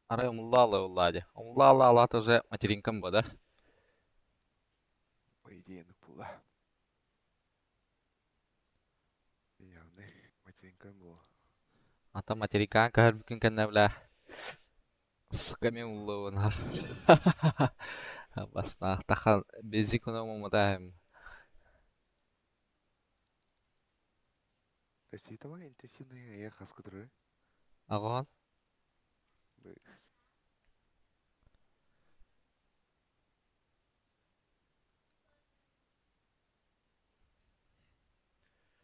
Арай умулла улла дии. Умулла алаата уже материнкам бу да? По идее була. Явный материнкам була. Ата материкаан көһөрбүккүн кэннэ бля сука мен уллуунах. Бастаах тахан бензин умумутаем. Световая интенсивная я хаскыдыры. Аҕаҕын?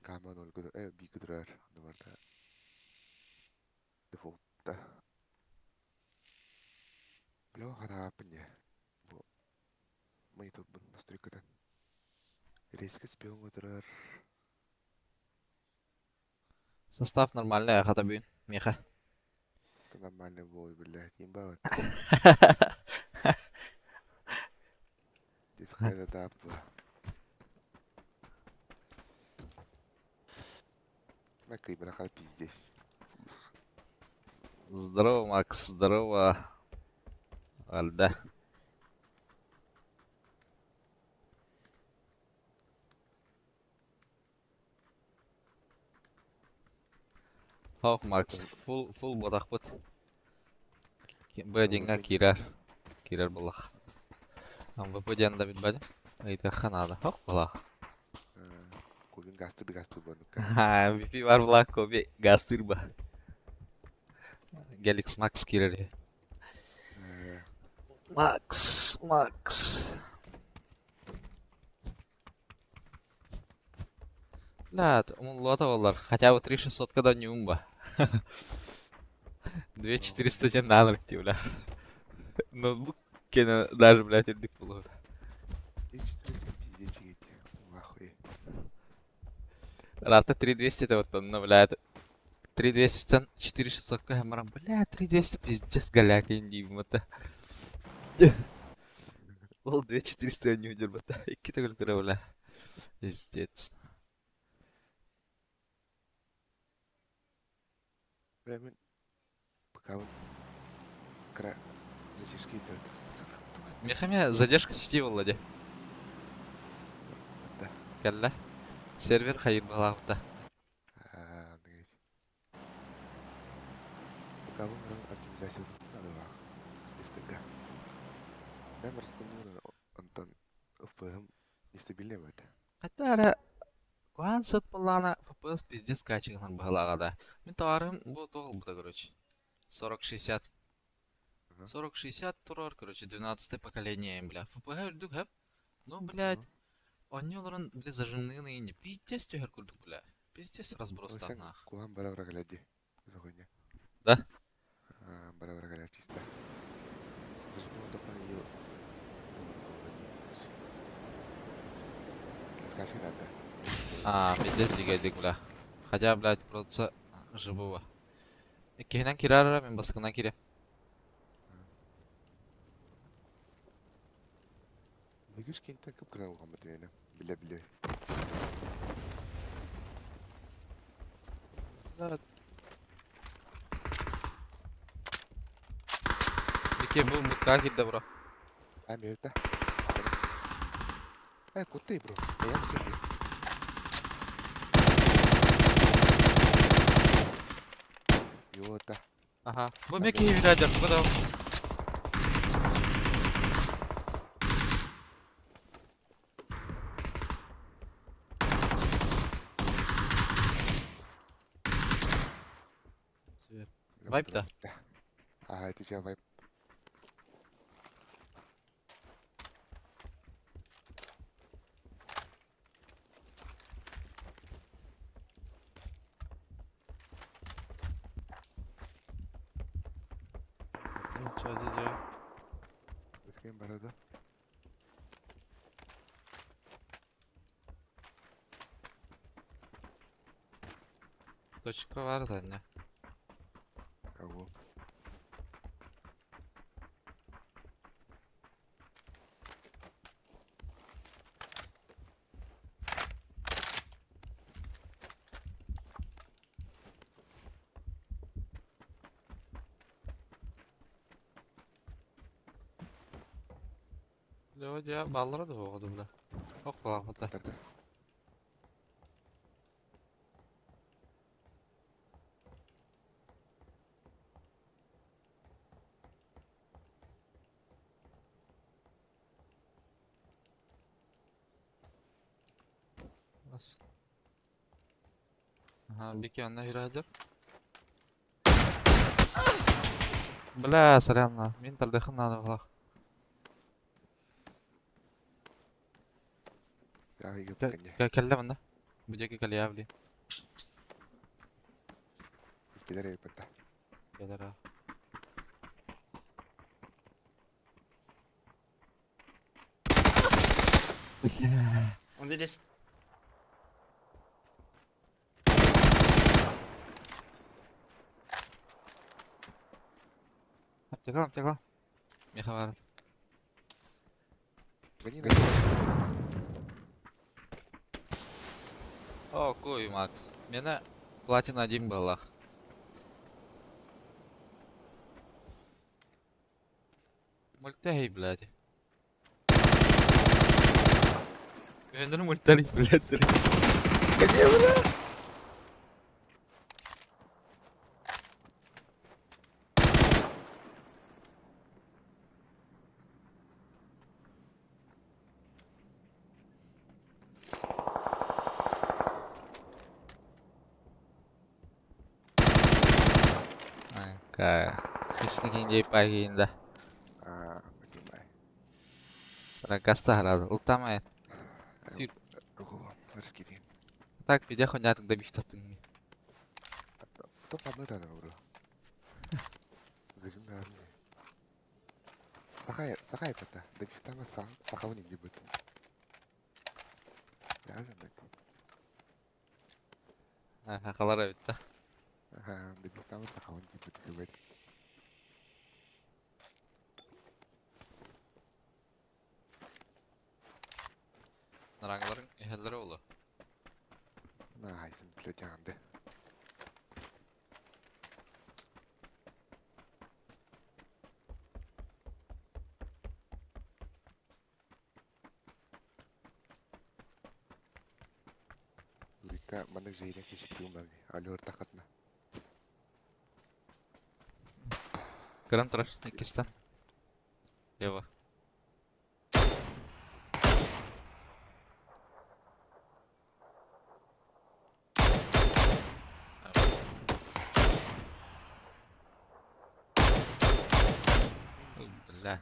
Гамма 0 би кыдырар. Барда. Дефолтта. Бля, харааппын не. Бу мониторбун настройкадан. Резкость спион кыдырар. Состав нормальный, хата бүгүн. Миэхэ. Это нормальный бой, блядь, не бывает. Здесь хайда да была. Накай, браха, пиздец. Здорово, Макс, здорово. Альда. Хох, Макс, фул фул бодахпыт. Б диэҥҥэ киирэр. Киирэр буоллах. МВП диэн да билбэтим. Ыйытыахха наада. Хох буоллах. Кубин гастыр гастыр буонука. MVP бар буоллах Коби гастыр ба. Геликс Макс киирэр. Макс, Макс. Блядь, умуллуота буоллар, хотя бы 3600 да ньуумба. 2400 диэн наанырык дии, бля. Ноутбук кэнэ даже, блядь, үрдүк буолуо. 3400 пиздец чигит. Нахуй. Рата 3200 это вот онно, блядь. 3200 4600 көһөн бля, 3200 пиздец голяк индиибим это. Ол 2400 ньуудьурбата. Икки төгүл көрө, бля. Пиздец. Бля, мен пока вот кра задержки идет. Мехаме задержка сети буолла дии. Да. Кэллэ. Сервер хайыр баҕалаабыта. А, Пока выбрал оптимизацию надо список. Да, просто Антон ФПМ нестабильный быт. Хата эрэ куһаҕан сыт буоллаҕына FPS пиздец скачиванар быһыылааҕа да. Мин товарым бу туох ылбыта короче. 40-60. 40-60 турар, короче, 12 поколение, бля. ФПГ үрдүк хөп. Ну, блядь, онньу олорон, бля, зажимныны не пиздец түһэр курдук, бля. Пиздец разбростарнаах. Куһан бара бара кэлэр дии. Захуйня. Да? Бара бара кэлэр чисто. Зажимал только ее. Скачай надо. А, пиздец дигайдик, бля. Хотя, блядь, просто живого. Иккиһинэн киирэр мин бастакынан киирэ. Бүгүс кинтэн кып гына улахан бэйэне. Биле биле. Икки бу мутка киирдэ бро. А мөтэ. Э, кутты бро. Я не Йота. Аха. Бу эмиэ киһи билээдэр, туга да Вайп да? Ага, это тебя вайп. Ким барада? Точка бар да не? Кого? Дьэ, дьэ, бааллара да суоҕа дуу, бля. Ох, балаахпыта. Тарда. Бас. Ага, Бики онно үрэһдэр. Бля, сорян, на. Мин тардыхын надо было. Я ыйып кэннэ. Кэллэ манна. Бу диэки кэлиэ, били. Иккилэр ыйыппыта. Кэлэр аа. Он здесь. Аптекалан, аптекалан. Миэхэ баар. Гони, гони. О, куй, Макс. Мена платина один была. Мультяй, блядь. Өнөр мультяй, блядь. Где, бля? Хищник пагинда. Аа, понимаю. Ракаста Ултамай. Ого, раскидин. Так, видя хуйня тогда бихтатын. То панна да бро. Зажим да. Сахай, сахай пата. Да бихтама са, сахавын инди бут. Реально бит. Хакалар битте. Ага, да бихтама сахавын инди бут хыбет. Нарангаларын эхеллere олу. Найс, блядь, Рика маннык жайра кешиктиум баби. Алло, тахатна. Гран траш, Кистан. Лево. Бля.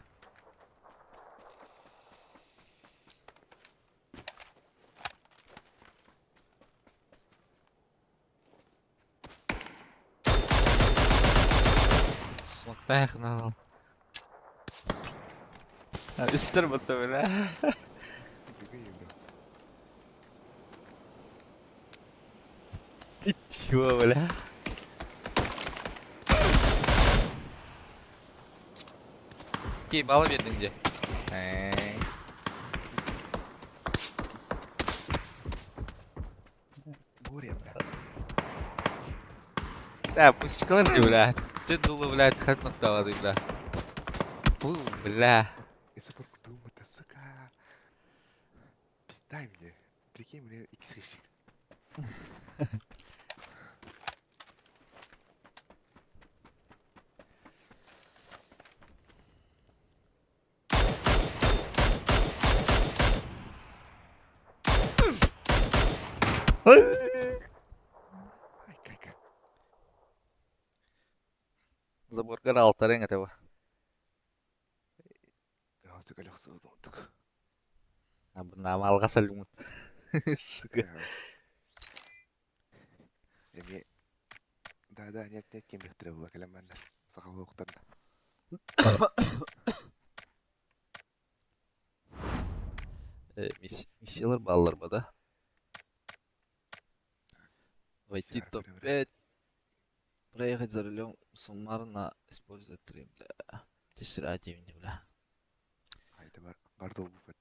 Смоктаях на. Үстер бутта бля. Ты чего, бля? Кей, бала бердің де. Горе, бля. Да, пусть ди, бля. Ты дуло, блядь, хат ноктавады, бля. Фу, бля. Я супер думаю, сука. Пизда мне. Прикинь, мне икс хищик. Ай, кайка. Заборгар алтарың этого. Сука, лёхсу, тук. Абына алға салюмут. Сука. Эми Да, да, нет, нет, кем бихтире була кэлэммэннэ. Сахалы уктарна. Миссиялар баллар ба, да? Войти топ-5. Проехать за рулем суммарно использовать три, бля. Ты срать бля. Хайда бар, бар долбу бит.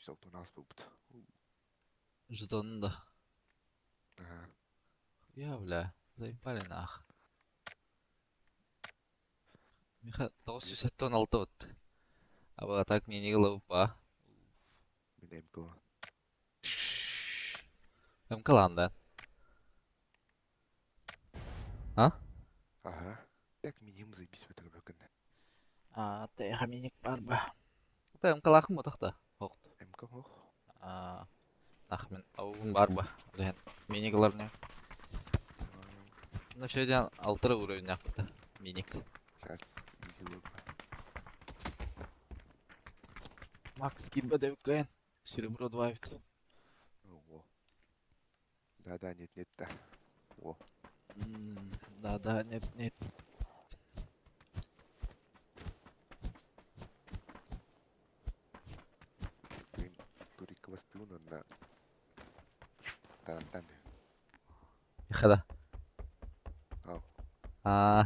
68 буолбут. Жетон да. Ага. Я, бля, заебали нах. Миха 976 вот. А вот так мне не голова. Мин МК. МК-лан да. А? Ага. Так минимум заебись в этом күн. А, ты миник бар ба. Та МК-лахым отақта. Оқты. МК ох. А, нах мен ауым бар ба. Лehen. Миниклар не. Ну, шөйден алтыры уровень яқпыты. Миник. Сейчас изи лук. Макс кимбе деп Серебро 2 ведь. Ого. Да-да, нет, нет, да. О. Да-да, нет, нет. Блин, турик бастыун онна. Тарантан. Хада. Ау. А,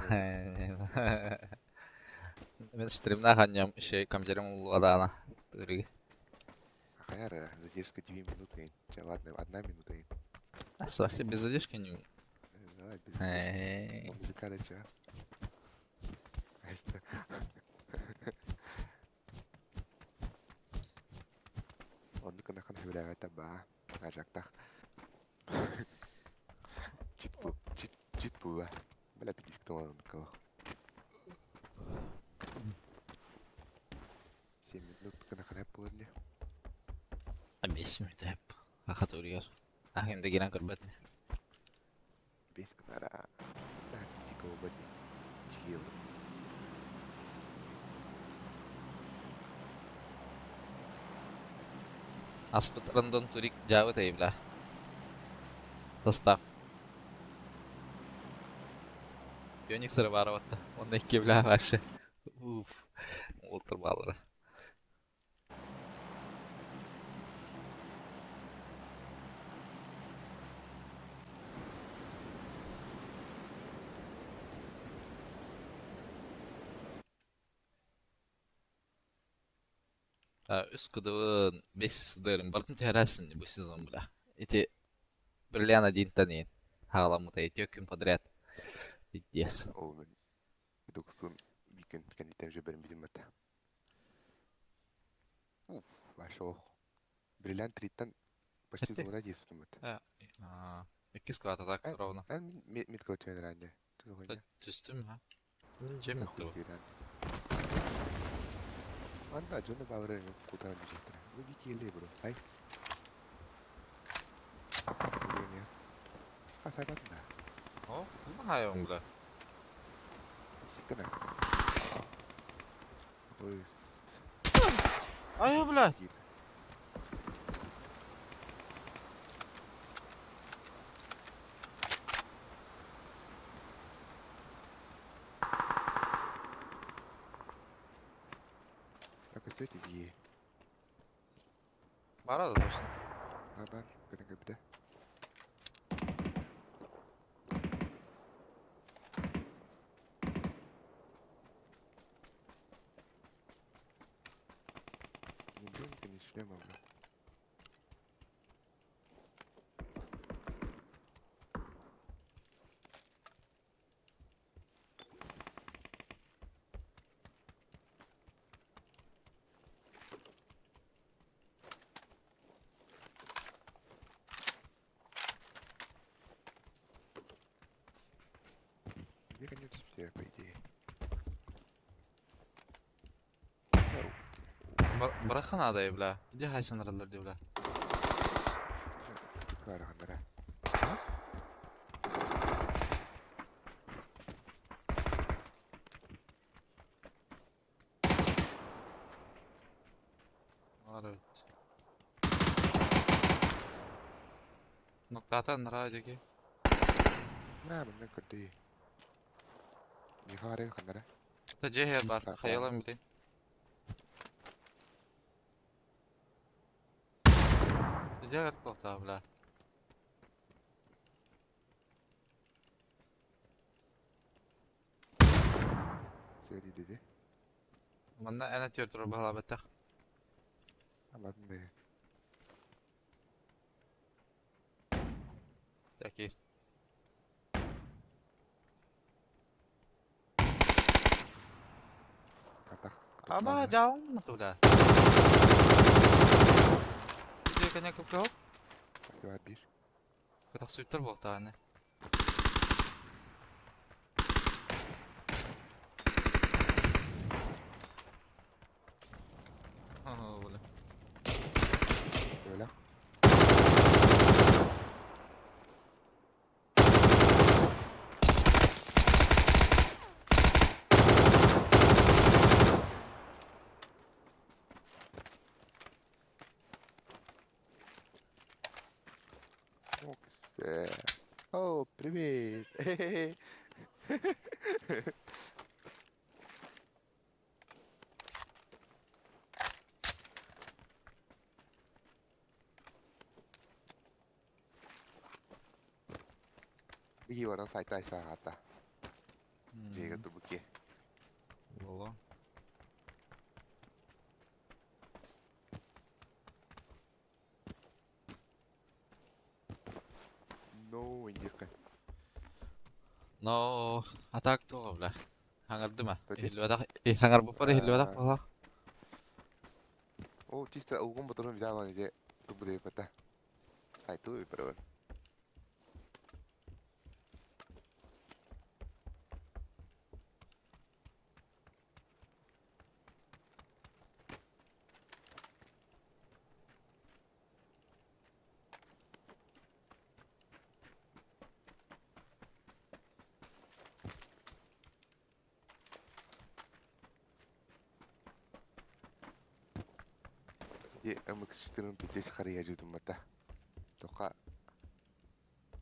мен стримна ханьям еще компьютерим улладана. Турик. Ахаяра, задержка 2 минуты. Ча, ладно, 1 минута. А вообще без задержки не. Давай, без задержки. Музыка да ча. Айста. Онну кынахан хүлэҕэ таба. Ажактах. Чит бу, чит, чит була. Бля, пидиск тоңор 7 минут кынахан буолли. А 5 минут эп. Аха туригар. А хем дегиран көрбөт. Бес кынара. Да, физика ободи. Чигил. Аспыт рандом турик жабыт эй, бля. Состав. Феникс барабатта. Он икки, бля, вообще. Уф. Олтыр баллары. Үс кыдыбын, бес сыдырын, бартын түһәрәсин бу сезон, бля. Эти бриллиант один тани. Хагаламыта эти күн подряд. Пиздец. Ол мен докстун бикен кәнитем жеберин битим бата. Уф, вообще Бриллиант триттен почти Эти? золота действует бата. А, икки сквата так ровно. А мид көтөн ранде. Түстүм, ха. Жем бу. Анда жона бавры куда не жеттре. Вы вики лебро. Ай. Не. А так да. О, ну хайон, бля. Сикана. Ой. Ай, бля. Так, все это идея. Бара да точно. Бар, көнөгө бите. Не броника, ни шлема, бля. Где конец все, по идее. Барахан адай, бля. Где хайсан раллар бля. Бараханара. Бар evet. Ноктата нара деки. На, мен көрдү. Нихаре ханара. Та жехер бар. Хаялам биле. Жегер тоқта, бля. Сөйди деди. Манна әнә төр тур бала баттах. Амадын бе. Такие. Атах. Аба, жалын бля. Где коня купил? Bir. Кытах суйттар буолтааны. Ага, бля. Öyle. О, О, привет! Биһи баран сайта айсаата. Дьиэгэ тубуки. Было. No, индика. Но, а так то, бля. Хаңардыма. Тоди? Иһиллибэтэх, хаңарбыппар иһиллибэтэх буолла. О, чисто угон батырын взяла иде тубу пата. Сайту и pero Е, MX4 пиздец хария жудум мата. Тока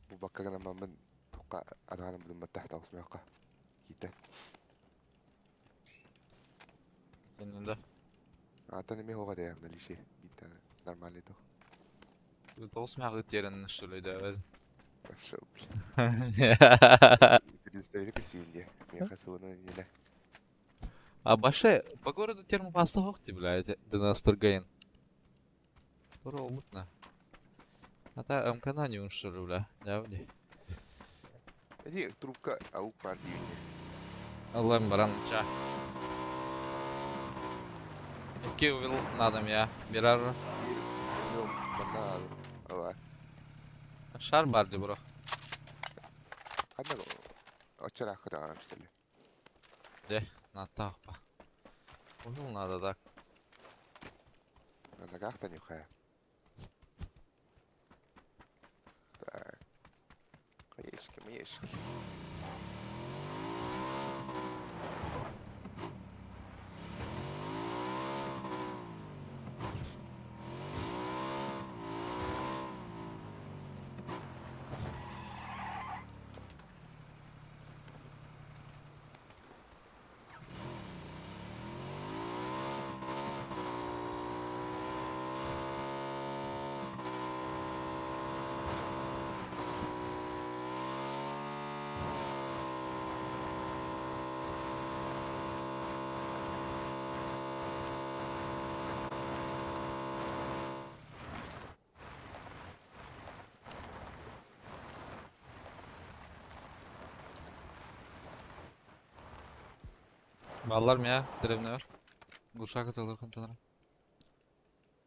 бу баккагана мамын тока адаганам будум мата таусмака. Кита. Сенен да. Ата неме хога да налише. Бита нормально то. Тоғыз мағы терін что ли, да. Пошел, блин. Представили красивее. Меня хасуна не А баше, по городу термопаста хохти, бля, дына Старгаин. Тура умутна. Ата МК не что ли, бля, да, Эти трубка аук партии. Аллам баран ча. Икки увел надо я. Бирар. Шар бар ди бро. Ханна очара хада что ли. На тахпа. Увел надо так. На ногах-то нюхая. Так. Маешки, маешки. Баллар мя, деревне бар. Глушак атылыр контейнер.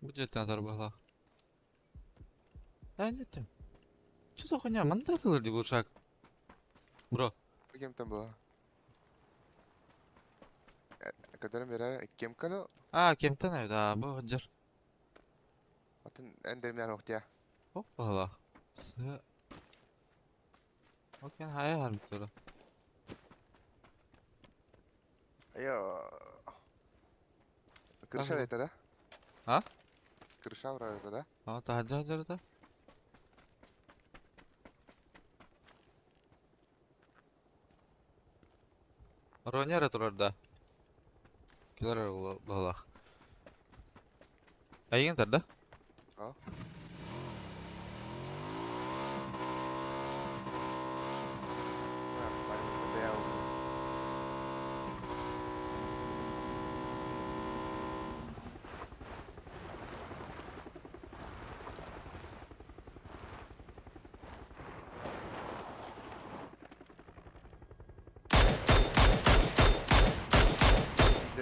Бу жеттен атар бахла. Да нет. Что за хуйня? Манда атылыр ди глушак. Бро. Кем там было? Который мира кем кало? А, кемтен эбит, а, бу жер. Атын эндермнер охтя. Оп, бахла. С. Окен хая харбы. Айо. Крыша это, да? А? Крыша вроде, да? А, та хаджа да? Ронера турар да. Килер балах. Айгын тар да? А?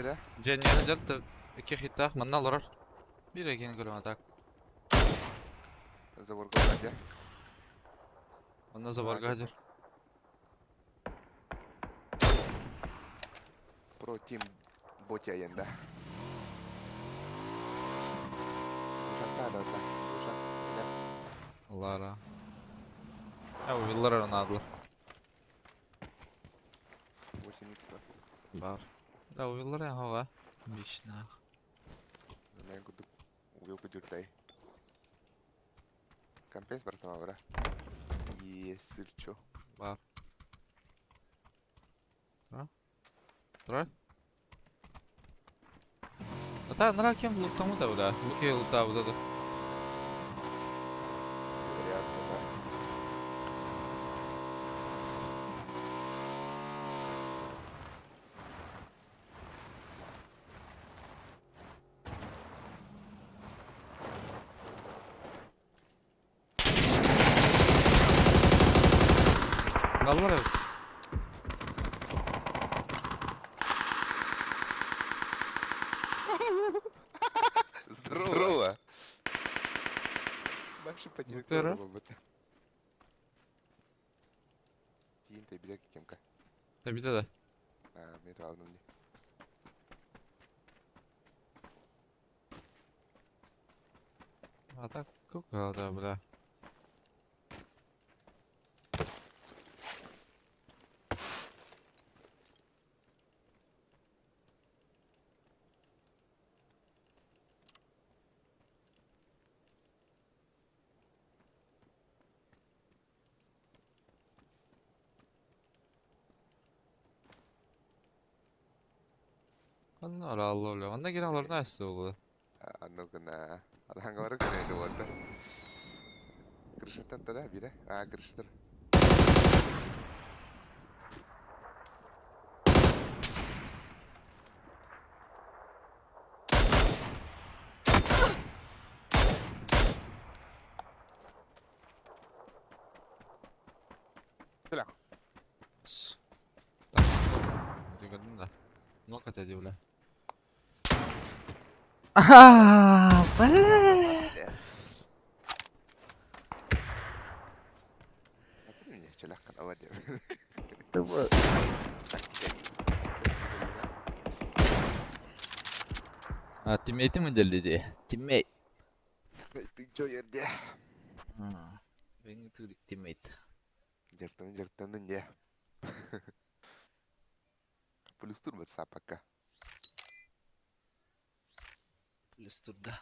да? Дьиэ дьэр икки хиттаах манна олорор. Биир экин көрөм а так. Заборга бар дьэ. Онно заборга дьэр. Про Team Ботя да. Ушакта да да. Ушак. Лара. Я увиллар онаадылар. 8x бар. Бар. Да увиллар я хова. Бишнах. Мен кудук убил кудюртай. Компенс бар там бра. Если чё. Бар. Тра? Тра? А та нара кем лутаму да бля. Луки лута вот это. Вероятно, да. Баллар. Здорово! Маша Здорово. потерпела. Тиин ты билек кемка. Да биде да. А, мен алдым не. А так кука да бля. Анна алла Онна кире аларна әсті олы. Анны гына. Алхангалары күнәйді болды. Крышаттан да бире. А, крышатыр. Так, көрдүм да. Ну ката бля. А, бля. А, тиммейти ми делди? Тиммейт. Жо жерде. Бен түлик тиммейт. Жертаны жертаны не. Плюс турбо пока. Плюс турда.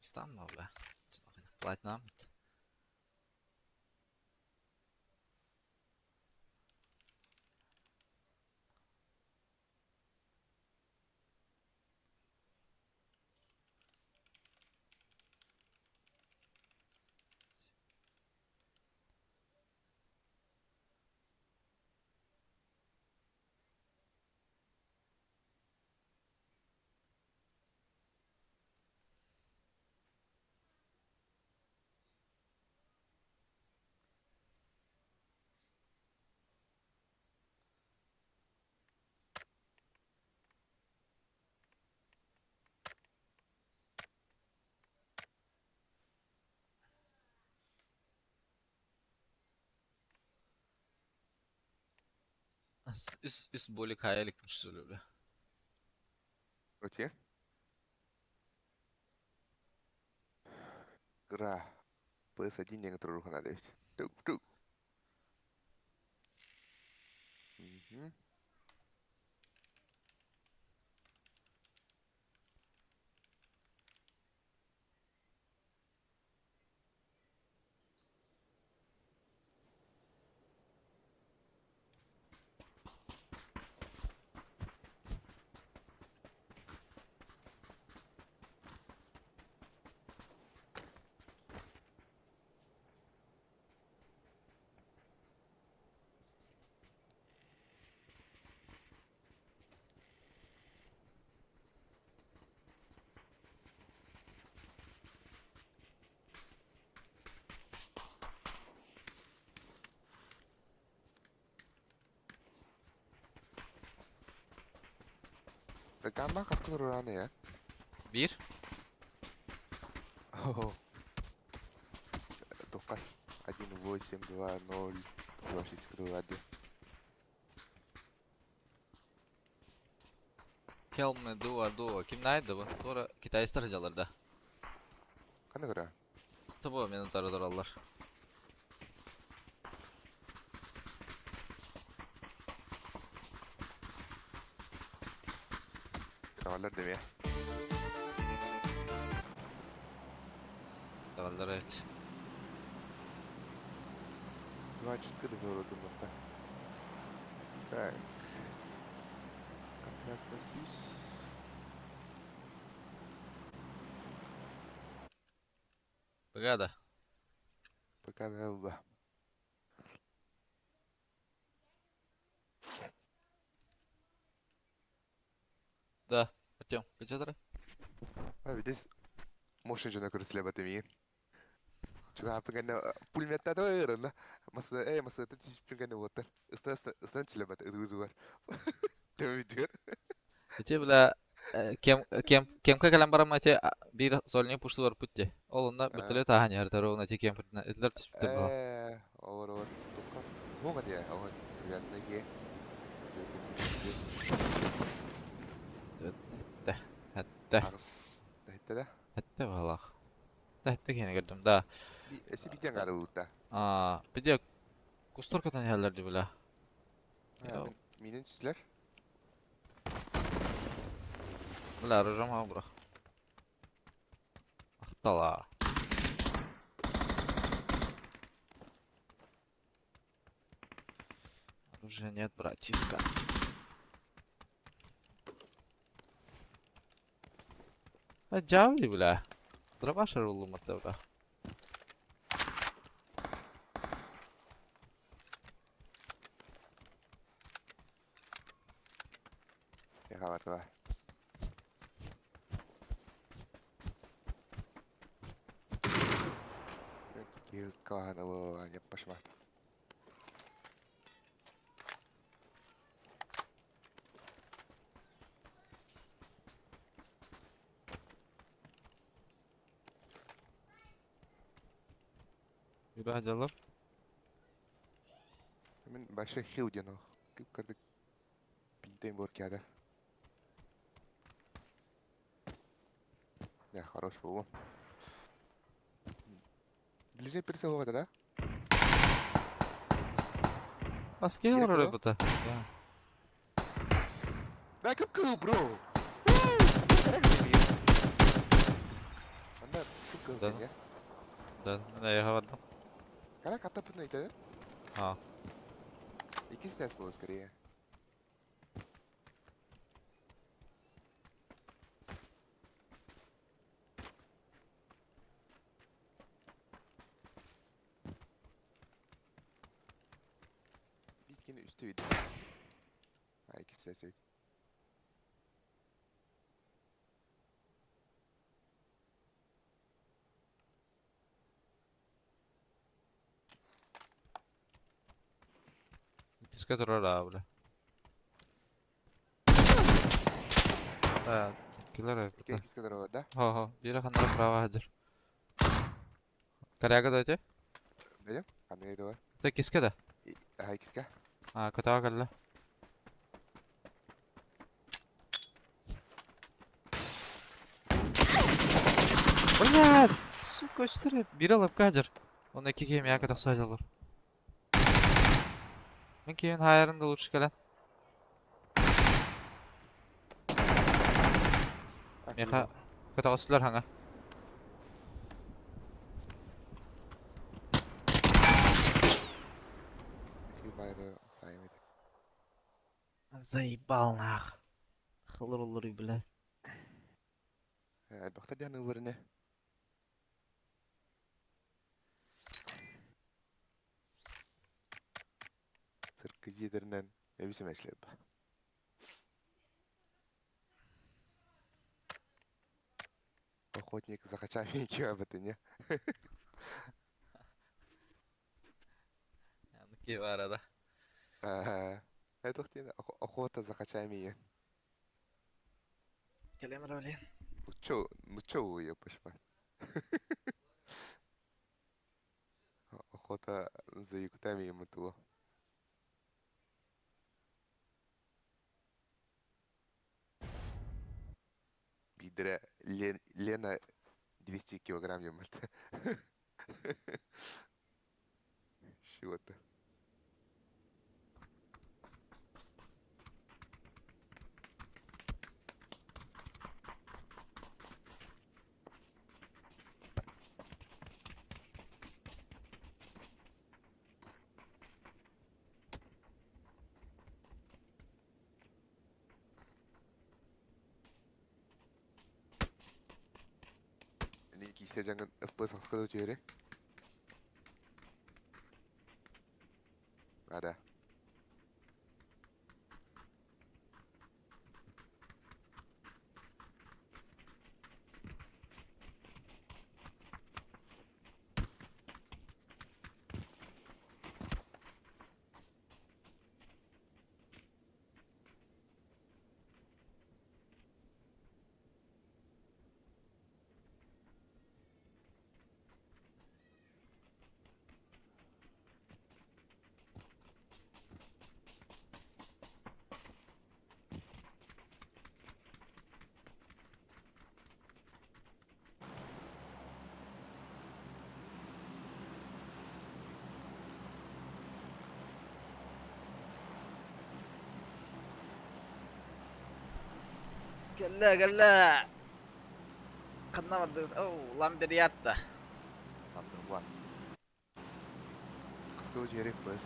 Станма бля. Платина. Үс боли каялик бля. Окей. Гра. PS1 некоторые руха надо ведь. Тук тук. Угу. Гамма хаска турураны я? Биир. Тухха 1, 8, 2, 0, 2, 2, Келме дуа дуа. Ким наайды бу? Туора китайстар дьалар да. Ханна көрө? Тобо мен утары тураллар. Tavallar demeye. Tavallar evet. 2-4 выродумата. Так. Контракт сис. Быгада. Пока да. Да. Артем, где А здесь мощный жена көрсүлэ бат эмиин. Чугаапын пулеметтата ырына. Масы э масы түспүн кэннэ уоттар. Ыстан ыстан чиле бат ыдыгар. Төмүдүгөр. Ити бля кем кем кемка кэлэн барамма ити биир сольник пушту барбыт дии. Ол онно вертолет ааһан иһэр ол ити кемпердинэн итилэр түспүттэр буолар. Э оор оор. Тукка. Муга дия оҕон. Уянна ге. Этте. Этте. Аҕыс тэттэ да. Этте баҕалаах. Этте киһини көрдүм да. Эси битен гарылта. Аа, бидиэ кустар көтөн иһэллэр дии бля. Минен түстүлэр. Бля, оружием хаҕа бырах. Ахтала. Оружия нет, братишка. А дьавли, бля. Дробаш арыллыммат бля. Яха бар. Килкаана пашма. Yürü дьаллар. Мен большой хил диэн кып кырдык бийтен бор кяда. Я хорош был. Ближе персе оҕо да? Аски Керек олорор дуо? эбитэ. Да. Бә кып кыл, бро. Анда кып кыл Да. я. Да, мен эйэхэ бардым. Кара катапын айтады. А. Иккис тәс болу скорее. Биткини үстү үйдü. Ha иккис тәс үйдü. Иккискэ турар аа, бля. Да, киллер Икки эбитэ. иккис кадar бар да? Хо-хо, биирэ ханнара права хадыр. Коряга да ити? Билем? Кандай үйдü бар? Та иккискэ да? Аха иккиске. А, көтөҕө кэллэ. Блядь, сука, өстөрө биир алапка хадыр. Онно икки киһи миэхэ тахса сылдьаллар. Мин киһин хаайарын да лучше кэлэн. Миэхэ көтөҕөстүлэр хаҥа. Хил бар edi сайым edi. Заебал нах. Хылыр олору бля. Бахта диэн ылырыны. Сыркы жедеринен эбисем эшлеп. Охотник за хачами киабаты не. Ки бар да. Это охота за хачами. Кэлиэм эрэ блин. Нучча, нучча уйа пошла. Охота за якутами ему того. Биирдэрэ Лена 200 килограмм диэн Чего-то. Киисэ дьаҥын ыппы сахсыда үтүөрэ. Ада. Кэллэ, кэллэ! Ханна бардыгыт? Оу, ламберьятта. Number one. Хаска үтүөрэ быс.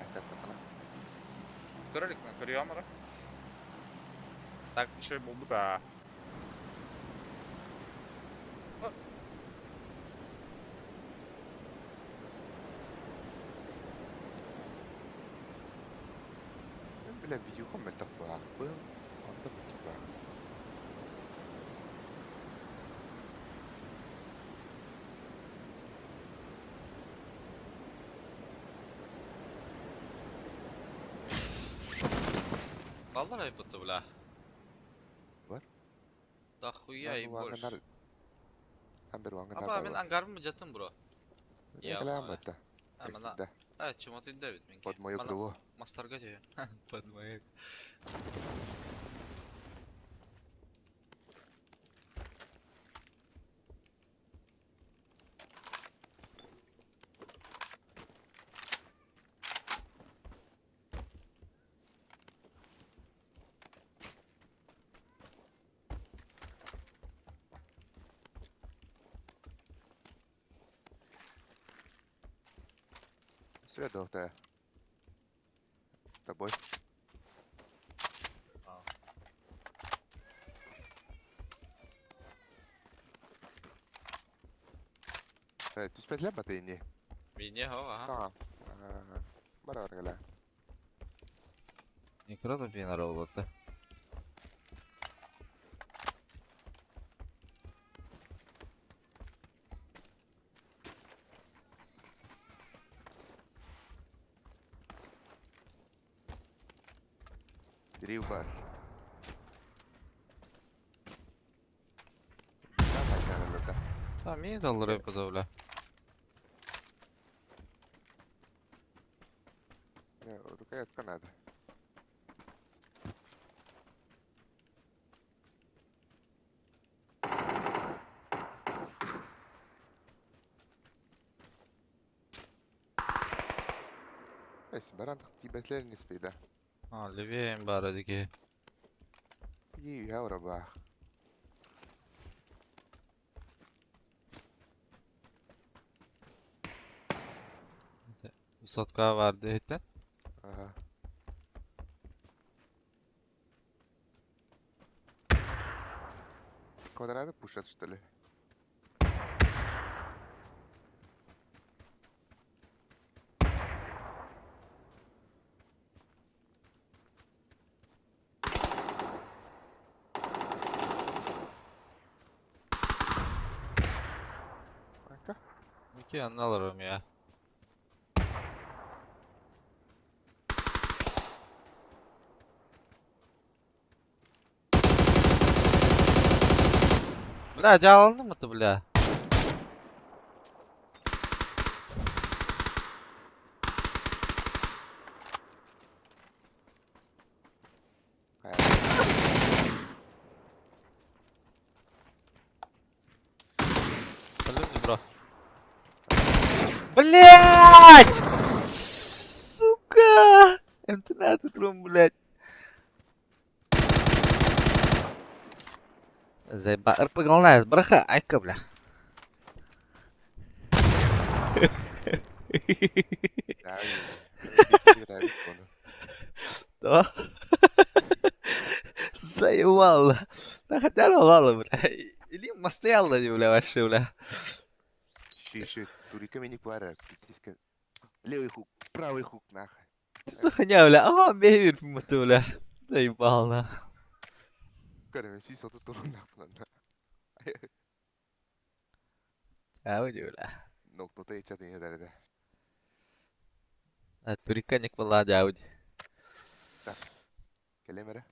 Этэр Көрөр иликпин, көрүөҕүм эрэ. Так, еще булдук аа. Бля, видюхам это был. Он там типа. Баллар айбыты, бля. Бар? Да хуя и больше. Number one. Аба, мин ангарым жаттым, бро. Я это. А, мана. А, чему ты давит, минки? Под мое крыло. Мастерга тебе. Под мое. Сюда, С тобой. А. Түспэт лэббата ини. Мине, ага. Аа. Бара баргала. Некрота пинара болот. Три бар. А, мин доллары подавля. Рукоятка надо. Эс, баран тибетлер не спида. А, левее бара дики. И я урабах. Усадка бар дехтен. Ага. Квадраты пушат, что ли? Пока. Мики анналарым я. Бля, дьааланным это, бля. Подожди, бро. Блять! Сука! М13 трум, блять. Заеба. РПГ онлайн, браха, айка, бля. То? Заебал. Да хотя ладно, бля. Или мастоял, бля, вообще, бля. Ши, турика мини пара. Левый хук, правый хук, нахуй. Что за хуйня, бля? Ага, бейбер, бля. Заебал, на. Көрөмө сүүс отут туруннахпына. Ауди, бля. Ноктота ичат ине дәрде. Туриканик была, ауди. Келем эрэ.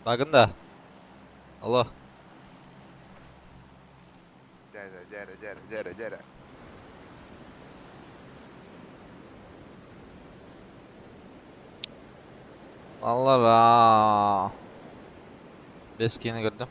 Багында. Алло. Дәрә, дәрә, дәрә, дәрә, дәрә. Алла. Бескini gördüm.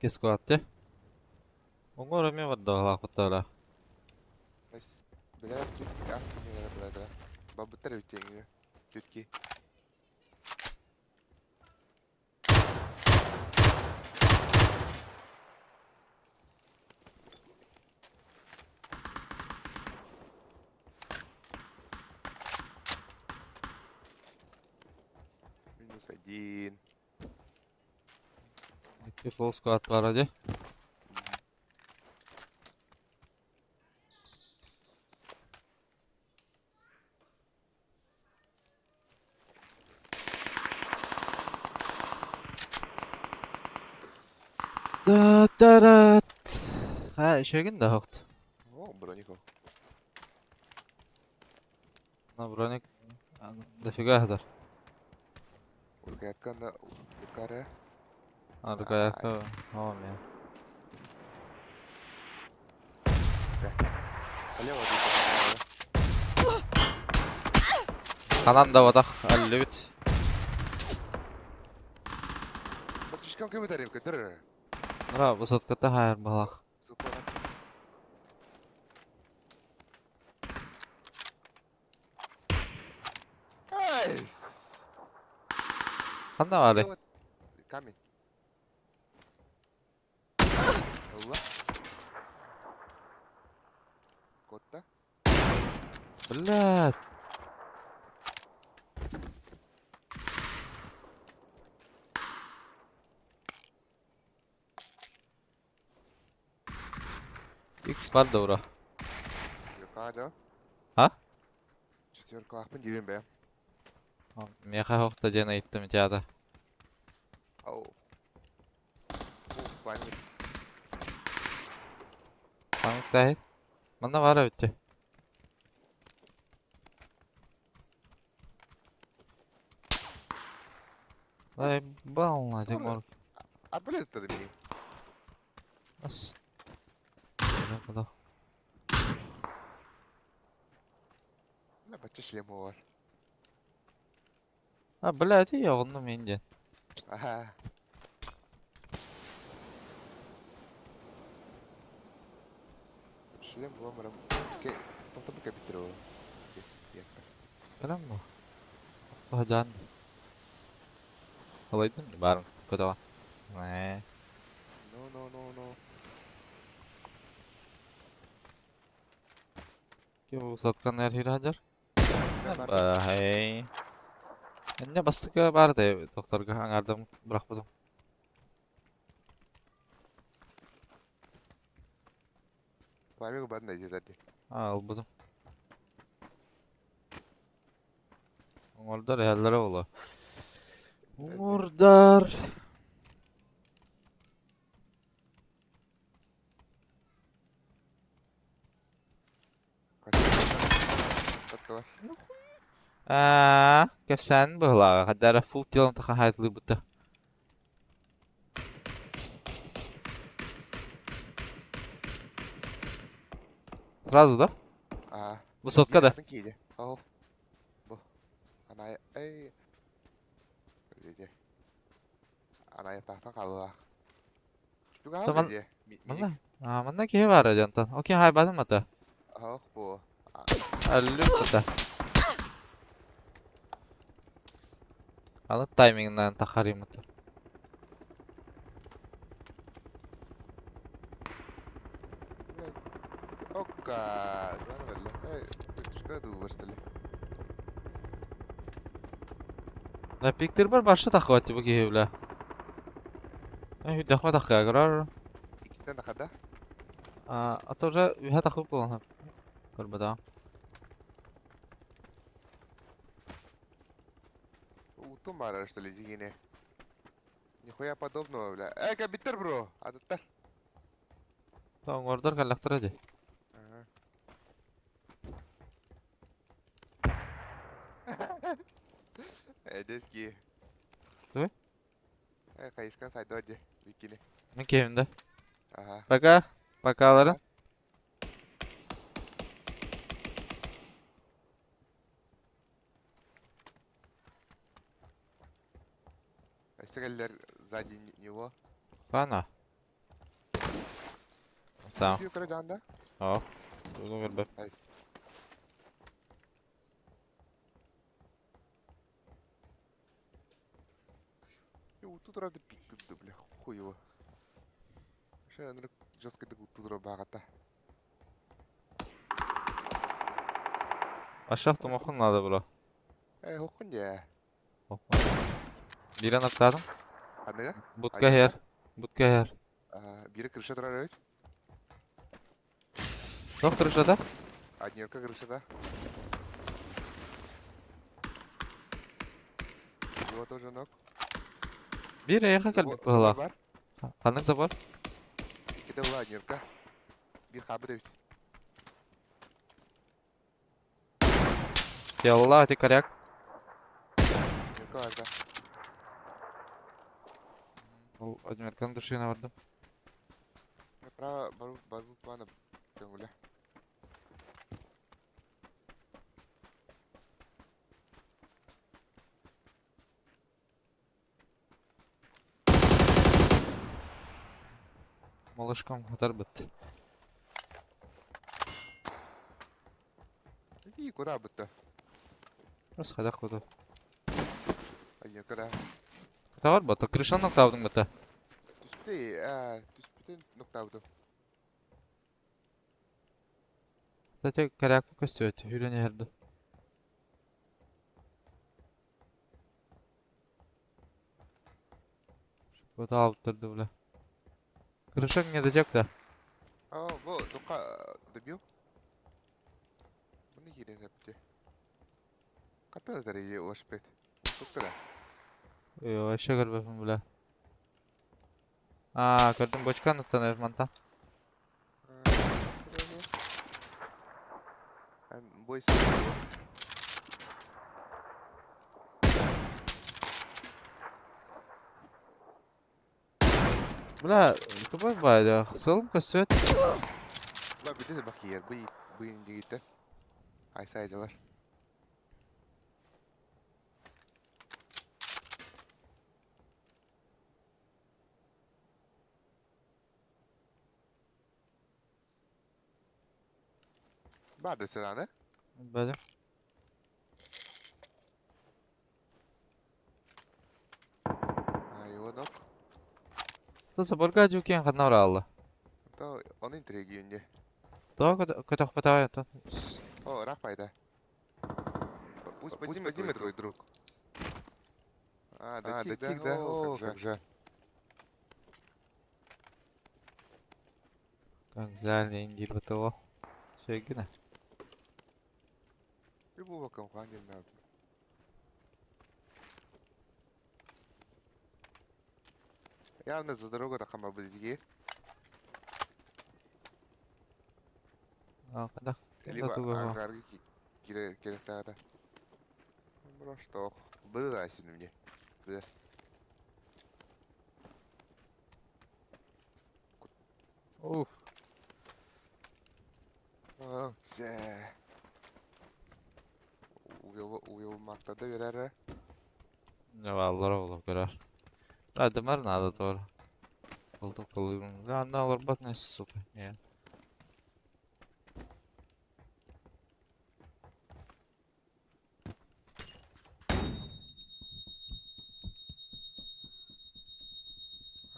Кескуатты. Оңор эме баддалах баттала. Бля, түтки ас бля, Бабыттар үтеңі. Түтки. Минус один. Икки full squad бар hadi. Да да да. Ha шөгін да хоқт. О, бронико. На броник. Дофига сытар. Уркаятка онно уркаара. Уркаятка оо мен. Ханан да батах аллыбыт. Бачишкам көмөтәрим көтөр. Мына высотката хайыр балах. Ханна баарый? Камень. Ылла. Котта. Блядь. X бар да ура. Юкада. А? Четверкалаахпын диибин бэйэм. Миэхэ охто диэн ыйыттым ити Ау. Память. Память Манна баар эбит Заебал на Тимур. А блин, это мини. Ас. Куда? Бля, бачча шлем бар. А, блядь, я онно мен диэн. Аха. Шлем буолан баран тохто кэбиттэр ол. Кэлэн бу. Баһадаан. Алайдым баарым көтөҕө. Ээ. No, no, no, no. Ким усаткан эрхир Баһай. Энне бастыка бар да докторга аңардым бырахпытым. Память баар найди сзади. А, ылбытым. Оҥордор эһэллэрэ буолуо. Уҥурдар. Аа, кэпсээн быһылааҕа хадара фул телом тахаһаайдылыыбыта. Сразу, да? Аа. Высотка да? Кииде. Оо. Бу. Анай эй. Анай тахтан хааллаах. Таман манна аа манна киһи баара дьонтон. Ол киһи хайбатын мата. Ох бу. Аллюк Аны таймингынан тахарыймыт. Окка, На пиктер бар башы тахвати бу киһи бля. Э, дахма тахка көрөр. Иккитен тахада? А, а то уже үһэ тахып буолан көрбөтөҕүм. Утум баарар что ли дигине. Нихуя подобного, бля. Эй, кабиттер, бро! Атыттар. Оҥордор кэллэхтэрэ дии. Ага. Эдески. Туй? Э, хайышкан сайдоо дии. Бикини. Мин киһим да. Ага. Пока. Покаларын. Өссө кэллэр сзади него. Хана. Сам. Сүү көрө даанда. Оо. Тугу көрбөт. Айс. Уту турарды пиктыды, бля, хуево. Ше, ынырык жестко уту тура багата. Ашах тумахын надо бро. Э, хоккун дьэ. Биирэн аттаатым. Аныга? Будка иһэр. Будка иһэр. Биирэ крыша турар эбит. Туох крышата? Однерка крышата. Его тоже ног. Биир эйиэхэ кэлбит быһыылаах. Бар. Ханнык забор? Иккитэ була однерка. Биир хаабыт эбит. Ялла, ити коряк. Одиночка бар да. Ол одиночканы душина бардым. Право бару бару плана көңүлэ. Малышкам хатарбыт. И куда бытта? Раз хадах куда. Айя кара. Куда бар бата? Крышан ноктавдың бата. Түспүтэ, аа, түспүтэн ноктаабытым. Кстати, коряк көстүөт, хүрен иһэрди. Шупата алып бля. Крышак не дадек да. Аа, бу тоққа добил. Муну киирэн сөптү. Хаттан ытар ие уоспет. Туктара. Ой, вообще көрбөпүн бля. Аа, көрдүм бочканы оттан мантан. Бойся. Бля, тупой бля, сылым көстүөт. Ла битесе бакиер, бу бу индигиттер. Айса айдалар. Бар сыраны. Бәдем. Айва нок. Таса барга жукен ханна алла. То он интриги юнде. То көтөх патая то. О, рах пайда. Пусть поднимет твой друг. А, да, да, да, о, как же. Как жаль, индир бытыво. Шегине. Любого компания надо. Явно за дорогу тахама будет А, когда? Либо ангарги кире тада. Бро, что? Было мне. Да. Уф. Все. Уел мактада берер. Ne vallar oğlum görer. Hadi var nada doğru. Bulduk buldum. Ya ne olur bak ne сука. Не.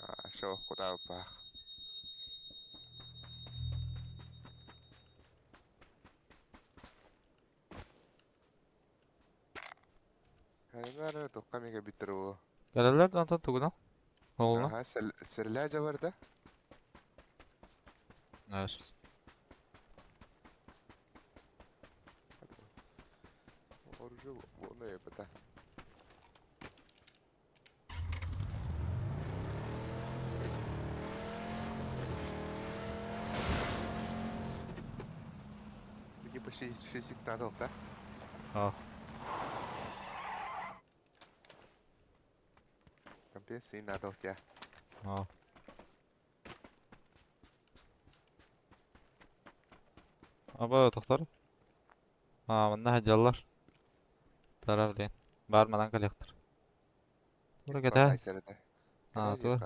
А, шо, куда пах. Хайнара тоққа мега биттер. Gelirler de антон тугунан. Oğluna. Аха, серләҗә бар да. Evet. Оружие оны ебата. Мне почти 6 надо, да? А. Компенсии надо, я. А. Аба тохтар. А, манна хаҗаллар. Тарав ден. Бар манан коллектор. Тура кете. А, ту.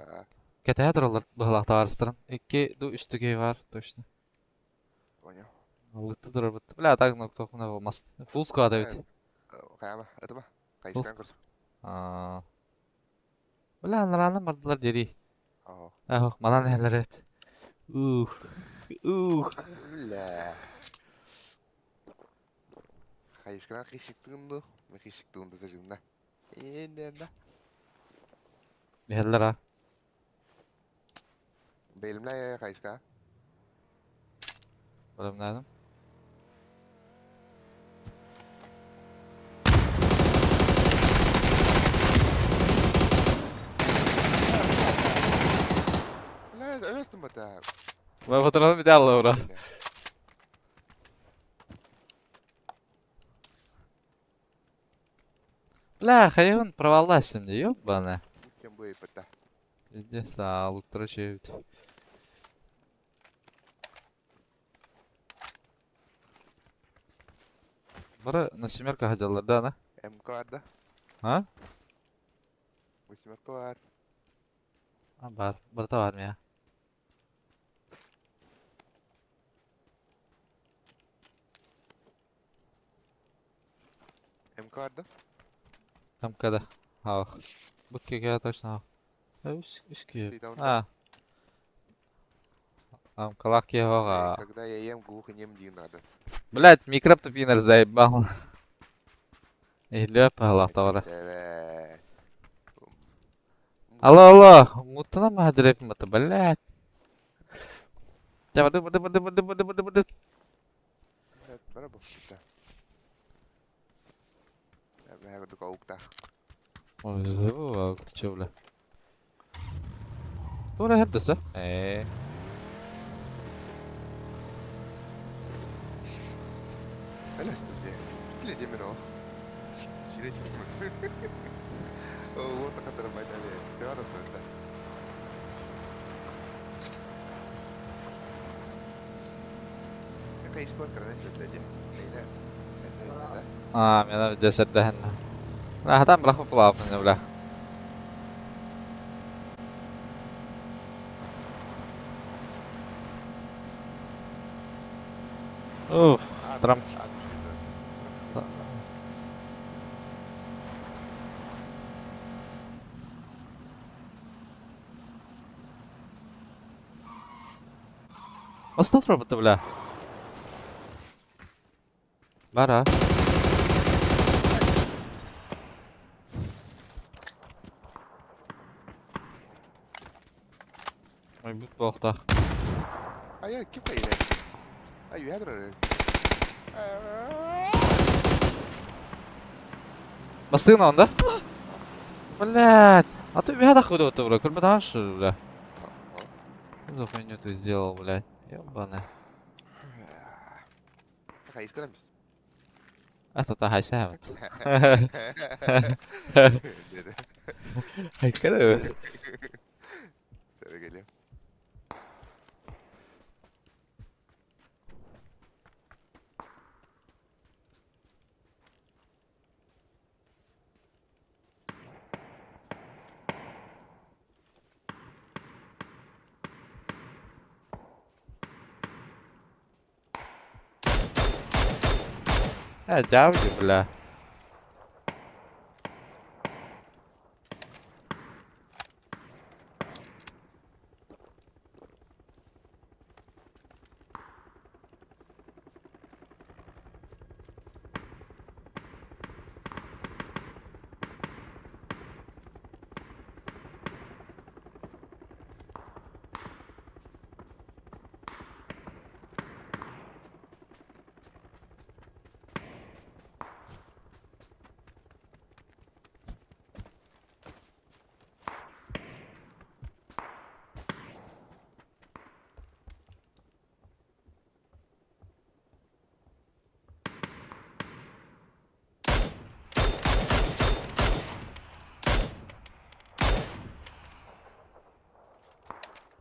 Кете туралар быһылах товарыстарын. Икки ду үстүгей бар, точно. Понял. Алытты турар бит. Бля, так ну кто хуна болмас. Фулл склад бит. Каяма, это Кайышкан көрсө. А. Бля, нараны бардылар дери. Ага. Ах, манан хәлләр эт. Ух. Ух. Бля. Кайышкан хишиктыгынды. Мен хишиктыгынды зажимна. Энде. Хәлләр а. Белимле кайышка. Белемнәдем. Бля, өлөстүм бата. Бай fotoğrafını bir daha al ora. Бля, хайабын проваллаастым дии, ёбана. Кем бу эппэтэ. Пиздец, аалыктара үчүгэйбит. Бары на семерка сылдьаллар да, ана? МК бар да? А? Восьмерка бар. А, бар. Барыта бар миэхэ. МК бар да? МК да. Аах. Бу киһи точно аах. Үс үс киһи. Сейдаунда. А. МКлаах киһи Э, аах. Когда я ем, глухонем не надо. Блядь, микроп тупинер заебал. Иһиллибэт баһылаах тоҕо. Э, Алло, алло, муттана маһа дирепим блядь. Дьэ, бады, бады, бады, бады, бады, бады, бады. Бара бу. Бэһэ курдук оуктаах. Ой, ты чё, бля? Тура хердесе? Ээ. Өлөстүм дии. Киле демир ол. Сире чыкмын. О, такатара байдали. Теора турда. Какая спорт карнесе дии. Сейне. Это А, мен десердәһен. Хатан бырахпы пулаапын, бля. Уф, Трамп. Астал робота, бля. Бара. Ой, бүт буохтаах. Ай, ким кайда? Ай, үһэ Бастыгын онда? Блядь. А ты меня нахуй вот, бля, курбатан что ли, бля? Что за хуйню ты сделал, блядь? Ёбаный. Хайскарамис. Это та хайсаамат. Dedi. Хайкара. Şöyle geliyor. Э, дявди, бля.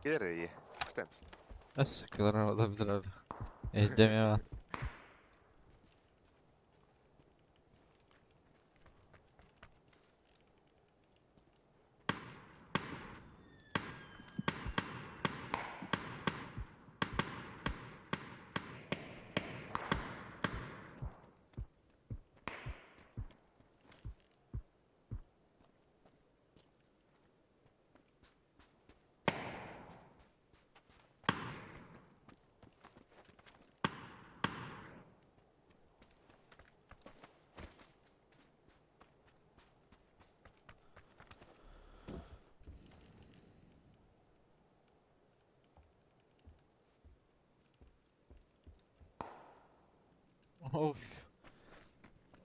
Gelir iyi. Kutlamış. Sıkılır olabilir öyle. Ehdemiyor. Of.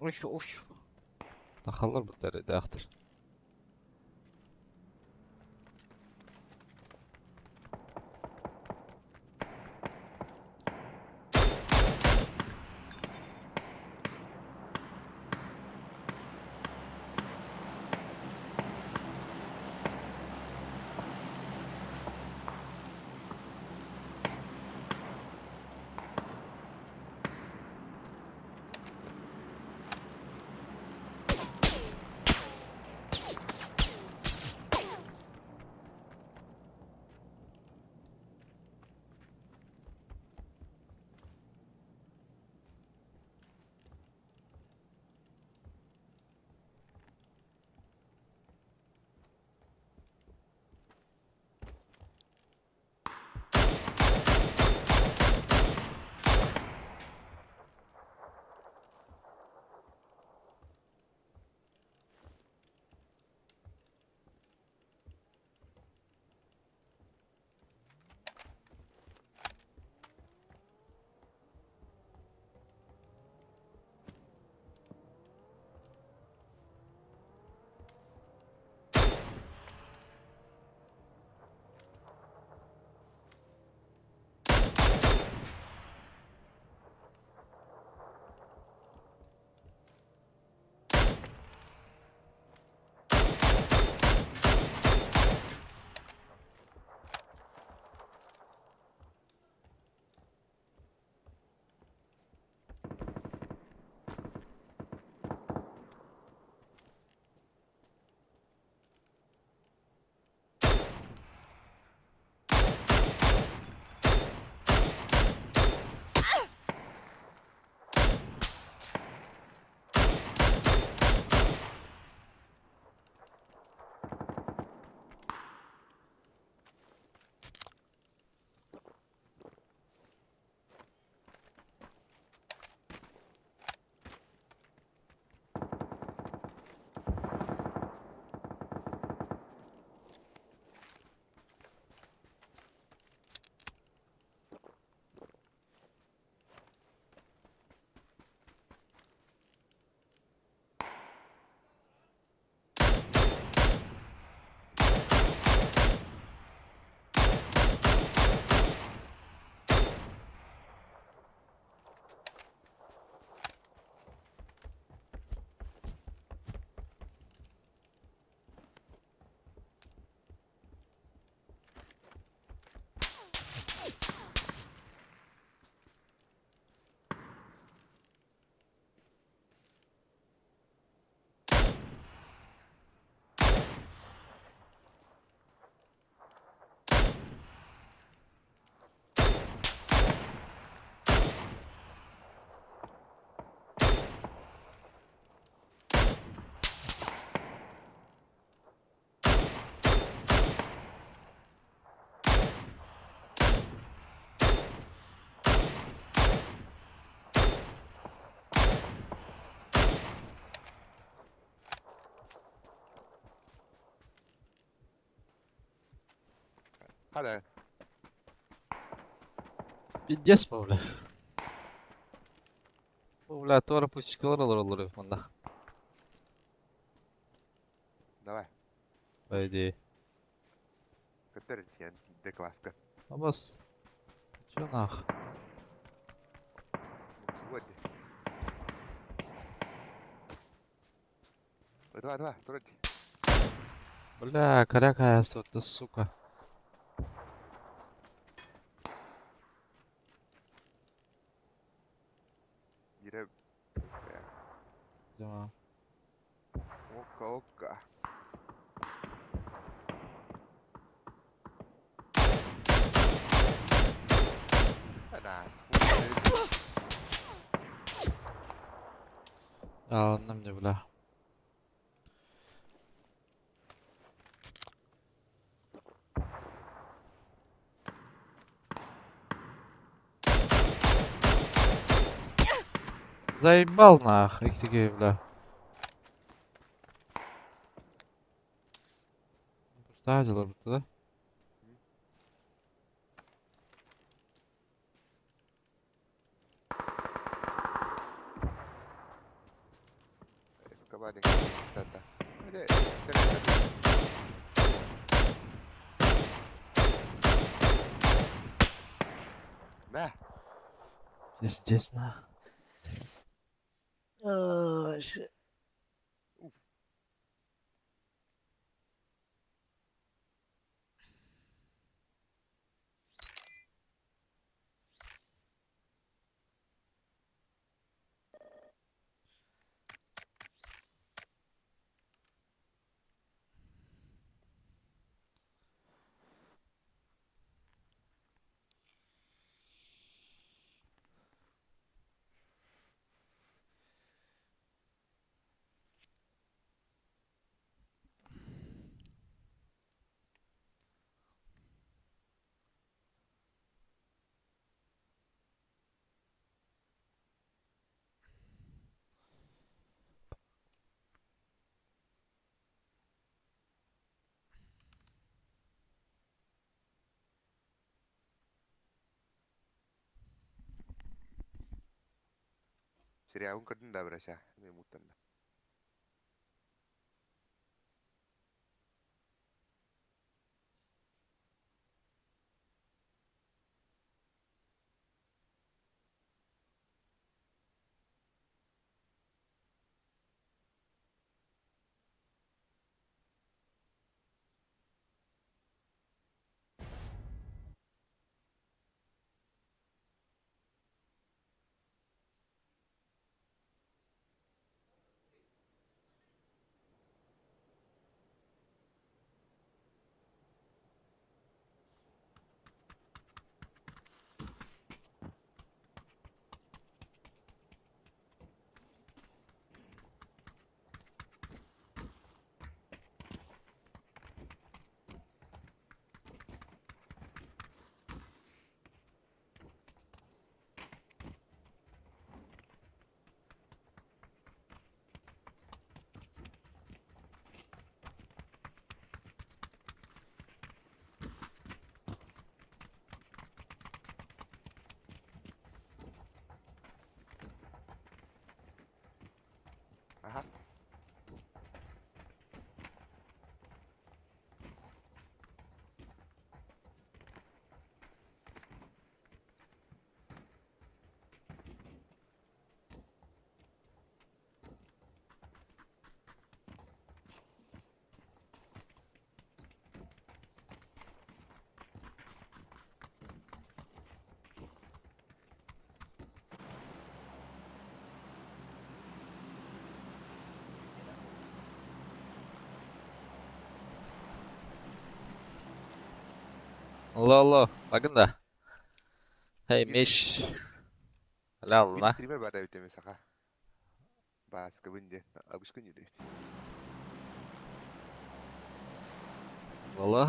Of of. Тахаллар бутар редактор. Хана. Пиздец по, бля. Бу, бля, туора пусечкалар олороллор эбит манна. Давай. По идее. Көтөр тиэн тиийдэ класска. Абас. Чё нах? Вот. Давай, давай, тура. Бля, коряка да сука. Биирэ Дима. Ока, ока. На. А, ладно мне, бля. Заебал нах, их бля. Поставили да? Эскобар Мә. Пиздец, на. Уф. Сериалын көрдүн да бирася. Мен муттан да. Аха. Алло, алло, Багында. Hey, Миш. Биир Алла. стример баар эбит эмэ саха. Бааскабын диэн абышкын үөрүбүт. Алло.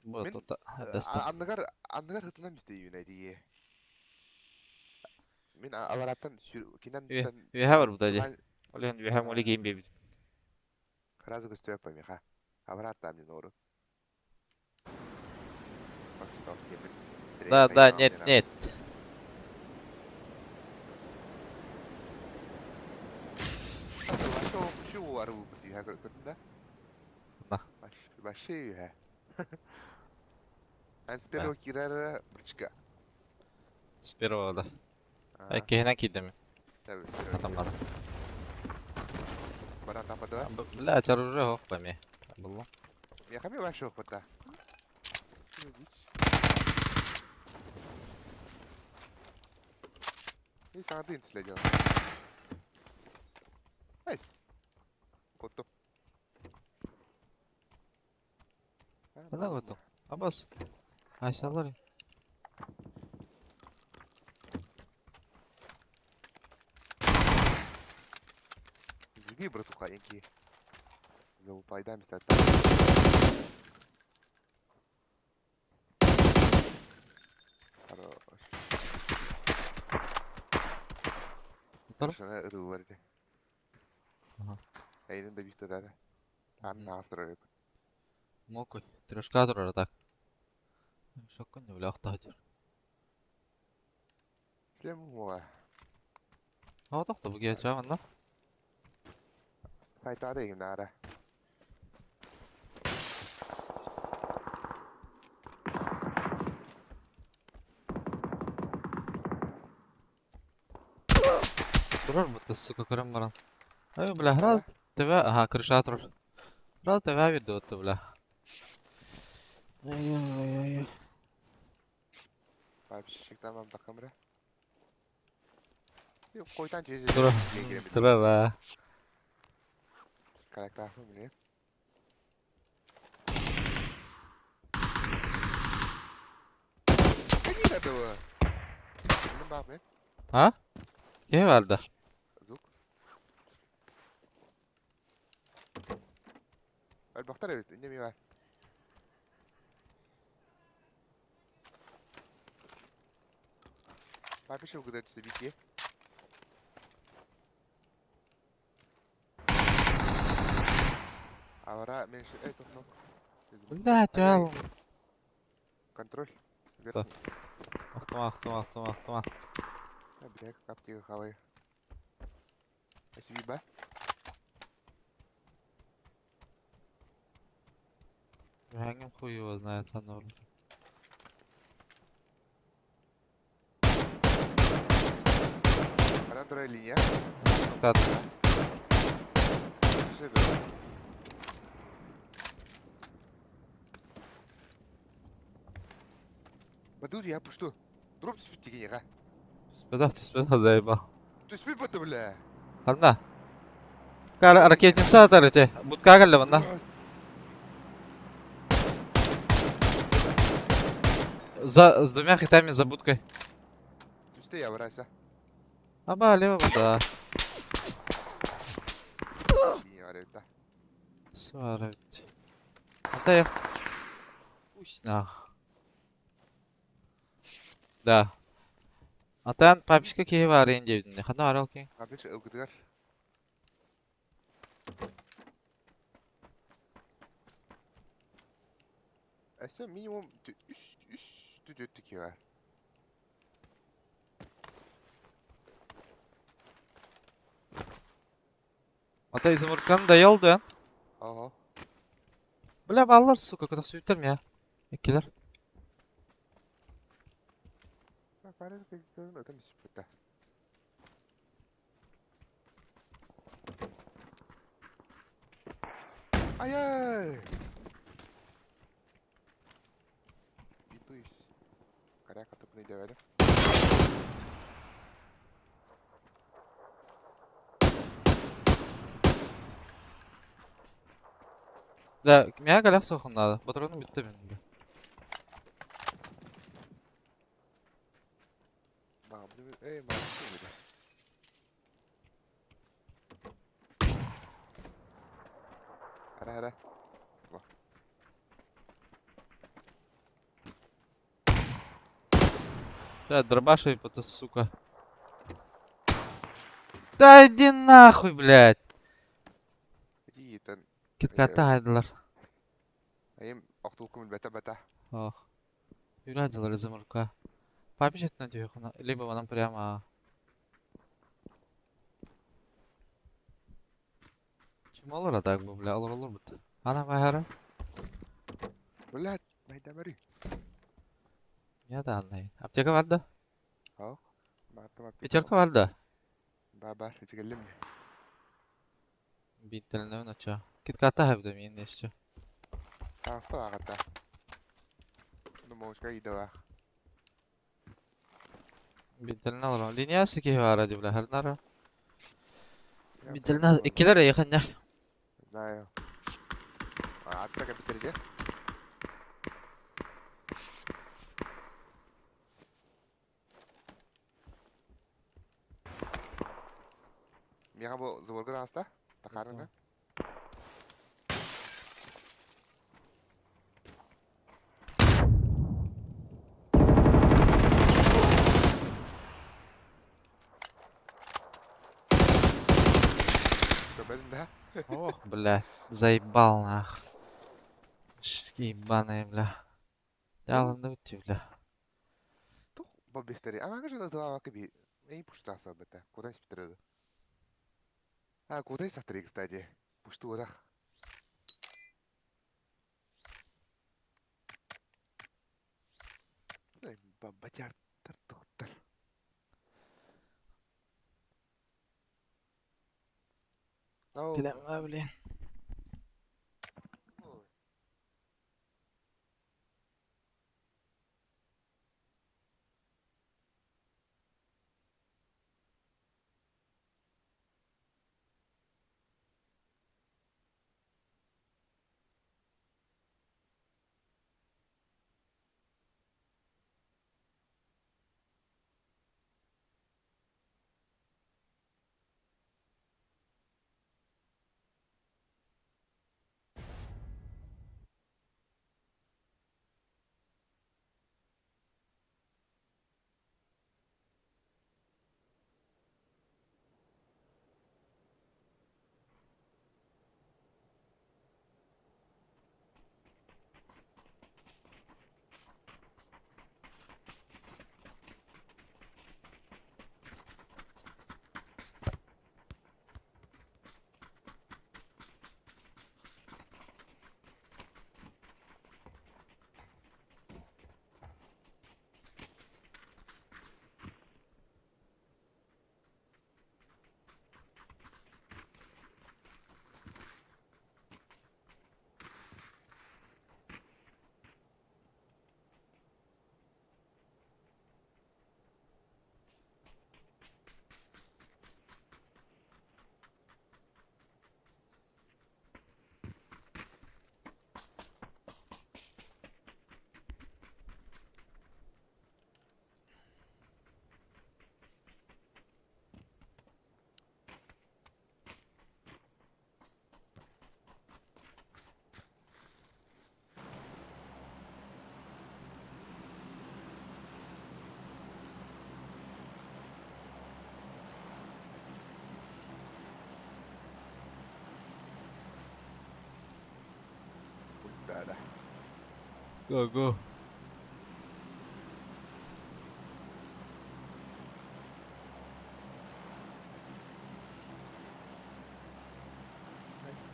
Вот Мин это дэстэн. анныгар анныгар хытынан мистэйүүнэ дии. Мин алараттан кинен Үһэ бар бу дии. Олен үһэ моли кийин бэбит. Сразу көстүбэт помеха. Обратно мне нору. Да, да, нет, нет. На. Большие үһэ. Эн с первого киирэр бричка. С первого, да. Иккиһинэн киирдим. Атаммата. Баран таппата. Блядь, оружие ох пойми. Буллум. Я хами вообще охота. И саҥардыын следил. Найс. Куттум. Ханна куттуҥ? Абас. Айсалар. Заби, братуха, янки. Залупайда места. Хорош. Утар? Шана ытыллар ити. Ага. Эйден да бистэ дары. Анна астырар Мокой. Трешка турар так. Шоккун не бля охтаһытыр. Шлем уола. Аҕатах да бу киһи манна. Сайтаада игин наара. Турар будто, сука, көрөн баран. Ай, бля, раз тебя... Ага, крыша турар. Раз тебя ведут, бля. Ай-ай-ай. Вообще, там камера. Койтан Турар. Турар, а. Карактаахпын билигин. Какие этого? А? Киһи барда. Звук. Элбэхтэр эбит, инньэ эмиэ баар. Папиша угадать событие. Авара меньше... Эй, тохнок. Блядь, ал. Контроль. Да. Ахтыма, ахтыма, ахтыма, ахтыма. Бля, как ты хавай. Спасибо. Үһэҥҥин хуй его знает, ханна барбыт. Она вторая линия. Так. Бадур, я пушту. Дроп түспүт дигиниҕэ. Түспэтэх, түспэтэх, заебал. Түспүт бата бля. Ханна? Ракетница атар ити. Будка кэллэ манна. За, с двумя хитами за будкой. Түстэ я врайса. Аба, лево, да. Сварить. Да я... Пусть нах. Да. Атан папичка киһи баарыйын диэбитин. Ханна барал киһи? Папич ылгытыгар. Өссө минимум үс үс түтүттү киһи бар. Ата изумрудканы доел да? Ага. Бля, баллар, сука, куда сүйүттэр мия. Иккилер. Ай-ай! Битуюсь. Коряка тупный девели. Да, миэхэ кэлэх суохун наада. Ботуруонум бүттэ мин. Эй, мам, Ара, ара. Бля, дробаш это, сука. Да иди нахуй, блядь. Иди, Киткатта хайдылар. Айым охтулкум билбэтэ бата. Ох. Юрядилар изумрука. Папич на дюхуна, либо вона прямо. Чим olur adak bu bile olur olur bu. Ana bayara. Блядь, майдамари. Ya da anlayın. Аптека var da. Ах, ما Пятерка var da. Баба, تكلمني. Бинтелне нача. Киткатта хайбда мин еще. عرفتها غدا. Ну, مش جاي ده. Бинтелне алырам. Линиясы ки var hadi bile her nara. Бинтелне ikilere yakın ya. Знаю. قعدت كمبيوتر ده. Миха бу заборга таҕыста? Тахаарына? Көрбөтүм да? Ох, бля, заебал нах. Шки ебаные, бля. Яланды бля. Тух бабестери. Ама кажа да каби. Эй, пушта сабата. Куда спитреді? А, куда сатри, кстати. Пушту одах. Бабатяр доктор. Ау. Дилемма, блин. Да. Go go.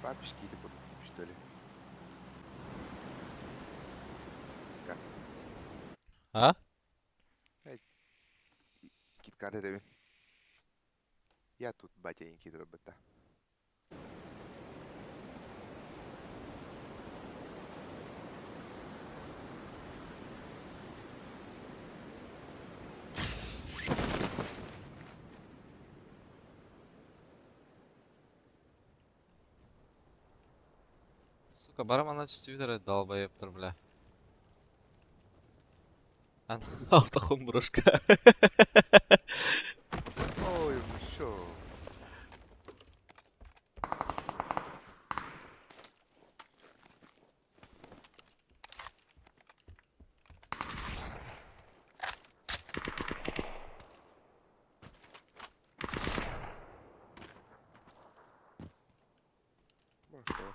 Бабочки это будут, что ли? Как? А? Киткат это. Я тут батеньки робота. Сука, барамана чувствитель долбоеб, бля. Алтахом брошка. Ой, шо. Ну что?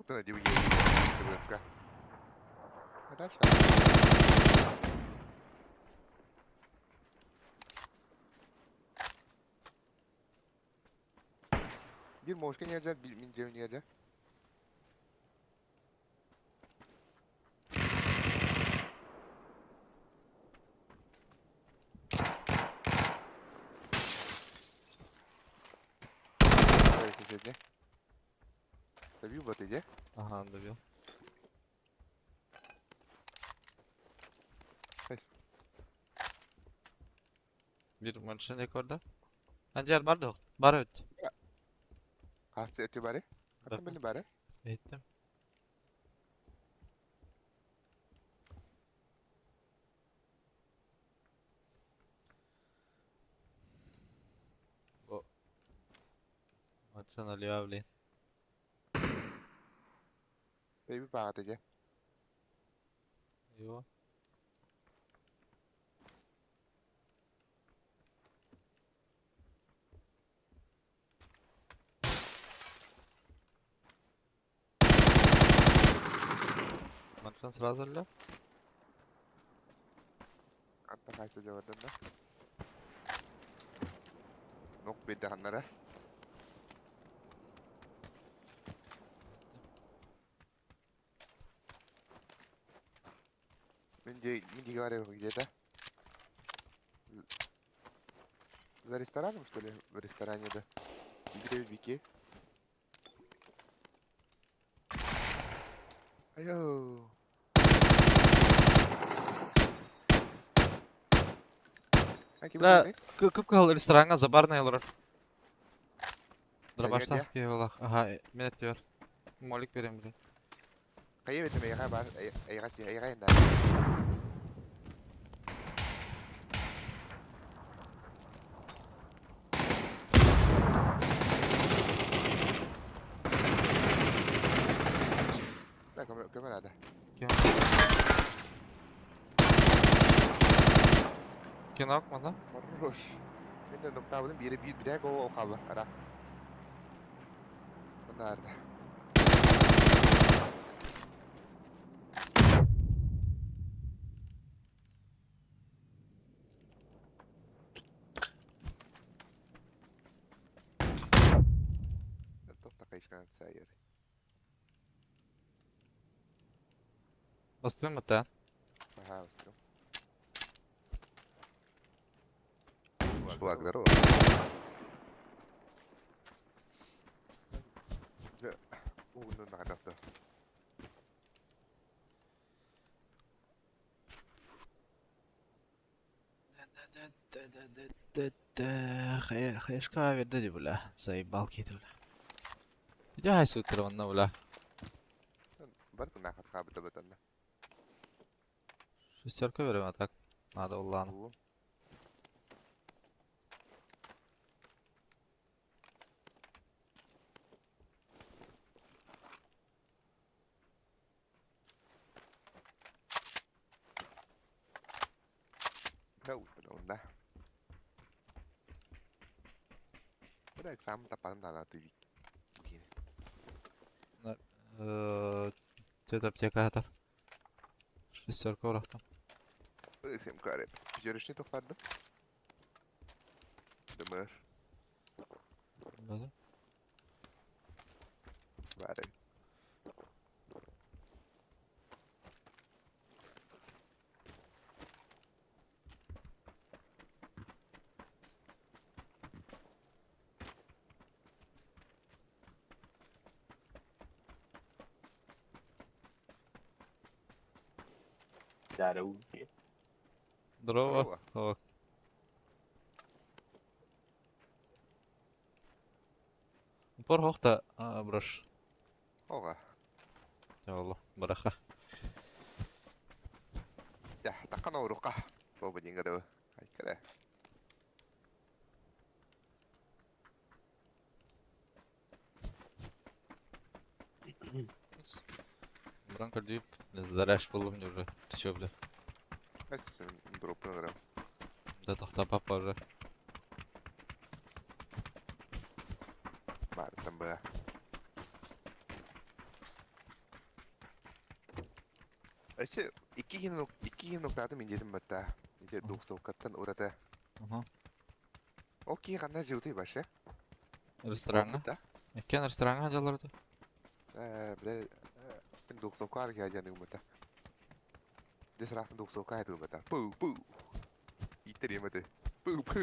Оттон эти ТВСК. А дальше? Bir мошка нельзя, bir min нельзя. Соседний. Добил вот иди. Ага, добил. Найс. Bir машина rekorda. Ancar бар да бар өт. Хасты өтө бары. Хаттан Бапа. билин бары. Ettim. Bu Maçın Ali abi. Baby багат иди. Yo. Maçın сразу ли? Антон хайсы жабардан да. Нок бедде ханнара. Мен де говорю где-то. За рестораном, что ли? В ресторане, да. Игорь Вики. Айо. Да. Көп кыл ресторанга за барная олар. Дробашта Дробашта пиво. Ага, мен еттер. Молик берем биле. Кайы бетеме яга бар, айга си, айга инда. Да, көмө надо. Кино мана? Хорош. Мен де ноктабыдым бири бир бирек о калды. Ара. Мынарда. Тохта кайшкан сайыр. Бастым мата. Ага, бастым. Чувак, здорово. Угунун нагадапты. Хаешка верди бля. Заебал кити бля. Иди хай сутра онна бля. Бар нахат хабыта бытанна. Шестерка берем, а так надо улану. Уу. Да, утро, да. Бля, экзамен тапан да ты Тет аптека атар. Шестерка урахтым. Сем кареп. Пятерочный тохварды. Дымыр. Да. Бары. Здорово. Здорово. О. Пор хохта браш. Ога. Ялла, браха. Я, такана урука. Боба деньга да. Айкара. Бранка дип, заряж болдым уже. Ты чё, бля? Дроп награм. Да тохта папа уже. Бар там бля. Өссө 2 ноктааты мин диэтим батта. Ити двухсовкаттан ураты. Ол киһи ханна живутый вообще? Рестораҥҥа. Да? Иккиэн рестораҥҥа дьаллар этэ. Бля, мин двухсовка аргия диэн ыгыммыта. Дес ыраахтан двухсовка айтылбата. Пу пу. Ииттэр иэмэти. Пу пу.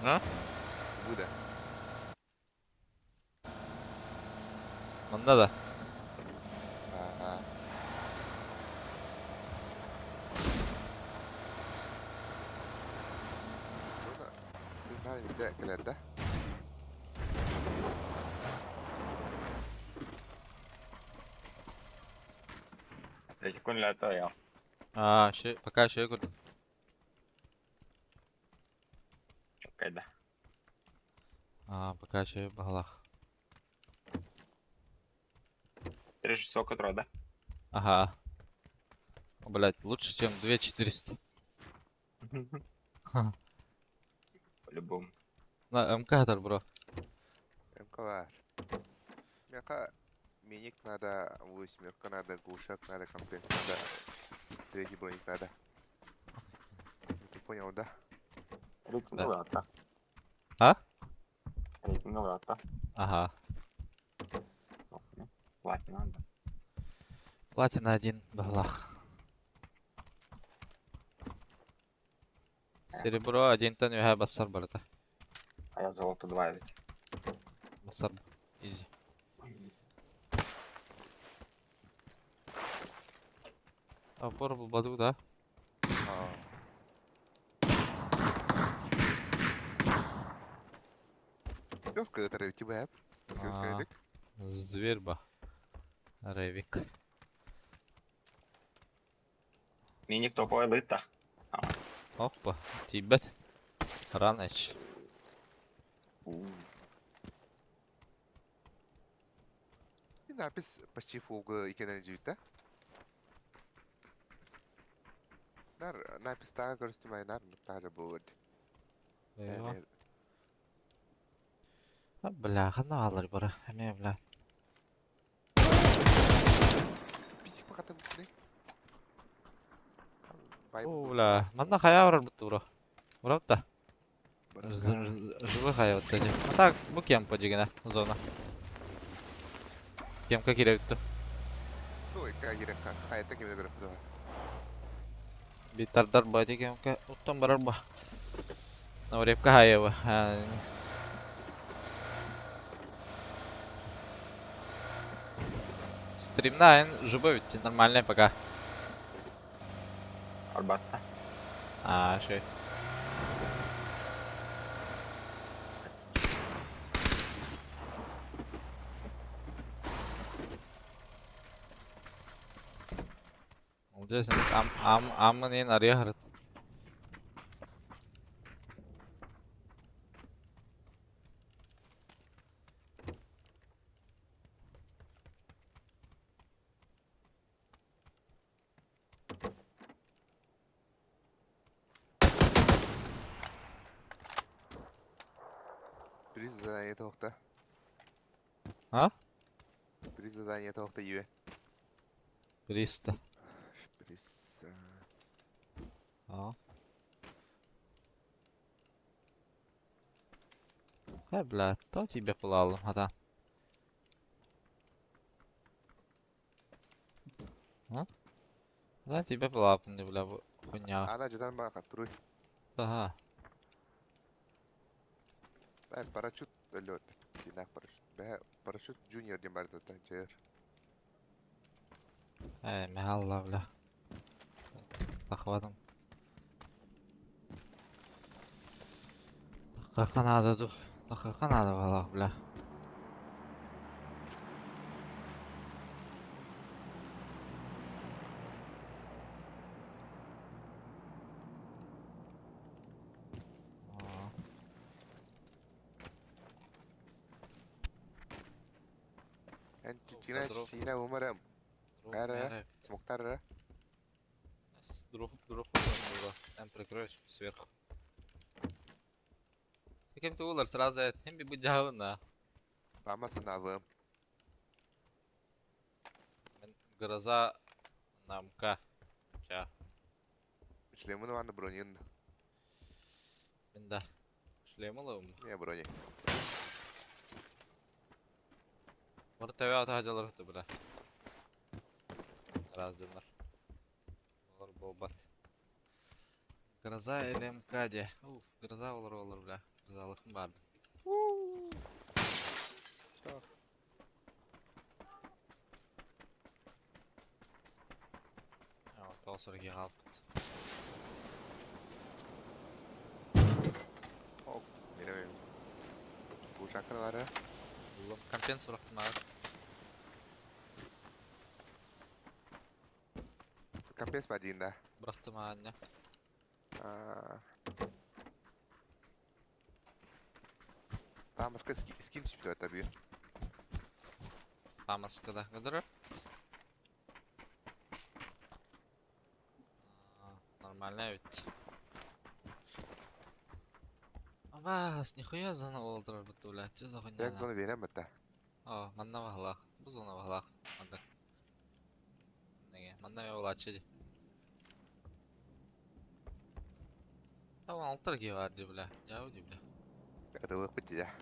А? Бу да. Манна да. Аа. Сына кэлэр да? Kun я. А, пока еще курдук. Кайда. А, пока еще баҕалаах. 3600 утра, да? Ага. Блять, лучше, чем 2400. По-любому. На МК бро. МК бар. Мяка миник надо, восьмерка надо, глушак надо, комплект надо, третий броник надо. Ты понял, да? Рейтинговый да. А? Рейтинговый да. Ага. Платина, да. Платина 1 баҕалаах. Серебро 1-тан үһэ бассар барыта. А я золото 2 ведь. Бассар. Изи. Опор баду, да? А. Лёвка, это ревти бэп. А. Зверь ба. Ревик. Миник топовый лыта. Опа, тибет. Раныч. И напись почти фулга икенен жүйті. Нар напись тағы көрістім нар тағы болады. Eyvah. А, бля, ханна алар бара. Эме, бля. Писик пақатын бітіне. О, бля. Манна хая барар бутты, бро. Бро да. Живы хая вот эти. А так, бу кемпа дегене зона. Кемка кире битти. Ой, кагире хаята кемде көріп бұда. Битардар бати кемка. Уттан барар ба. Наврепка хая ба. Стримна живой ведь нормальный пока. Арбатта. А, шей. Молодец, ам ам аммын ария харат. Приз задание тоқта. А? Приз задание тоқта юе. Приста. Приз. А. Хай, бля, то тебе пылал, ата. А? Да, тебе пылал, не, бля, хуйня. Ана жадан баға тұруй. Ага. Парашют лед. Динак парашют. Бә парашют джуниор дем бар да жер. Эй, мехалла, бля. Захватом. Дақиқа надо дух. Дақиқа надо балах, бля. Эн чичина чичина умарам. Ара, смоктар ара. Друг, друг было. Там прикроешь сверху. Кем ты улар сразу это. Хем би будь на. Бама санавым. Гроза намка. Ча. Шлемын ванна бронин. Мен да. Шлем алым. Не брони. Bunu teve ata hacalar бля. Раз дюнар. Олар болбат. Гроза ЛМК де. Уф, гроза олар олар бля. Грозалықым барды. Так. Тоғыз қалыппыт. Міне Ушакыр бары. Буллум. Компенс бұрақтым ағыр. Компенс ба дейін да. Бұрақтым ағын, Тамаска скин түсіп тұрады бүйір. Тамаскада. Кыдыры? Нормально ведь. Абас, нихуя зона олдырар бітті, бля. Че за хуйня? Як зона берем бітті. О, манна бағлақ. Бұл зона бағлақ. Манда. Неге? Манна мен олачы ди. Tamam алтар ки бар ди, бля. Жау ди, бля. Атылық бітті я.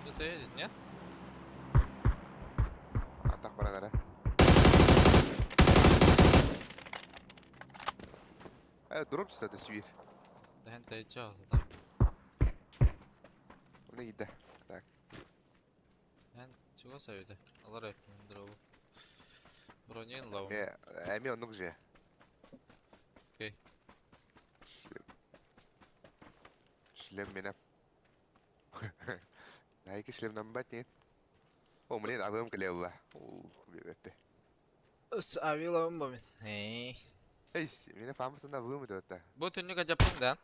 Кто-то едет, нет? Атақ баран ара. Дроп түсті сүйір. Да энте чё, так. Оны иді. Так. Эн чего совете? Алар эппин дробу. Бронин лау. Эми оннук же. Окей. Шлем. Шлем мене. Найки шлем нам бат нет. О, блин, авым клеула. Бебетте. Өс авилам бо мен. Эй. Эй, мене фамасында авым өтті. Бу түннүк жаппын да.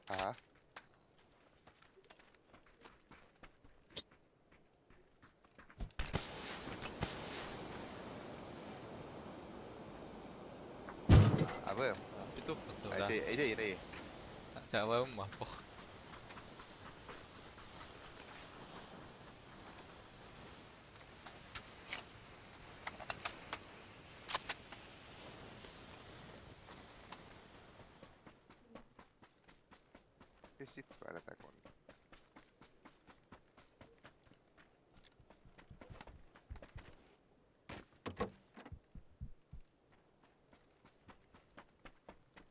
Ага. Авым. Петух бітті, бля. Эй, эй, эй, эй. Авым ма, пох. Песик бара так он.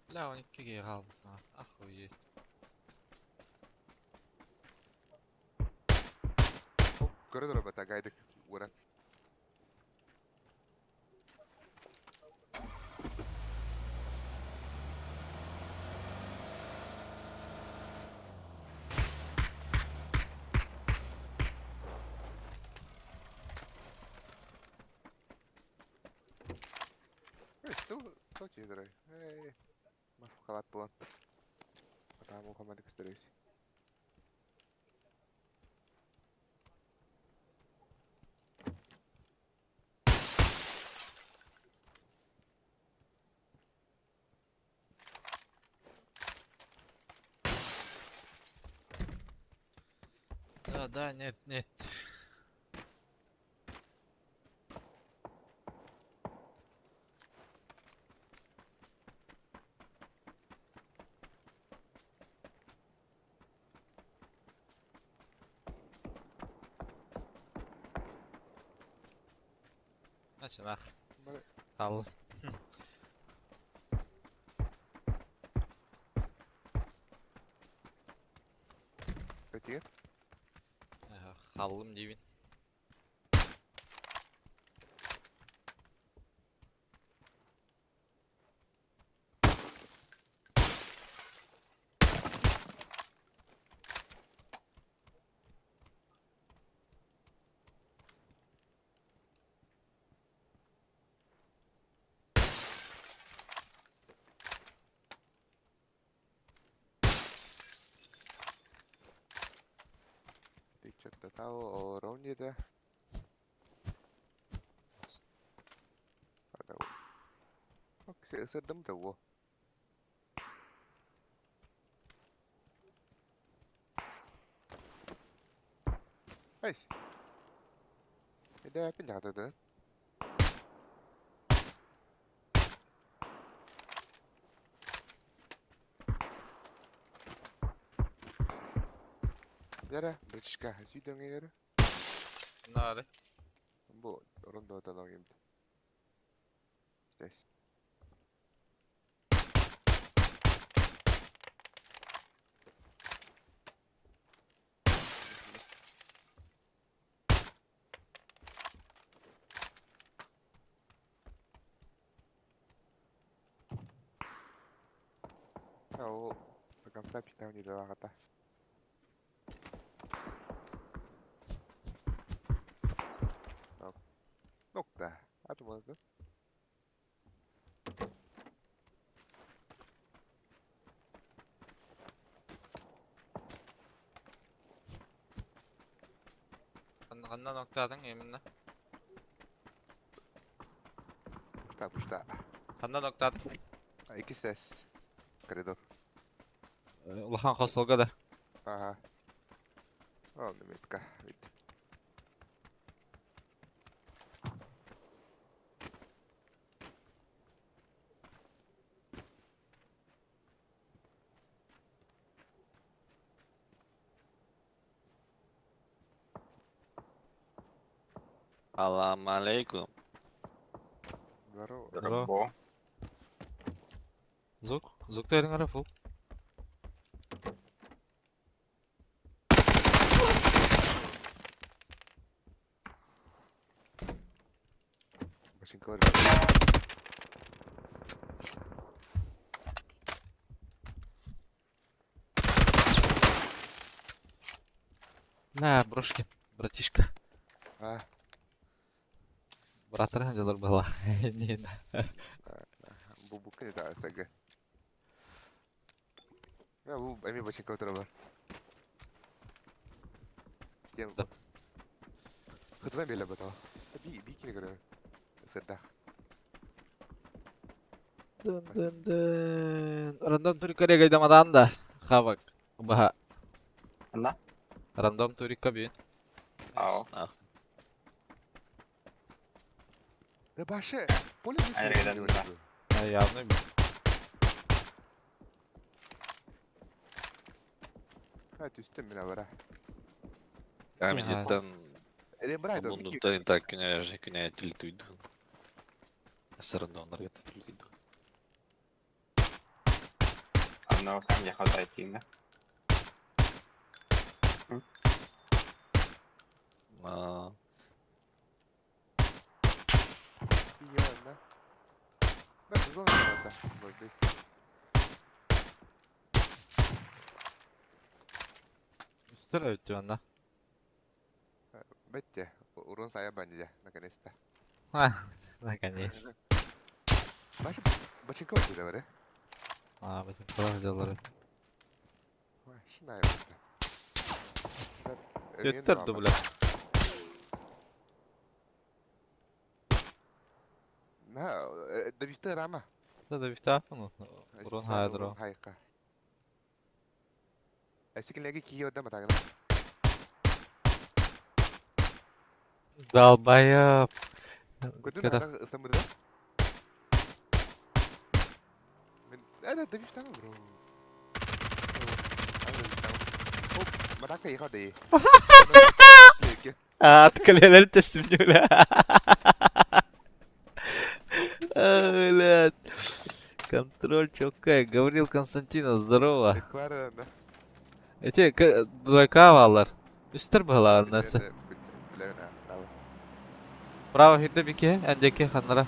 Бля, он иккиге қалбыт. Охуеть. Көрдөр бата гайдык уран. Эй, что тебе, Эй, масқалат болан. Потому команда кістерес. Да, да, нет, нет. Значит, нах. Ал. Пәтер? Халлым дейбин. Орон диэтэ. Сырдым да уо. Nice. Эдэ пин Yara, братишка, сүйдөңе yara. Нары. Бу орон да имд. Здесь. Ол до конца питания не. Nokta. Hadi bakalım. Ханна ноктадың именно? Пушта, пушта. Ханна ноктадың? Iki ses. Коридор. Улахан хосолга да. Ага. О, метка. Вид. Алам алейкум. Здорово. Здорово. Звук? Звук терин ара фул. Машинка var. На, брошки, братишка. А, Брат делар была. Не, на. бу бу не да, сага. Я бу эми башинка отура бар. Тем. Да. Хытван беле бата. Би би кире көрө. Сырдах. Дын дын дын. Рандом турика регайдамадан да. Хавак. Баха. Ханна? Рандом турика бүйін. Ау. Нахуй. Баше, поле Айргедан да. А, явно би. Ha түстüm мен бара. Камедиттен Рембрайт мундуктан так күнә күнә тилтуйду. Сырындоннарга тилтуйду. Анна кам яхал айтинга. А, Яна. Да, зона да. Может Үстер өттü анда. Бетте, урон сая банди, наконец-то. Ха, наконец. Баше, башинка бар да бар. А, башинкалар делар. Машина. Өттөр дубля. На, давиште рама. Да, давиште ну. Урон хайдро. Хайка. Эсикилеги кийо да матагна. Долбоёб. Көтүн Когда- ара ысамырда. Мен это давиште бро. Оп, матакта ихады. А, ткалелер тестимнюля. Блядь. Контроль чокай. Гаврил Константинов, здорово. Эти двойка валар. Үстер была насы. Право хирде бике, әндеке ханнара.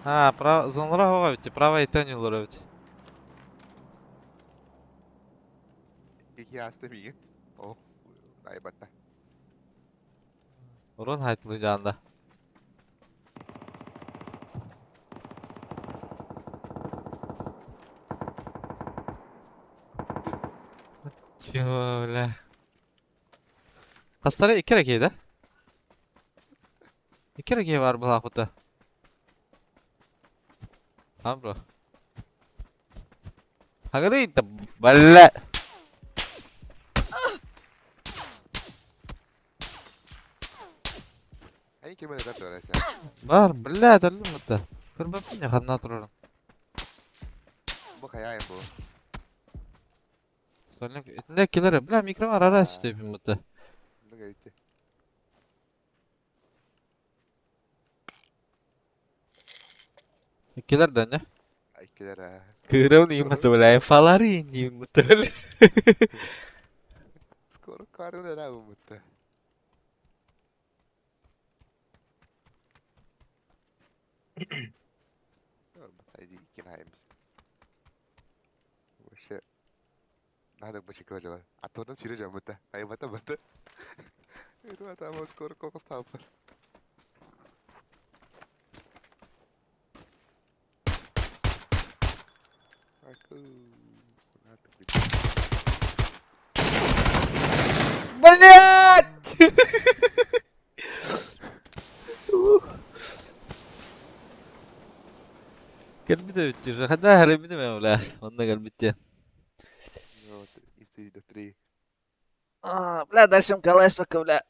А, право, зонлара хога бит, право итән бит. Iki аста миген. О, айбатта. Урон хайтлы жанда. Чего, бля? Хастара икки эрэ киһи да? Икки эрэ киһи баар былаахпыта. А, бро. Хагырый да, бля. Ай ким эрэ тардыалай сэ. Бар, бля, төллүм бутта. Көрбөппүн я ханна турарын. Бу хайаайын бу. Сольник итинде килер, бля, микро арара сүтөпүн бутта. Бу гейти. Иккилер да не? Иккилер аа. Кыырабын иймата, бля, инфалары индиим бутта. Скоро карын эрэ бутта. Вообще, надо бы чекать. А то там через жамбыта. Ай бата бата. Это там скоро кокос тапсыр. Блять! Кэлбит эбит дии. Ханна харайбытым ээ, бля. Онно кэлбит диэн. Вот, история три. А, бля, дальше мкалась пока, бля.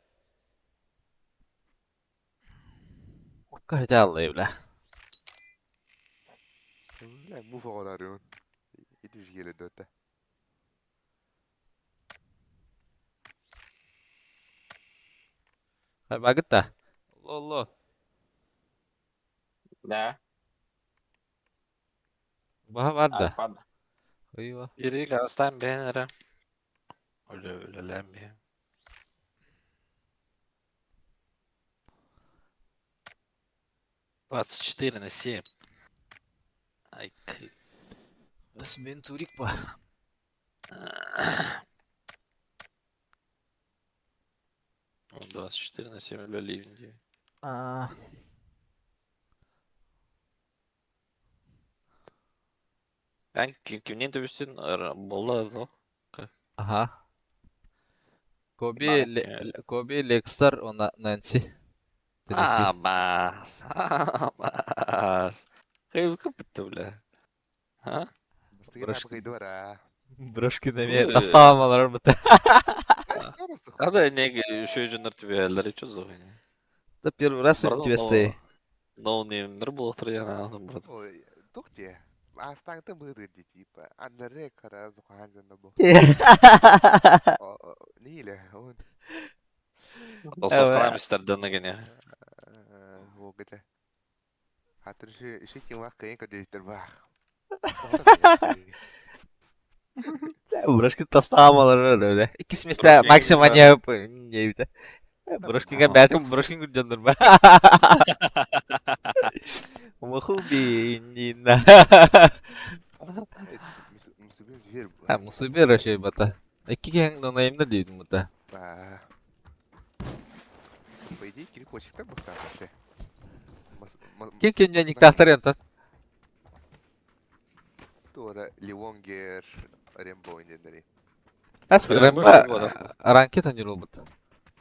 Окка бля. Бля, муфа оҕолорун. Ити жиэлэ дота. Багытта. Алло, алло. Да. Баха бар да. Арпад. Ойуа. Biri gazdan beğenirim. Öyle öyle bir. 24 на 7. Ай, Бас мен турик па. 24 на 7 үлэлиибин А. Эн кимнин төбүстүн буолла да Ага. Коби, Коби, Лекстар, она Нэнси. Теннесси. Абас, абас. Кайы бля. А? Бастыгын двора. Брошки на меня. Тастаамалар быта. А не еще жоннор түбээлер что за хуйня? Да первый раз интересный. Ноунеймнер буолтар яна брат. Ой, тухте. Астаңты быды типа. Аннары кара зухаан жонно бу. Ниле, он. Толсовкалам истерден гене. वो Хатыр ши вах кайын кадейтер бах. Брошки тастаамалар бля. Иккис месте максимум не бит. Брошкига бәтим брошкин күрдөндөр ба. Махуби нина. А, мусубир вообще бата. Икки кең донайымда дейдим бута. По идее, кирпочек там вообще. Кем кем никтахтар янтат. Тора Ливонгер Рембо индендери. Ас Рембо ранкет анир бут.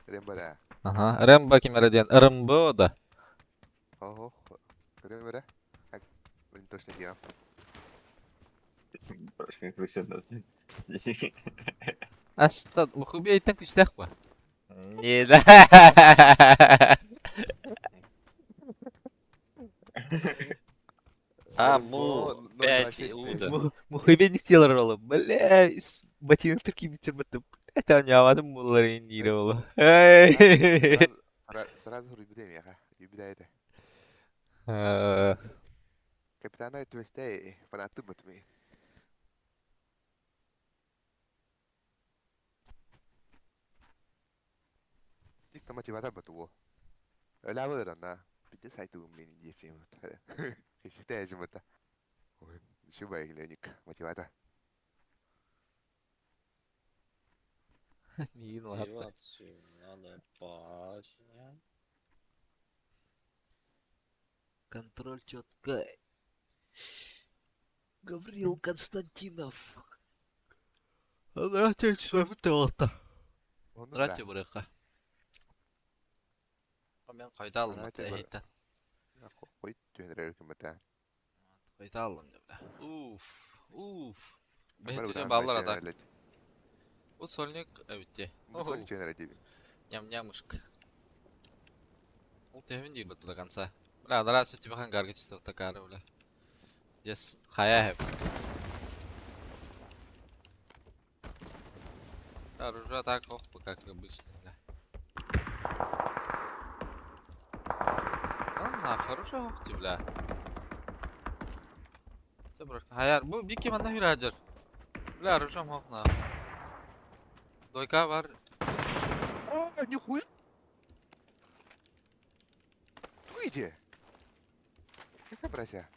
Рембо да. Ага, Рембо ким эре Рембо да. Ого, Рембо да. Блин, точно я. Ас та мухуби айтан күчтәк ба. Не да. А, му 5 уда. Мухуби не телар олы. Бля, ботинок такие битер бутты. Это не авадым буллар инди олы. Сразу рубидем я, юбидай это. Капитана твесте фанаты бутми. Чисто мотиватор буту. Өләвер на. Бите сайту блин есим. Считаю же это. Ой, шуба леник мотиватор. Мин ладно. Надо пачня. Контроль четко. Гаврил Константинов. Оннук Здравствуйте, да. барыахха. Мен қайда алым Давайте бар. эһиттэн. Хойт түһэн кымата. Қайда алым деп бля. Уф, уф. Бар Бэһитинэ удаан бааллар байтыан ата. элет. Бу сольник эбитте. Бу сольник түһэн диибин. Ням-нямушка. Ол тэһин диир до конца. Бля, анараа сөтүбэхэн гарга чисто такара, бля. Yes, хая хэп. Оружие так ох, как обычно, бля. А нах, оружие ох ты, бля. Все, брошка. Хаяр, бу бики манна хүрәжер. Бля, оружие ох на. Дойка бар. А, нихуя! Туйте! Какая братья?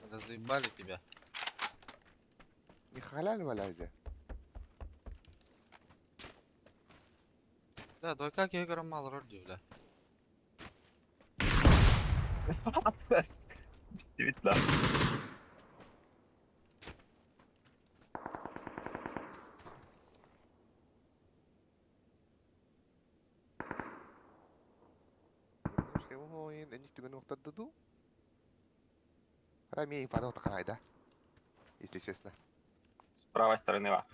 Разъебали тебя. Не халяль валяйте. Бля, дойка кегерім мал роль бля. Бит да. Рами инфа такая, Если честно. С правой стороны ва.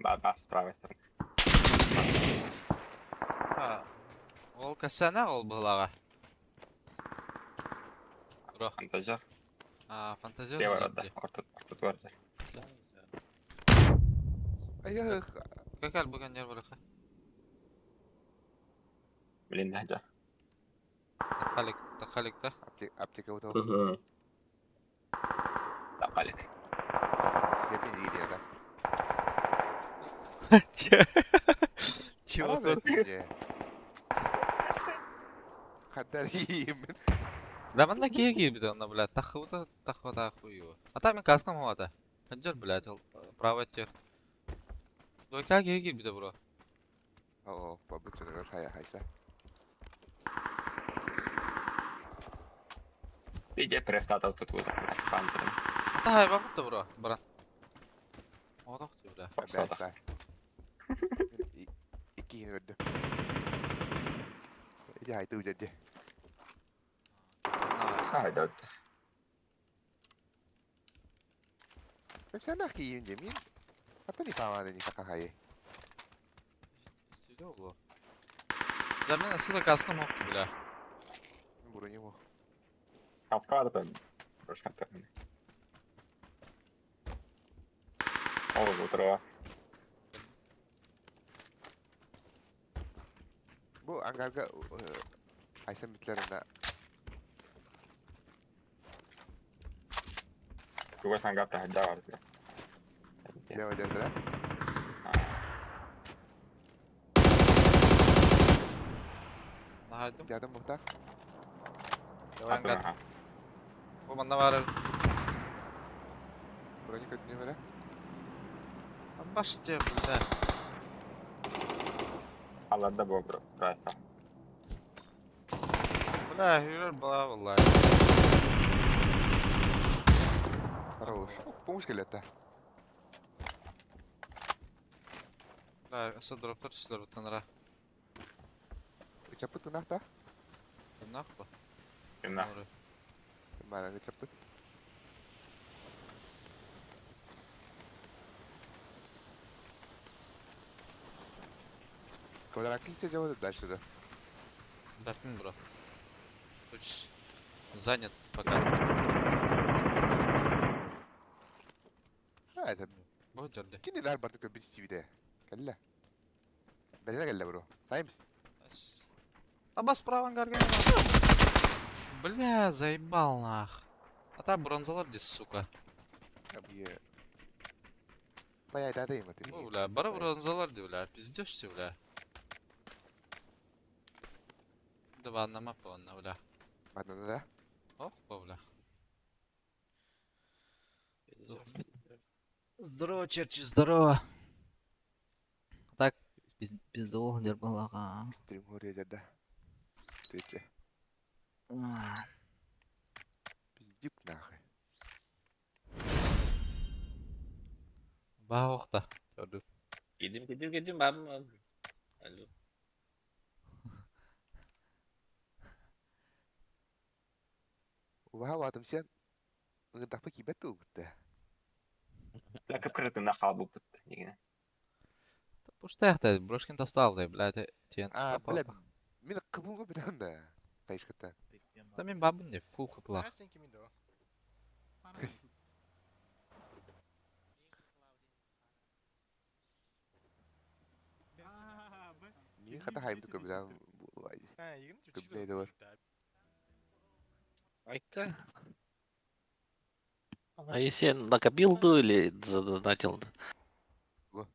Да, да, с правой стороны. А, ол кассана ол былаға. Бро. Фантазер. А, фантазер. Левый рот, да. Ортут, ортут гордер. Ай, Какая бүгін нер барықа? Блин, да, да. Тақалик, тақалик, да? Аптека вот Угу. Тақалик. Степень или да? Чего тут? Хадарим. Да манна кие киирбит онно, блядь, тахыбыта тахыбата хуйу. А там мен каскам хуата. Ханжар, блядь, ол правый тер. Дойка кие киирбите бро. О, бабычын хая хайса. Иди префтатал тут вот, фантером. Ата хайба бутта бро, брат. Одох ти, бля. Сотах. Иккиһин көрдүм. Иди хайты үдерди. Сайда. Сана киин демин. Ата ни памады ни какахайы. Истиде оглу. Да мен асыда каскам хоқту, бля. Броню. Кавкарта. Брошка О, утро. Бу ангарга айсан битлеринде Другой сангар тахда бар. Лево дердилер. Нахайдым. Yardım muhtar. Ангар. Бу манна бар. Броня көтүнө бере. Баш те, бля. Аларда бу бро. Раса. Бля, хүрер бала валла. Хорош. Помощь келет. Бля, аса дроптар түслөр бутанара. Чапыт тунахта. Нахпа. Имна. Мана чапыт. Квадракисте жабы дальше да. Бәпмин, бро. Хочешь занят пока. А, это Бу жерде. кинилер барды көп бит Кэллэ. Берене кэллэ бро. Саймс. Аба справа гаргана. Бля, заебал нах. А та бронзалар здесь, сука. Абье. Бая дадайым аты. Ну, бля, бара бронзалар бля, пиздешься, бля. Давай на мапу, онна, бля. Ладно, да? Ох, бля. Здорово, черчи, здорово. Так, пиздолог дербалаға. Стрим хория жерде. Түйте. Пиздюк нахуй. Баһа охта. Көрдүк. Кидим, кидим, кидим, бам. Алло. Убаһа уатым сен ыҥырдахпа киирбэт туолбут да. Бля, кып-кырытына хаалбыппыт дигинэ. Пустяхта, брошкин тастаалдай, блядь, тиэн. А, бля, мин кыбылга билэн да. Кайышката. Да мин бабын не, фул хыпла. Мин хата хайым тука билэн Кыбней бар. Айка. А если накопил ду или задонатил? Го.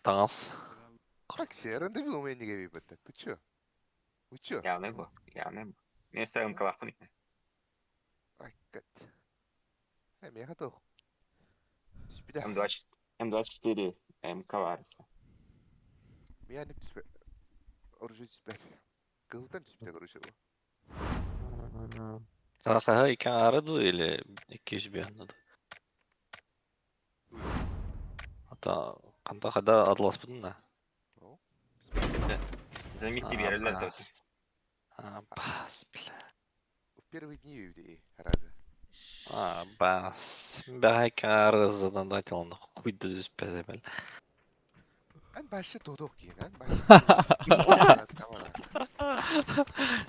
Таҥас. Как все, рандеву у меня не говорит, Ты чё? Вы чё? Явный бу, явный бу. Мен сагым калахпын иккен. Ай, кать. Э, мен готов. Түспүтэ. М20, М24 МК варса. Меня не түспэ. Оружие түспэ. Кылтан түспүтэ, короче. Сахаха икки аҥаара дуу или 200 ду? Ата ханта хада атласпытын да. За миссии берелер да. А, бас, бля. В первые дни видели раза. А, бас. Бэҕэ икки аҥаара задонатил, хуй да түспэтэ, бля. Эн башы додок диэн, эн башы.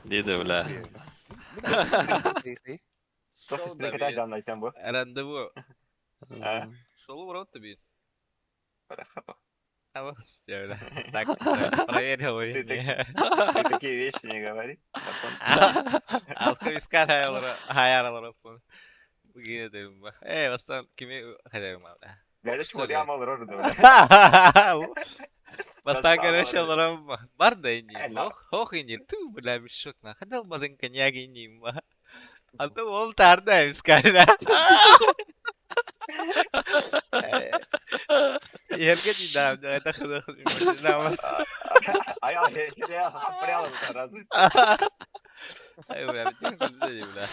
Диде, бля. Тоқ үстіне кете жанлайсың бу. Рандеву. А. Шолу в рот тебе. Хорошо. А вот, бля. Так, проверил Ты или Ты такие вещи не говори. Потом Аска вискар хаяралара пун. Бугине Эй, бастан кими хадайым бля. Бля, Что чего ли? я мал рожу, бля. Бастан короче аларам бар да ини. Э, на. Ох, ох ини ту бля мешок на. Хадал бадын коньяк ини ма. А то ол тарда вискар. Ерге ди да, это хада хада. А я, я, я, прямо сразу. Ай, бля, битин күлдү бля.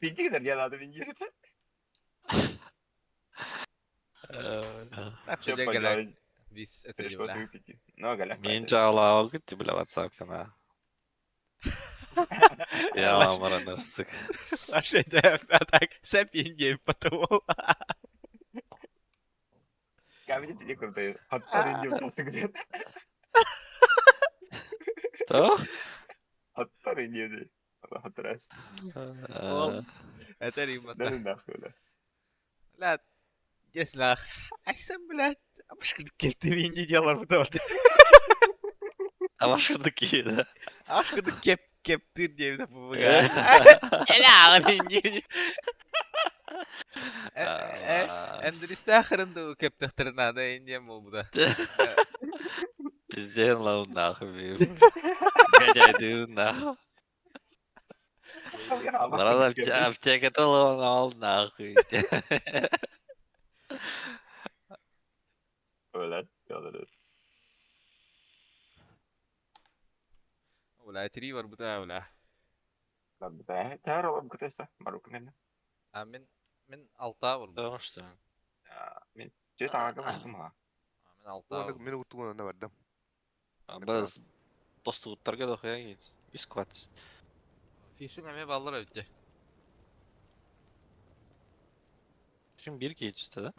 Пиздик, я надо виньерить. Так, Что бля, поделать? Бис это Пришлось бля. выпить. Ну, голяк. Мен жаалаа күттү, бля, WhatsApp-кана. Я вам сука. Вообще, да, так, сәп потом. Камень пиздик крутой. Хаттар индио толсы где-то. То? Хаттар индио. Хаттар. Это рима. Да ну нахуй, да. Ла, если Айсам, блядь, а башкырдык кептир инди делар бу А башкырдык да. Ашкырдык кеп кептир деп да бу. Эла агын инди. Эндристе ахырынды кептехтернада инди бу да. Пизден лау нахуй. Гоняйды нахуй. Брат, аптека то ал нахуй. Блядь, да. Бля, три бар бу да, бля. Да, тәр көтәсә, барук мен. А мен мен алта бар. Потому что. Мен жет аңа бастым ха. Мен алта. Мен утугун бардым. Біз достугуттарга да хуя искват. Фишин эме баллар өттө. Şimdi bir geçti да?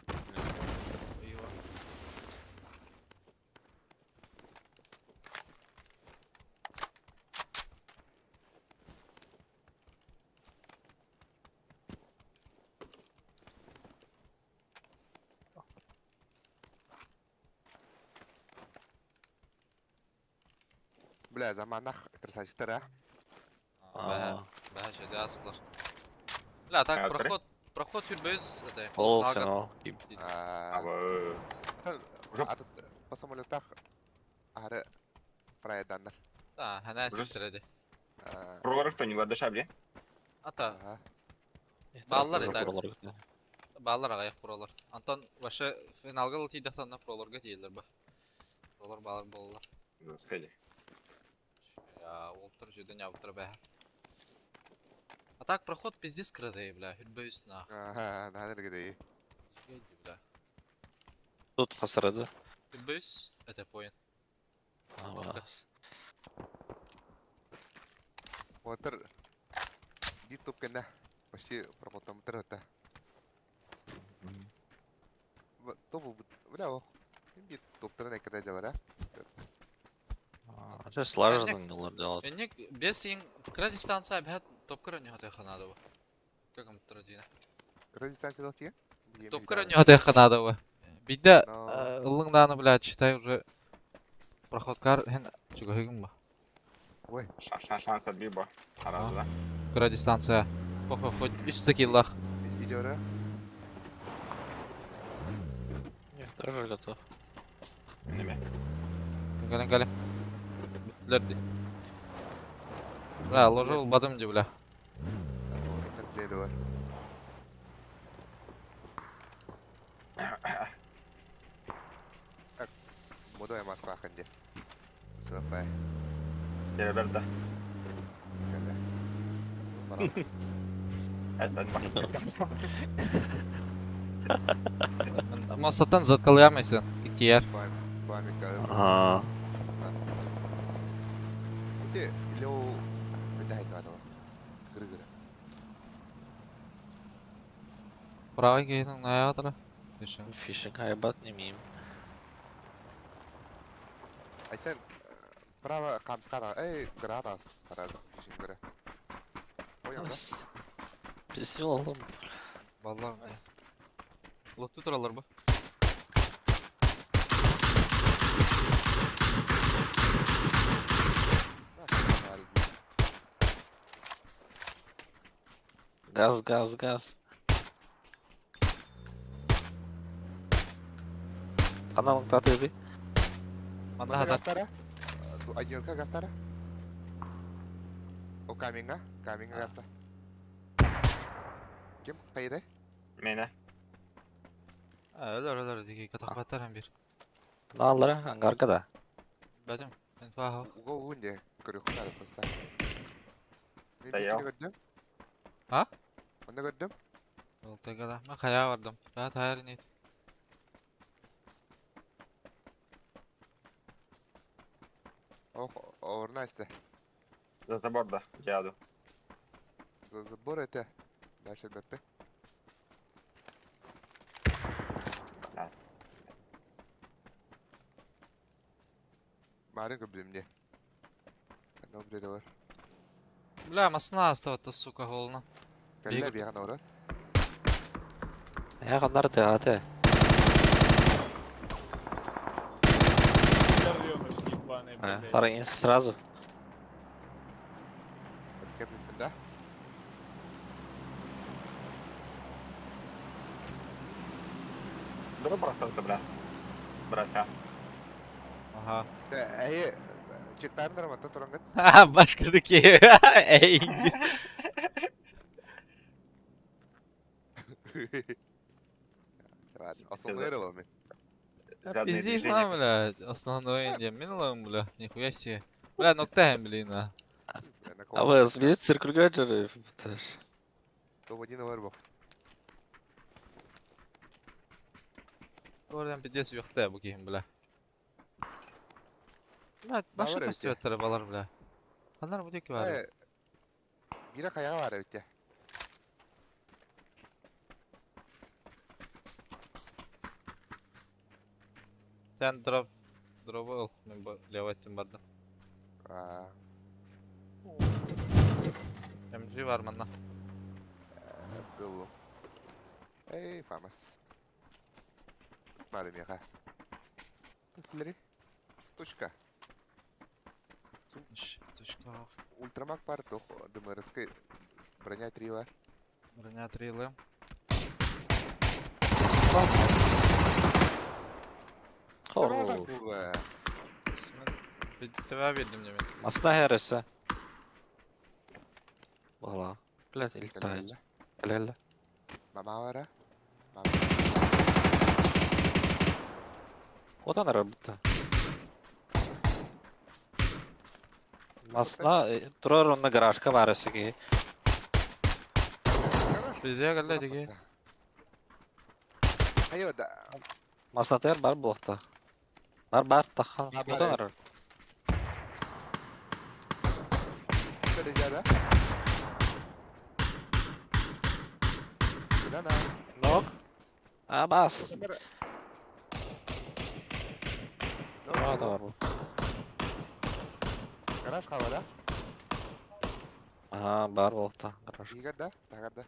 Бля, заманах красавчиктар, а. Бәһә, бәһә шөдө аслар. Бля, так А, проход, проход хүрбөз это. Полуфинал. А, Абы. По самолетах ары проеданнар. Да, хана Уже? сиптреди. Пролар кто не барды шабли? Ата, Баллар Баллар это. Баллар агаяк пролар. Антон вообще финалга тийдахтан проларга тиелер ба. Пролар баллар боллар. Скажи. Я олтыр жөдөн ябытыр бәһә. А так проход пиздец крытый, бля, хүрбөйүс на. Ага, наһаа эргэдэй. Үчүгэй бля. Тут хасарады. Хүрбөйүс, это поин. Абас. Уотар биир топ кэннэ почти проходтаммыттар это. Топ бля ох. Биир топтарын эккирдэ дьалара. Это слаженно было делать. Энник без ең кыра дистанция бэт топкара ньохатыахха наада бу. Как дина. Кыра дистанция тиген? Топкара ньохатыахха наада бу. Бидде ыллың дааны, блядь, считай уже проходкар хен чугахыгын ба. Ой. Шанса биба. Сразу, да? Кыра дистанция. Похуй, хоть үс киллах. Идёра. Нет, тоже готов. Неме. Кэлэн кэлэ. Бүттүлэр ди. Бля, ложил бадым ди, бля. Бар. Так, модой маска ханде. Сыпай. Келе берді. Кэлэ. Барам. Әсән Мосаттан заткалыямайсың. Киер. Памятка. Ага. Ити леу это хайта. Гыры-гыры. Правый кейінің наятыры. Фишинг айбат не мим. Айсен право камскара. Эй, градас. Тара фишинг гыры. Ой, анда. Писал. Баллам. Лотту туралар бу. Газ, газ, газ. Каналың татыды. Манда хатар. Гастара? Одинка гастара? О, каминга? Каминга гаста. Ким? Кайда? Мені. Өлөр өлөр диги катахбаттар hem bir. Наллара, ангарка да. Бәдем. Инфа Уго угунде. Көрү просто. Мен Да, я. бикини көрдүм. А? Онда көрдүм. Олтагада. Мен хая бардым. Бә тайыр не. Ох, орна исте. За заборда. Дяду. За забор это. Дальше беппе. Да. Марын көбүлүм де. Добре бар. Бля, масна астабатта, сука, голна. Кэллэ бияган ора. Я кандар аты. Ебаный, блядь. Тары сразу. Кэп да? Дұры просто бля. Брася. Ага. Эй, чектарын раматта турангат. Башкырдыки. Эй. Основной роль мен. Жадные Пиздец, движения. бля. Основной индия. Мен алам, бля. Нихуя себе. Бля, ноктаем, блин, а. А вы сбить циркуль же. Топ-1 бар бу. Oradan пиздец юкта бу кийим, бля. Бля, башы бар өте. көстүбөттөр балар, бля. Кандар бу деки бар. Э, Бире каяга бар өтө. Сен дроп дробы ыл. Мен бу левый бардым. А, MG бар мында. Был. Эй, фамас. Надо меха. Туфлери. Точка. Точка. Ультрамаг бар, тох, ДМРСК. Броня 3 бар. Броня 3 лым. Хорош. Тебе бердим неме. Масна хәресе. Бала. Блядь, илтай. Леле. Мама бара. Мама. Вот она работа. Масна турар онна гаражка бар өсеги. Пиздец, кэллэ тиги. Хайа да. Масатер бар буолта. Бар бар таха. Бар, Бар бар. бар. Када да. Да на. Нок. А бас. No, Да бар. Гараж хавара. Ага, бар буолта. Гараж. Игер да, тагар да.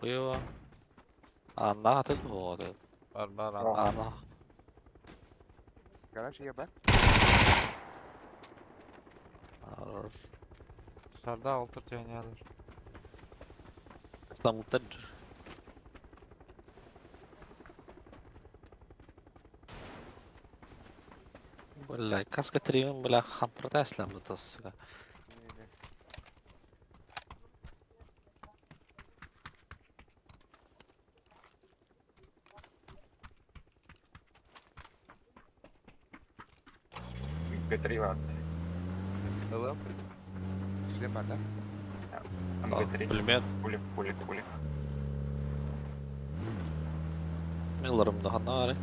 Хуева. Анна аты вот. Бар бар. О. Анна. Гараж ия бар. Dışarıda altı yerler. İstanbul'da Бля, каска триум, бля, хампырда эсләм сука. МГ3 бар. Ылым. Шлем бар да. МГ3. Пулемет. Пуля, пуля, пуля. Миллерым да ханары.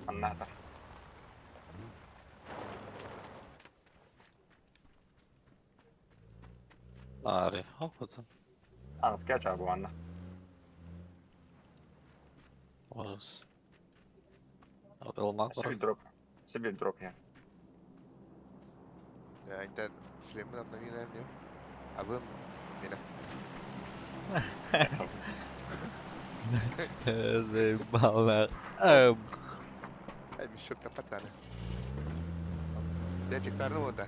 Аннатор. Ари. Хопот. А, скача бу анна. Ос. Илмак бар. Себе дроп. Себе дроп я. Я инта шлемын обновили мне. А вы меня. Заебал нах. Ай, мешок тапатана. Я чектарны вот да.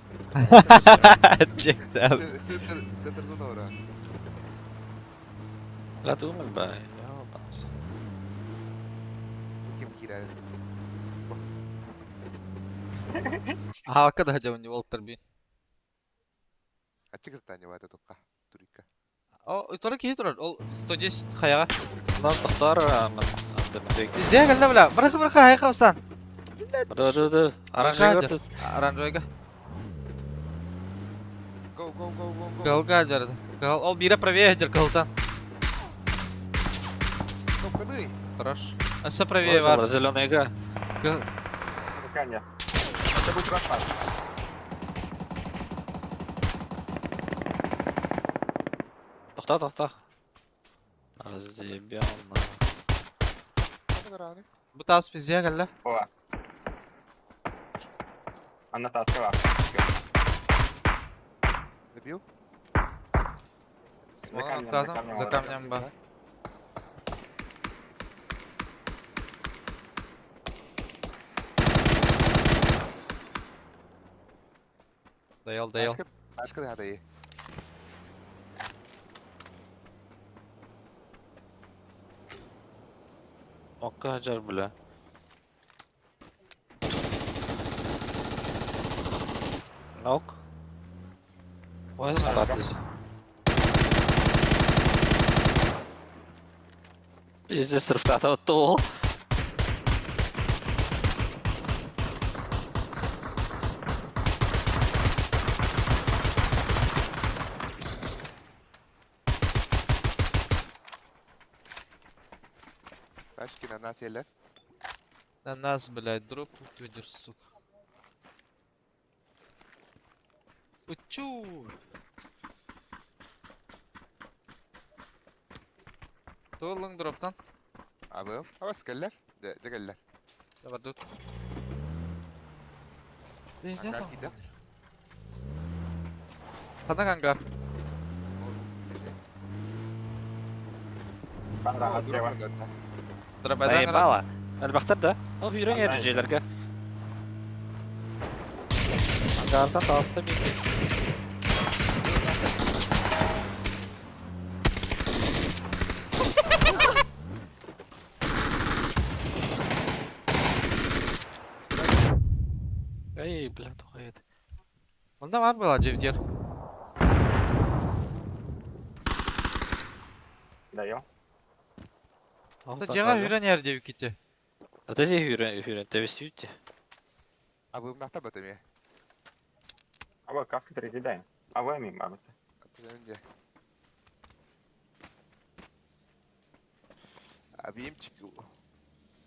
Чектар. Центр, центр зона ура. Бля, ты умер, бля. Я бас. Ким кирер. Halka da hacı не Walter би. А чигыртани вата тукка. Турика. О, туры ки турар. Ол 110 хаяга. Lan тохтар мен. Пиздец, кэллэ бля. Бырахы бырахы хайга бастан. Да да да. Оранжевый. Оранжевыйга. Go go go go go. Кылга дерdi. Кыл ол бире правее дер кылтан. Кнопканы. Хорош. Аса правее бар. Зеленый га. Пускай Это будет красавчик. Тохта, тохта. Разъебен. Каны. Бу тас пиздец кэллэ. О. Анна таска бар. Добил? За камнем, За за камнем, За камнем ба. Даял, даял. Ашка да хатайы. Окка жар бля. Нок. Возьми лапис. Пиздец, рфтата тол. Ашки на нас еле. На нас, блядь, дроп видишь, сука. Учу! Туоллуң дроптан. Абым. Абас келлер. Де келлер. Давай тут. Ангар киде. Ханна ангар. Бара атева. Дробайдан Наебала. Әлбәхтер да. Ол үйрен Андай. жерлерге. Ангардан таасты бит. Эй, бля, тухает. Онда бар была жевдер. Даю. Жега үйрен ерде үките. Это же үйрен, үйрен, тебесүйті. Абым нахта батыме. Аба каска 3 дай. А вы ми бабы. Önce. Объемчик.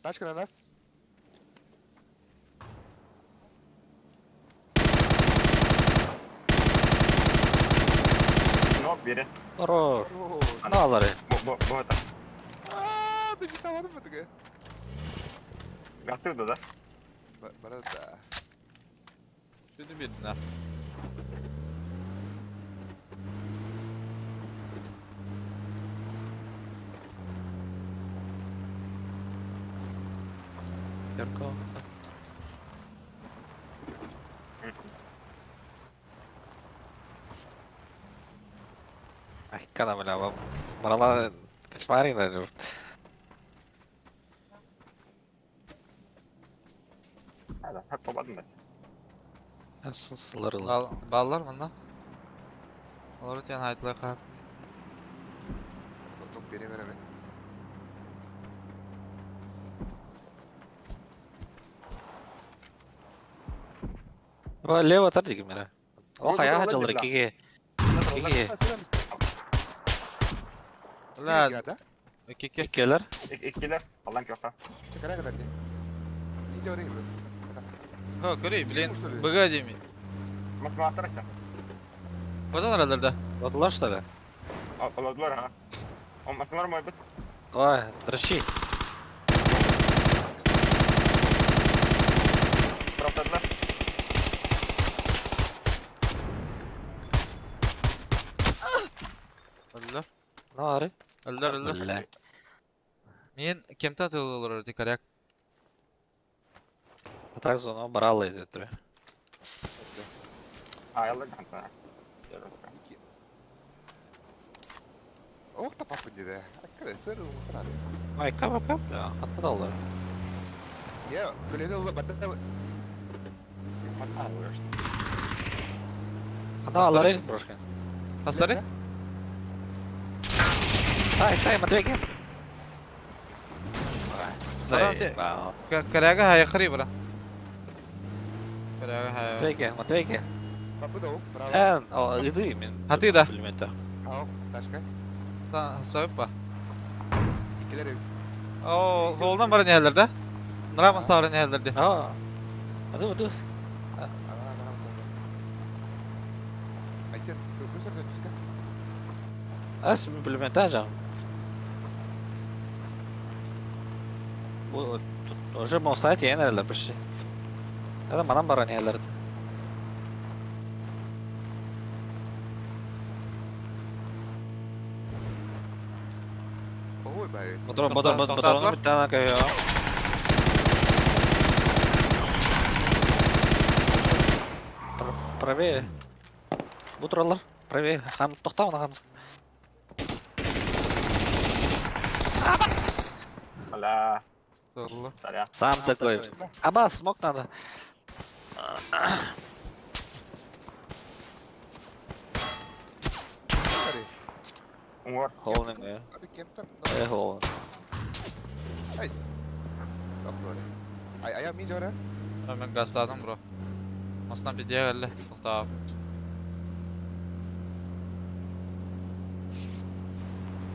Тачка на нас. Нок бири. Хорош. О, Аналары. Бу бу бу это. А, да не тавадым ба тыгы. Гастырды да. Бара да. Сүдү бирдин Ярко. Ай, кана бля, барала кошмарина. Hadi hep topladım ben. Сылырылы. Бал баллар мында. Олар тен айтылар кап. Топ бере бере. Лево тардик мера. О, Ой, хая бу жалыр бля. киге. Киге. Ла, Да? кеке. Иккелер. İkiler. Allah'ın köfte. Чакара кадar. Иди орей, бро. Хо, көрей, блин, быга дейми. Masını atarak da. Бадан араларда. Одулар что ли? Aladılar ha. O masınlar mı oyduk? Ой, дрочи. Dropladılar. Өллөр. Ну, ары. Өллөр, өллөр. Бля. Мен кемте атылыр олар коряк. А так зона барала идет. Ayarlı kanta. Ох, та папа не да. Акка сэр, ухрады. Ай, капа капля, атадалар. Я, коледа бата. Hatta uğraştım. Ана алары брошка. Хастары? Сай, сай, Матвей, кем? Баран те- Заебал. Коряга хая хри бра. Коряга хая. Матвей, кем? Матвей, кем? Папа дау, браво. Эн, о, иди, мен. А ты да. Пулемета. Ау, тачка. Та, сойпа. Икилер. О, холдан бара нелер да? Нрама ставра нелер де. А. Аду, аду. Ана, ана, ана. Айсен, көсөр төчкә. Ас пулемета жам. Бу уже мостать енерлер биши. Ада манан бара нелерди. Ой, бай. Мотор, мотор, мотор, Тоқтатылар? мотор, битана кайо. Правее. Бутралар, правее. Хам тоқтау на хамс. Hala. Сорлы. Sarı. Сам такой. Аба, смок надо. Sorry. Umur. Холнинг, э. Аты кемтен. Э, холнинг. Айс. Топ Ай, ая ми жора. Мен гастадым бро. Мастан пидия келли. Тоқтап.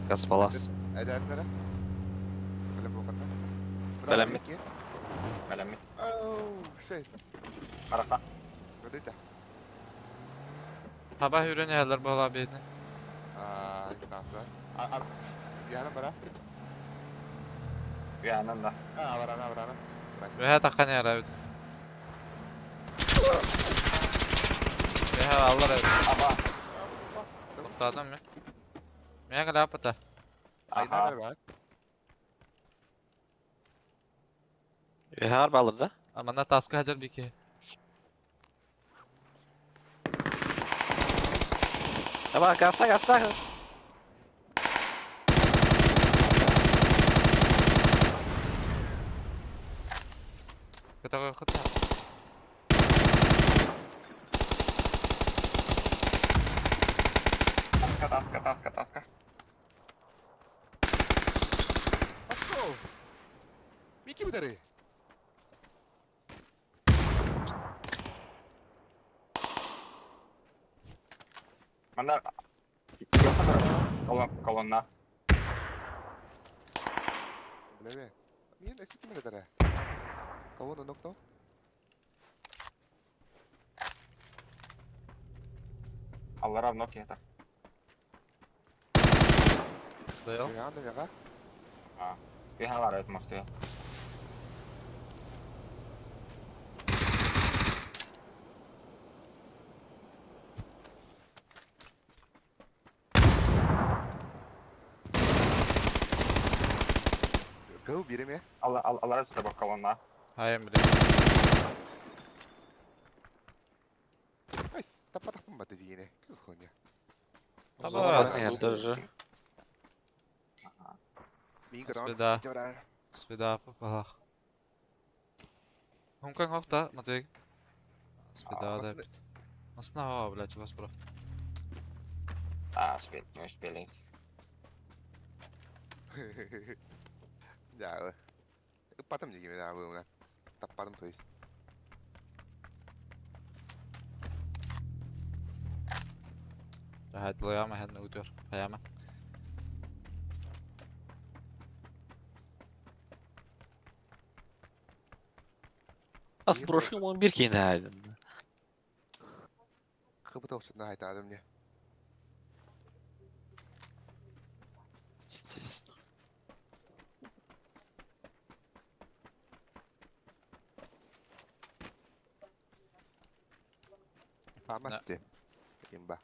Газ палас. Айдарнара. Билем бу ката. Билем. Kalemi. Оу, shit. Araka. Gördü. Таба үйренелер бала бейдин. Аа, тааса. А, яна бара. Uyanın da. А, барана, барана. Бэхэ таққан яра бит. Бэхэ аллар эбит. Aba. Тоқтадым мен. Мен калап бата. Aha. Айдар бар. Хар балыр да. Аманда таска хажар бике. Аба, газа, газа. Кытага кыта. Taska taska taska taska. Пошел. Мики удары. Manlar. Kolon, kolonna. Леве. Мин өссө ким эрэ Кого он нокнул? Аллара нок это. Даял. Мега, мега. Тыга бар это может я. Кого берем я? Алла аллара сюда бак колонна. Хайым, блядь. Ай, тапа тапа дигене. Кыз хуйня. Табас. Я даже. Господа. Спида папалах. Хункан хохта, Матвей. Спида, да. Масна, блядь, у вас прав. А, спит, не успели. Да. Потом не да, вы у нас. Потом, то есть. Хайдлаяма хәдне үтер. Хаяма. Ас брошил он бирки найден. Кыбыта на хайта мне. Естественно. Фамасте. Имба.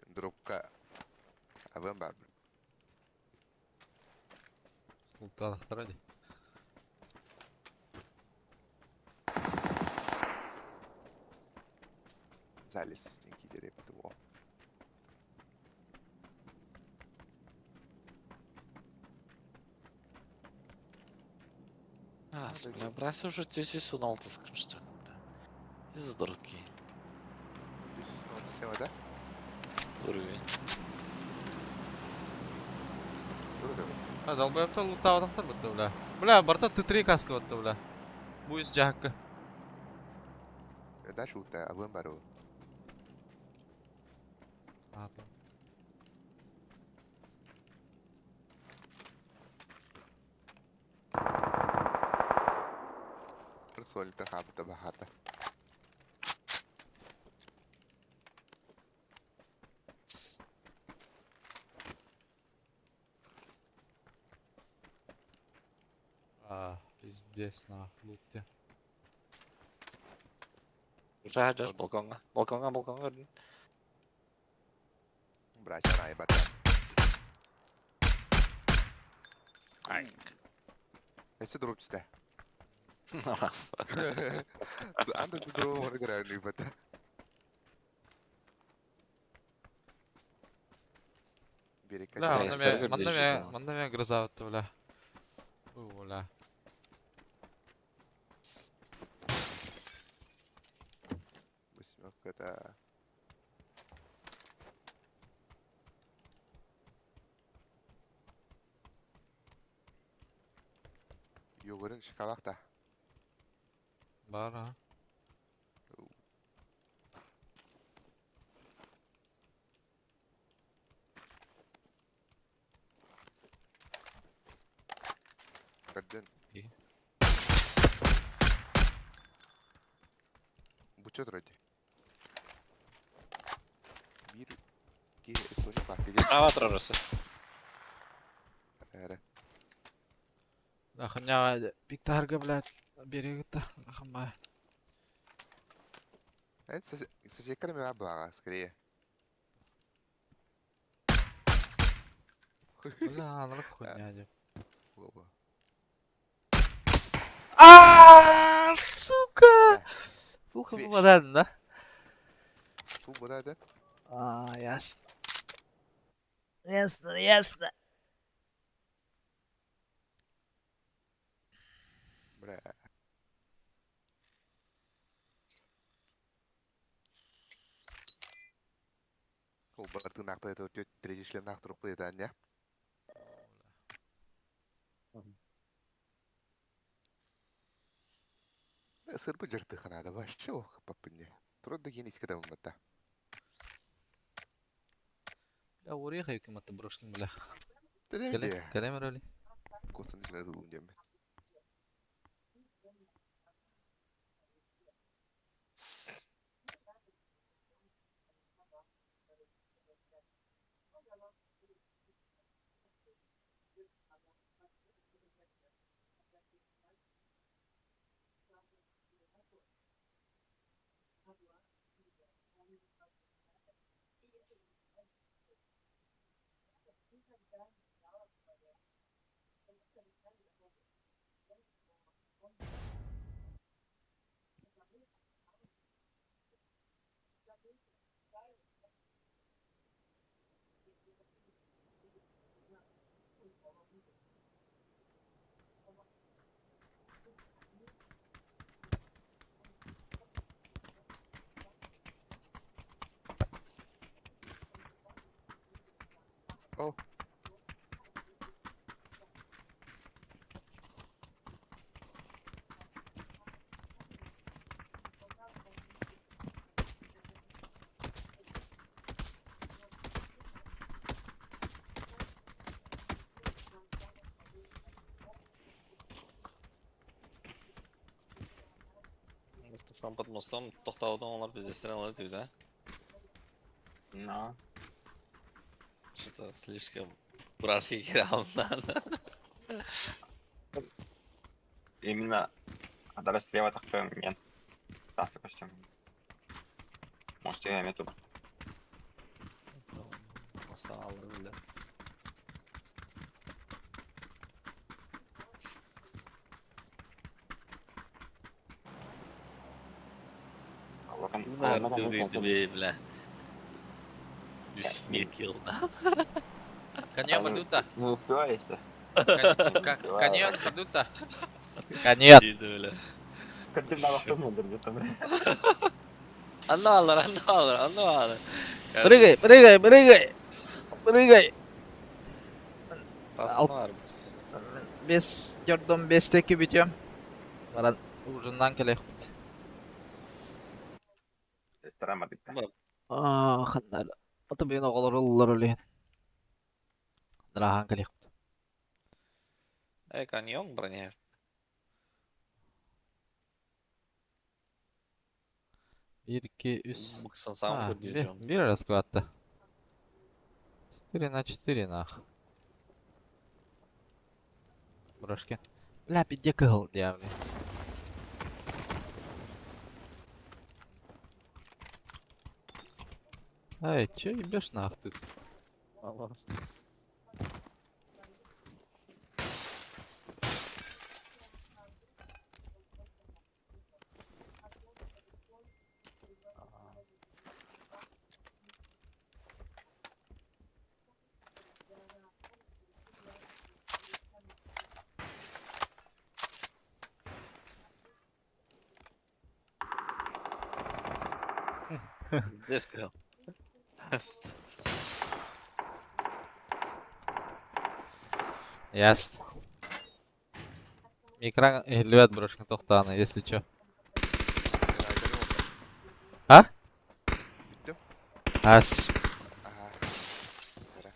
Дропка. Абам баб. Султан ради. Залез ники деревья. А, бля, брась уже тесису на алтыскым что ли, бля. Из дурки. Все, да? Уровень. А, долбоеб-то лутаватахтар бутта, бля. Бля, барта Т3 каска бутта, бля. Буйс жахка. Дальше ута абам бару. Ладно. Соль-то хабта бахата. А, пиздец, на луте. Уже жаш балконга. Балконга, балконга. Братья на ебата. Ай. Эси дроп чита. Нас. Анда ты дроп можно играть, ебата. Бери Бля, Качай, манна строго манна держи, манна меня гроза бля. Бля. Восьмерка, Йогурын шоколадта. Бар, а. Көрдөн. Бучча турар дии. Биир киһи Соня баахтыйда. Ава турар өссө. Эрэ. Ахыняга пиктарга, блядь, берегта, ахма. Эн соседка мэ баҕа, скорее. Бля, анарах хуйня деп. Опа. А, сука! Фуха бадан, да? Фу, да? А, ясно. Ясно, ясно. Бля. Ол бартын ақпай төрт третий шлем нақтырып қойды, не? Сырбы жыртыханада вообще ох папыне. Трудно ген иске да. Бля, уреха юкиматты брошкин, бля. Кэлэ Кэлэ роли. Косын измерил дем. Oh. Сам под мостом тоқтаудың олар бізде стрелы да? Но. Что-то слишком брашки кире надо. Именно Адара слева так нет. Таска костюм. Может, я мету. Мостан алыр бля. Бля. Юсмикил. Каньон Бардута. Не успеваешь, да? Каньон Бардута. Каньон. Бля. Картина автомобиль где-то. Анна алыр, анна алыр, анна алыр. Прыгай, прыгай, прыгай. Прыгай. Басма Бес, дёрдом бестеки бүтөм. Баран ужиннан келехпит. Ресторан бит. Аа, ханнар. Ата бен оголор оллар олен. Драхан келехпит. Эй, каньон броня. 1, 2, 3. Буксан сам Bir, bir раскватта. 4 на 4 нах. Брошки. Бля, пиде кыл, диабли. Эй, чё ебешь нах ты? Деско. Ясно. Экран левят брошка тохтаны, если чё. А? Бүттүм. Ас. Ага. Эрэ.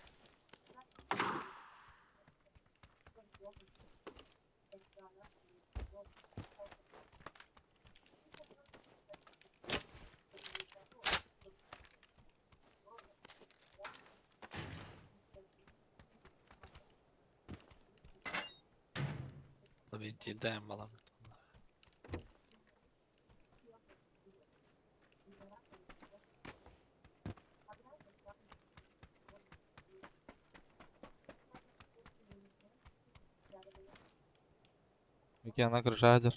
Видео балам. Океана крыша сылдьар.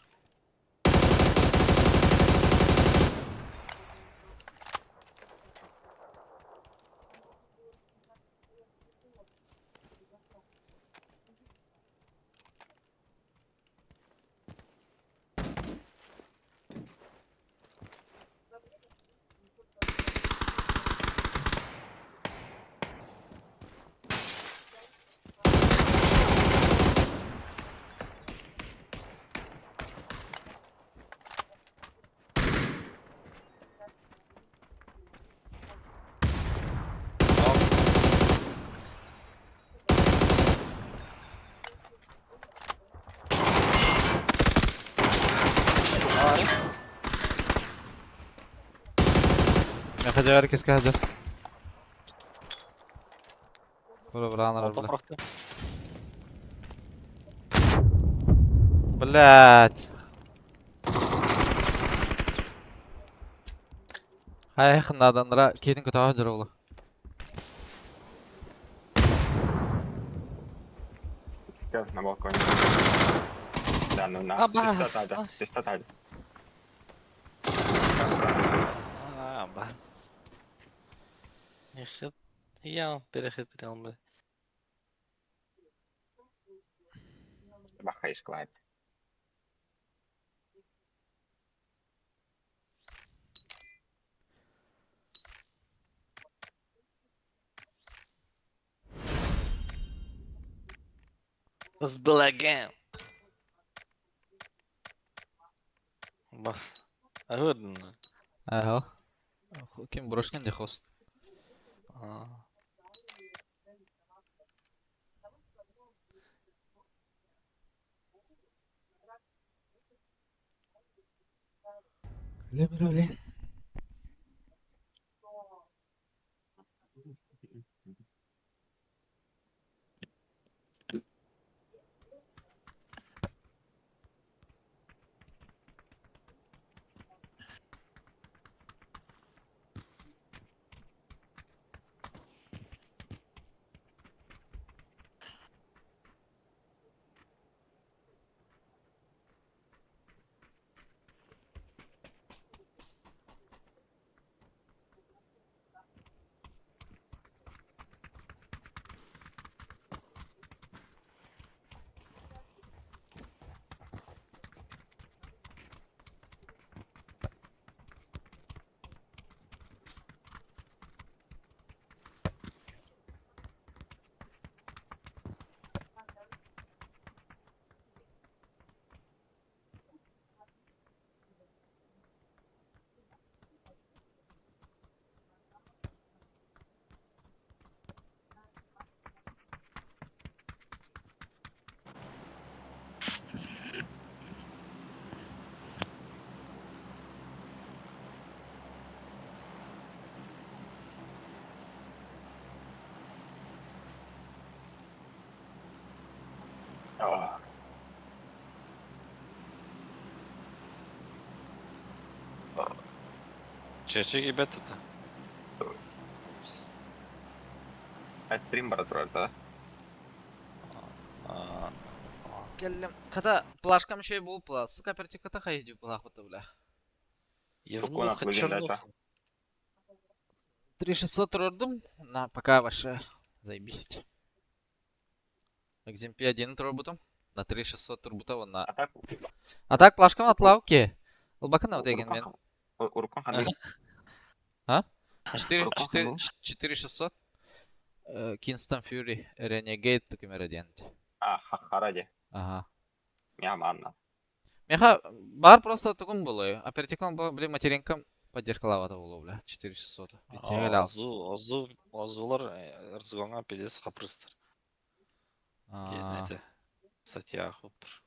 Миэхэ дьэ кэскэ сылдьар. Бра браанар Ото бля. прохты. Блять. Хайах наданра киһитин көтөҕө сылдьар уолу. Все, на балконе. Да, ну на. Абас, Түстэ ас. Түстэ тайды. А, бас. Нехит. Я перехитрил бы. Бахаешь клайп. Сбыл again. Бас. Агырдын. Ага. Ким брошкин де хост. А. Блин. О, Чечек ибет это. а стрим бара турар да? А. Кэллим. Хата плашкам еще и был пла. Сука, пертиката хайди была хута, бля. Евнуха блин, да, чернуха. 3600 рордум. На, пока ваше. Заебись. Экземпи 1 турбутум. На 3600 турбутова на. А так... А так плашкам от лавки. Лбакана вот еген мен. Урукан ханды. А? 4, Урукан 4, ханды. 4600. Kingston Fury Renegade таким радиант. А, харади. Ага. Мяманна. Меха бар просто тугум было. Оперативкам был, блин, материнкам поддержка лава было, бля. 4600. Пиздец, лял. Азу, азу, азулар ырзгоңа пиздец хапрыстыр. А, Эти статья хупр.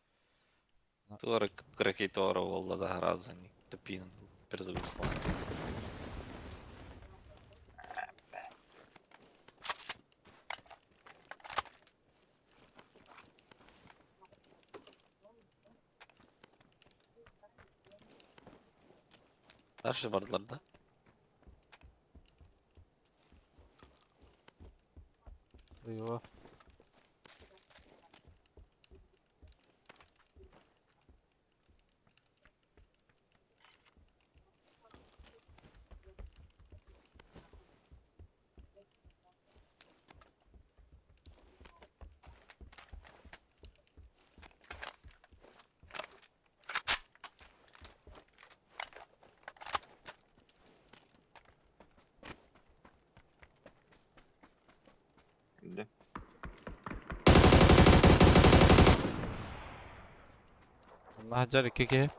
Ну. Туара кракей туара волла да раза не топин перезагрузка. Дальше бардылар да? Его. Öldü. Онно икки киһи.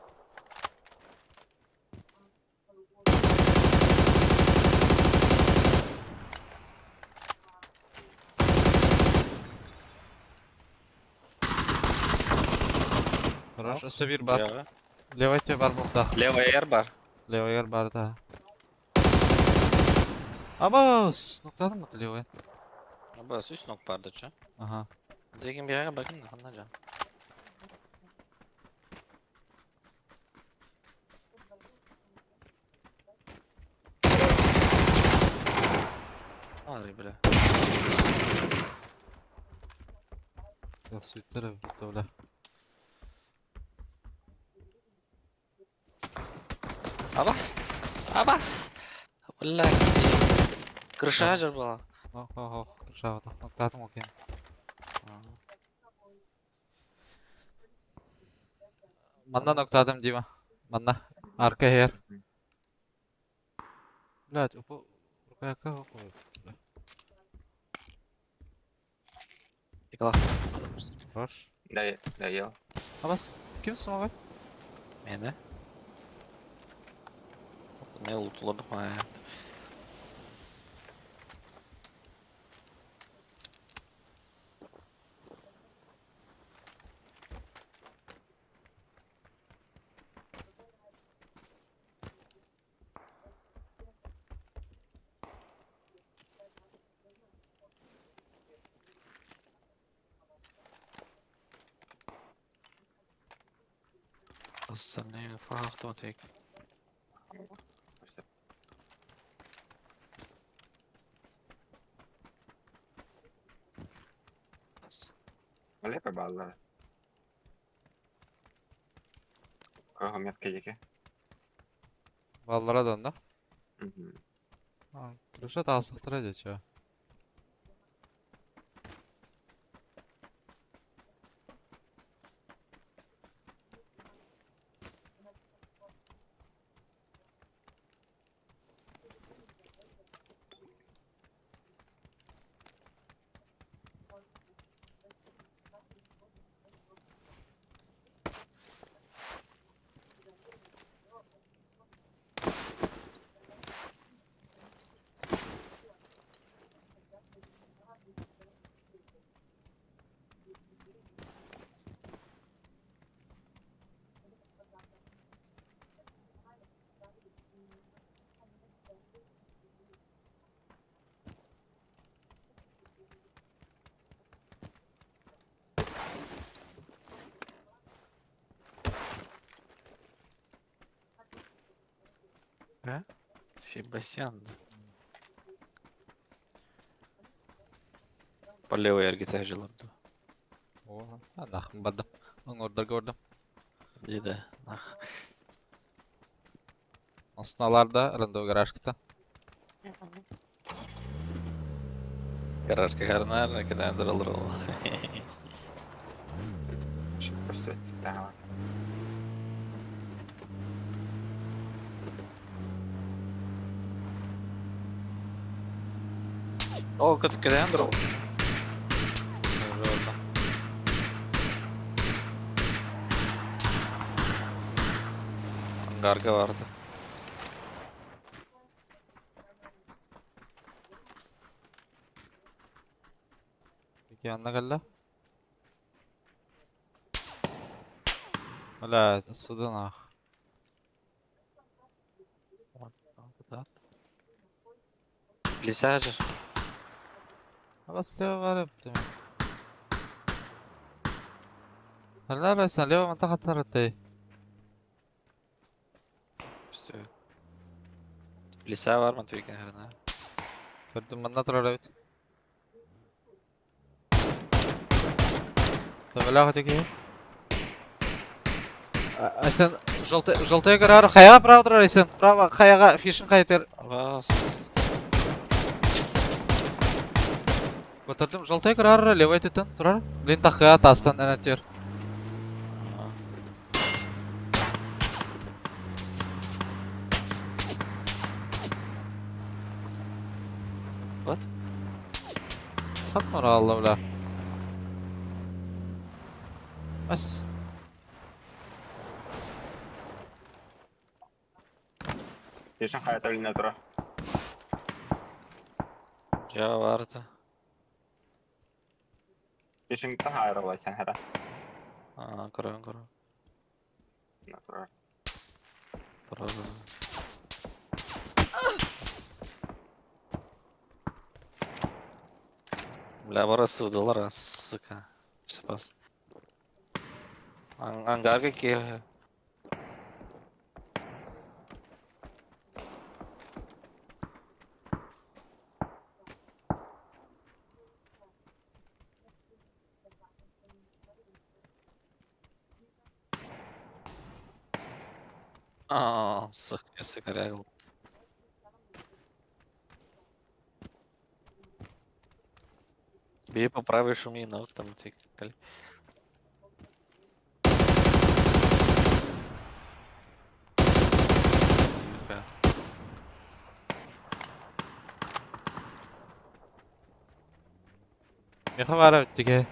Хорош, өссө биир бар. Левая. Левай тебе бар буолтаах. Левая эр бар. Левайгар бар да. Абас! Ноктадым mı левай? Абас үс нок бар да чё. Ага. Дегин биһиэхэ бакын да ханна дьон. Ары бля. Свиттер бля. Абас! Абас! Бля, крыша жар была. Ох, ох, ох, крыша вот. Ноктадым окей. Манна ноктадым Дима. Манна. Арка хер. Блядь, упу... Рука охуй. Икла. Хорош. Да, доел. Абас, ким смогай? Мені. Не лутулар мая. Остальные автоматик. Лепо баллар. Кого метка яке? Баллара да? Крыша тағысықтыра дечі. Себастьян. По левой эргите жиларду. О, нахын бардым. Оңордар көрдüm. Диде. Нах. Асыналарда рандо гаражкыта. Гаражка гарнар, когда драл рол. Просто да. О, когда драл. Ангарга барды. Peki yanına gel Бля, сюда нах. Лисажер. А слева var hep لا بس ليفا منطقة ترتي Все. Лиса бар Матвей хрена. Көрдүм манна турар эбит. Төбөлөөх ити киһи. Айсен, желтый, желтый көрөр. Хайаҕа право турар Айсен. Право хайаҕа фишин хайытыр. Вас. Батырдым. Желтый көрөр, левый тытын турар. Блин, тахыа тастан энэтер. What? Хат алла бля. Ас. Фишин хайата билинэ турар. Дьэ баарта. Фишингтан хайралай сен хара. Аа, көрөм көрөм. Турар. Турар. Бля, бара сывдылар, сука. Спас. Ангарга ки. Аа, сука, сука, Бей по правой шуми на автоматик. Меха баара бүттүгэ.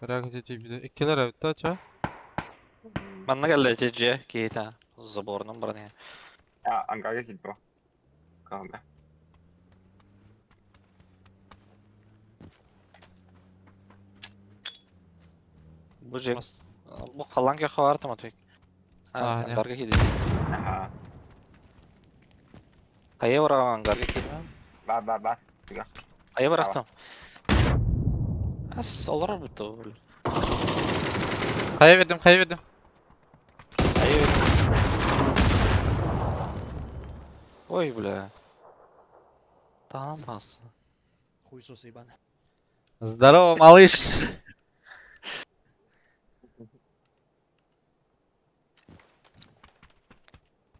Merak ettiğim Иккилер эбит да ча. Манна кэллэ дьиэ киһитэ заборунан баран иһэр. А, ангарга киирдэ. Калда. Бу дьиэ Мас. бу халлаан көхө баар Матвей. Снаһа. Ангарга киирдэ. Аха. Хайа бараҕын ангарга киирдэ. Бар бар бар. Хайа барахтым. Ас олорор бутта бу. Хайа бердим, хайа бердим. Хайа. Ой, бля. Таһынан таҕыста. Хуйсос ебаный. Здорово, малыш.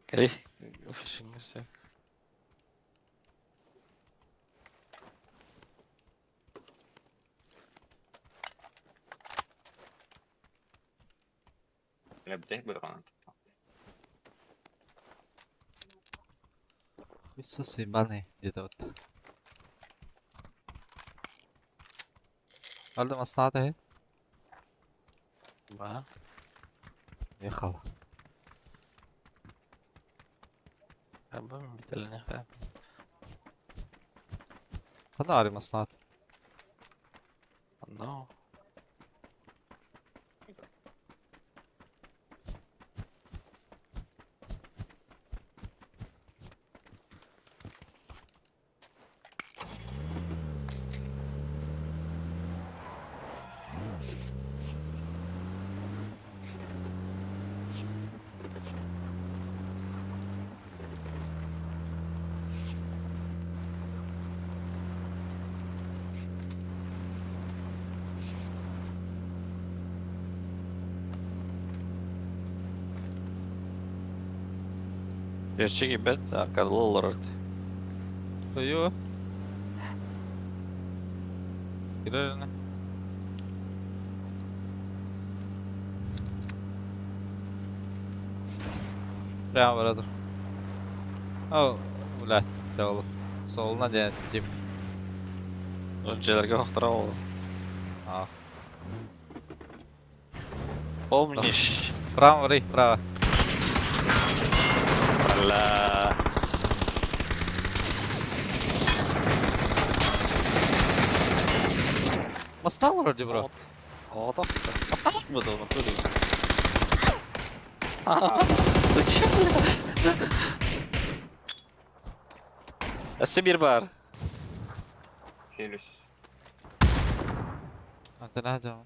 Кэлий. Фишингесе. Лебдей бырҕан. Хуйсос ебаный где-то вот. Алды масната Ба. Ехал. Аба бителне. Хана ари маснат. No. Gerçek ibet arkada olur. Даю. Кирилл. Прямо братер. О, блядь, ол. Солуна диэн тип. Дьиэлэргэ охтора ол. А. Помнишь? Право, рей, право. Бля. Мастал вроде, бро. Вот. Оҕотох буду в натуре. А, зачем, бля? Өссө биир баар. Хилюсь. Антона дьон.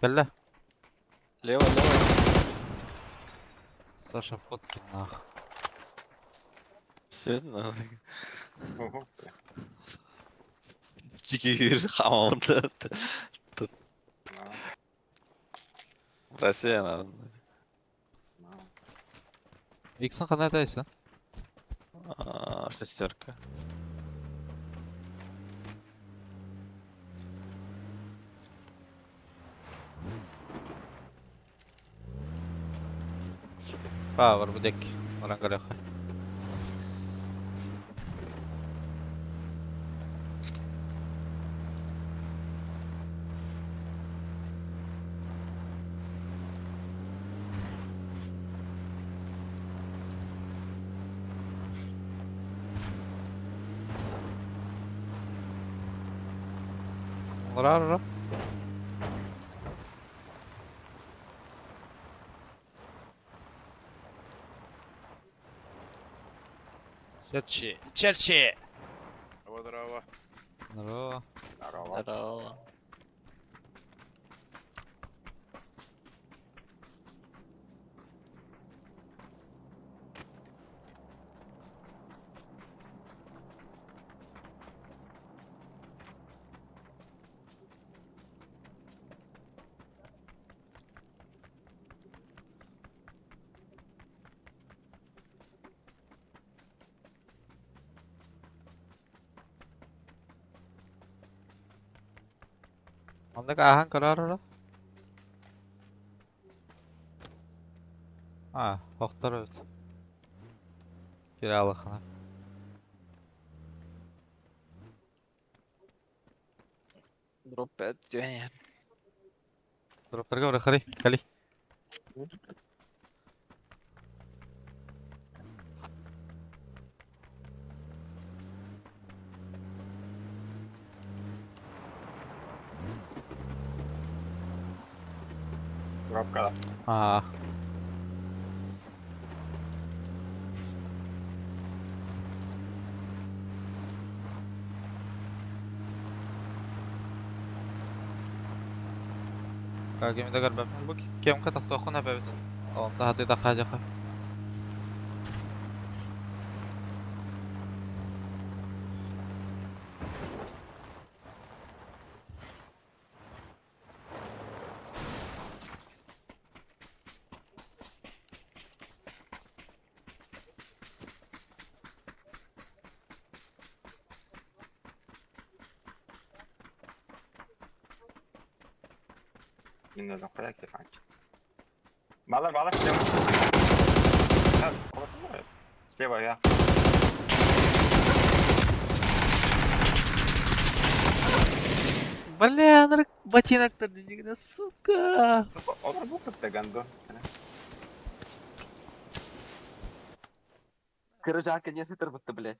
Кэллэ. Лево, лево. Саша, фотки нах. Серьезно? Ого. Чикигир хамамда. На, Россия надо. на. Иксин ханна этайсың? А, Шестерка. Ба, бар бу дек. Баран көрөххө. Олорор. Черчи. Черчи. Здорово. Здорово. Здорово. Здорово. Оннук ааһан көрөөр Аа, охтор эбит. Кире алахына. Дроп 5 тянет. Дроптарга бара хали, кали. Дропка. Аа. Кеми да көрбөппүн бу кемка тохтуоххун эбэбит. Онто хатыйдахха хаадьаха. Мин өзім қоя кеткен. Балар, балар, слева. Да, вот, Слева я. Бля, нарык ботиноктар дьигинэ, сука. Олар бұл кітті ганду. Короче, ака не сытыр будто, блядь.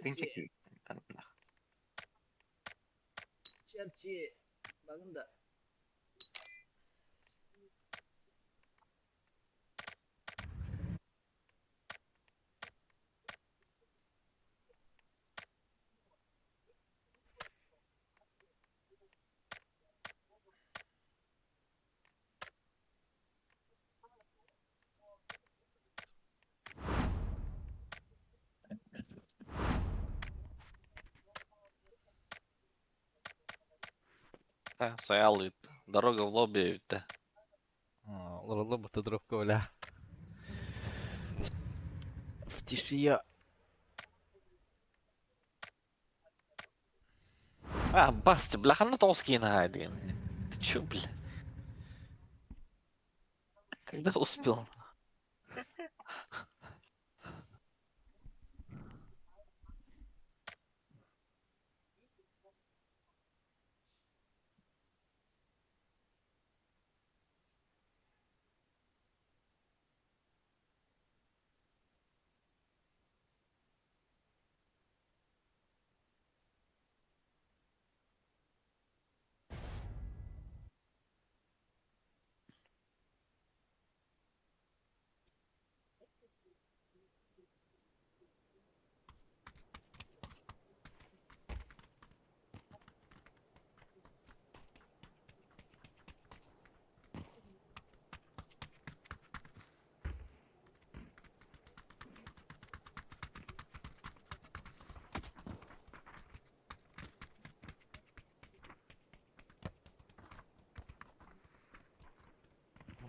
Тинчик. Черчи. Багында. Стоял Дорога в лобби. Да. Олороллор бутта дропка бля. В тишине. А, басти, бля, ханна тоскина деген. Ты чё, бля? Когда успел?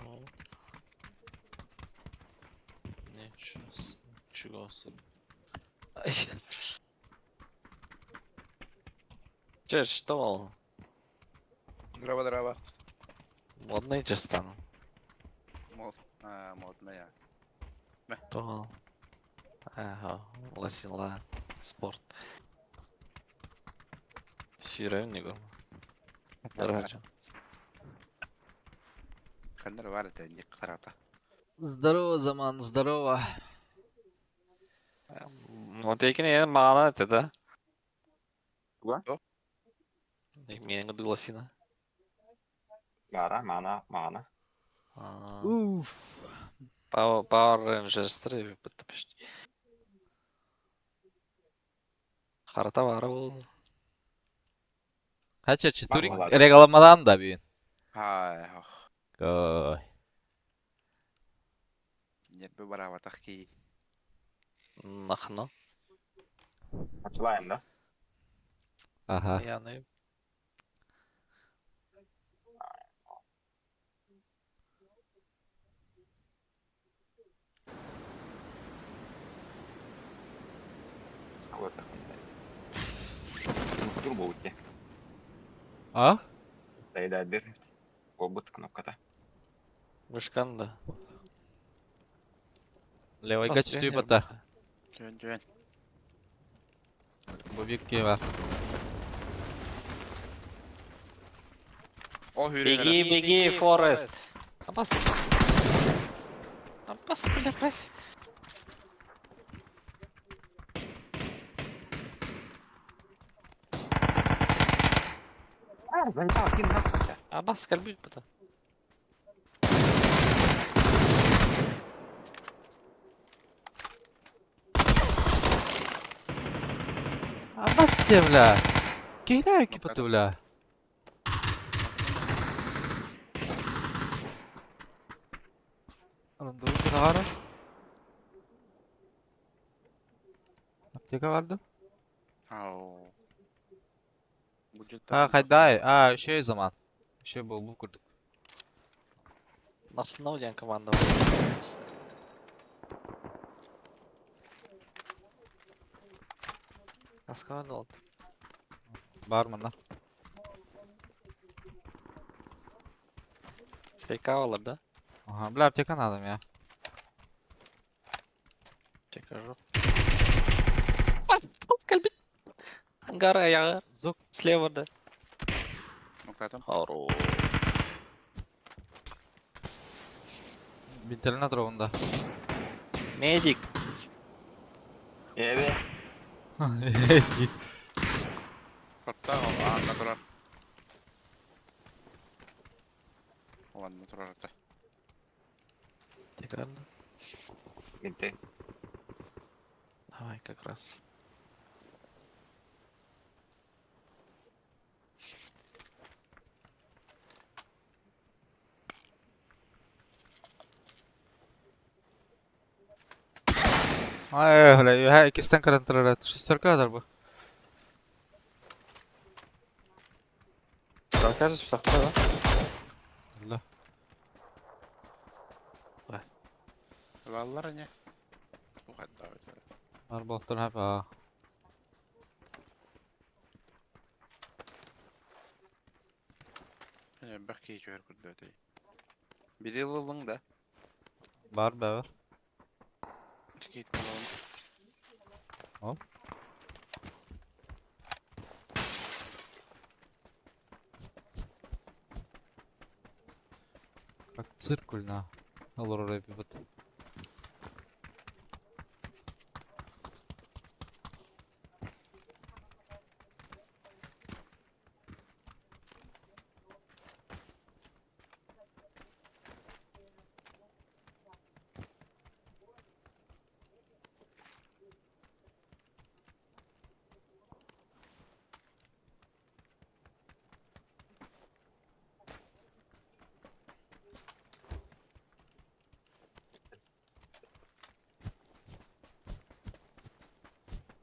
Ну. Ничего, ничего себе. Ай. Че, что? Здраво, здраво. Модный же стану. Мод, а, модная. То. Ага, лосила. Спорт. Сүйрәм не көрм. Дорога. Ханнар бар это не карата. Здорово, Заман, здорово. Вот екini мағана это, да? Туга? То? Менің лосина. Гара, мана, мана. Уф. Power, Power Rangers 3 почти. Харата бар ол. Хача, четурик Ладно. регаламадан да бүйін. Хай, ох. Кой. Нет бы барава тахки. Нахно. Началаем, да? Ага. Яны. Сколько там, блядь? Турбо уйти. А? Доедает дыр. Обут кнопка-то. Вышканда. Левой качестве бата. Жөн, жөн. Бобикке бар. О, хүрү. Беги, беги, Форест. Абас. Абас, бля, мразь. А, заебал, один нахуй. Абас, кальбит бата. Абас те, бля. Кейля кипаты, бля. Рандову кадагара. Аптека барды. Ау. Будет А, хайдай. А, еще и заман. Еще был бу курдук. Нахно ден команда. Аскаван Барман, да? Слейкавалар, да? Ага, бля, аптека надо мне. Чекажу. Кальбит. Ангара, я. Звук. Слева, да. Ну-ка там. Хорош. Интернет ровно, Медик. Эбе. да. Хотта, а, натурал. Ладно, натурал это. Тигран. Винты. Давай, как раз. Ай, бля, я икистен карантырарат. Шестерка адар бу. Да, кажется, что да? Бля. Валлар не. Ухадда. Бар болтор хап, а. Не, бәхки жөр күрдө. Бирилылың да. Бар бэвэр. Тикит баллон. Оп. Как циркуль на. Олорор эбит.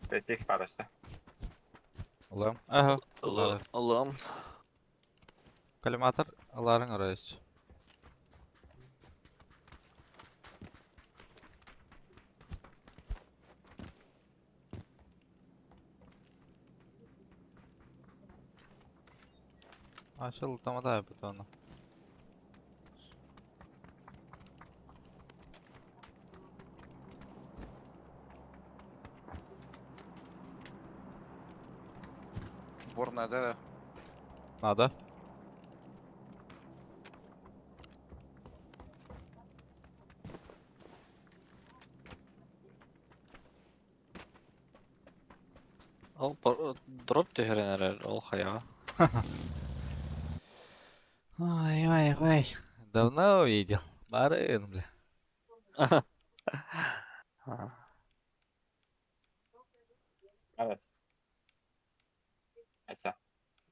Тетих парася. Улам. Ага. Ылам. Ылам. Коллиматор аларың орайс. Ашыл тамада бит оны. Бор надо, да? Надо. Ол дроп түһэрэн эрэр, ол хайаҕа. Ой, ой, ой. Давно увидел. Барын, бля. Арас. Ася.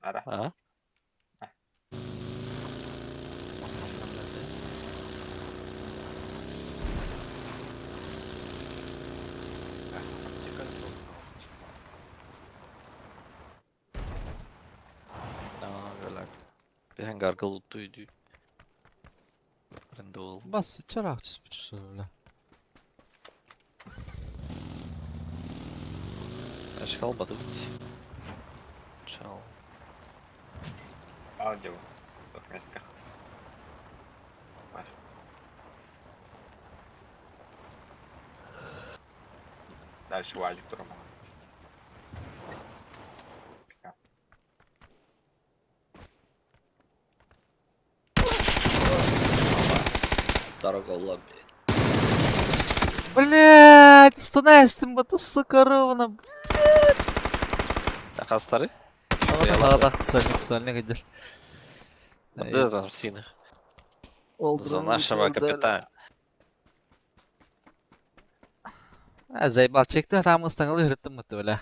Ара. А? Аптека Биһэн гаргыл уттуйду. Рендол. Бас, чарах түспүт бля. Ашкал батыбыт. Чал. Аудио. В мисках. Баш. Дальше УАЗик турман. Дорога лобби. Блять, станайстым бата, сука, ровно. Хастары? Сальник отдел. Да, там синих. За нашего капитана. А, заебал, чекті рамыстаңылы үреттім мұтты, бля.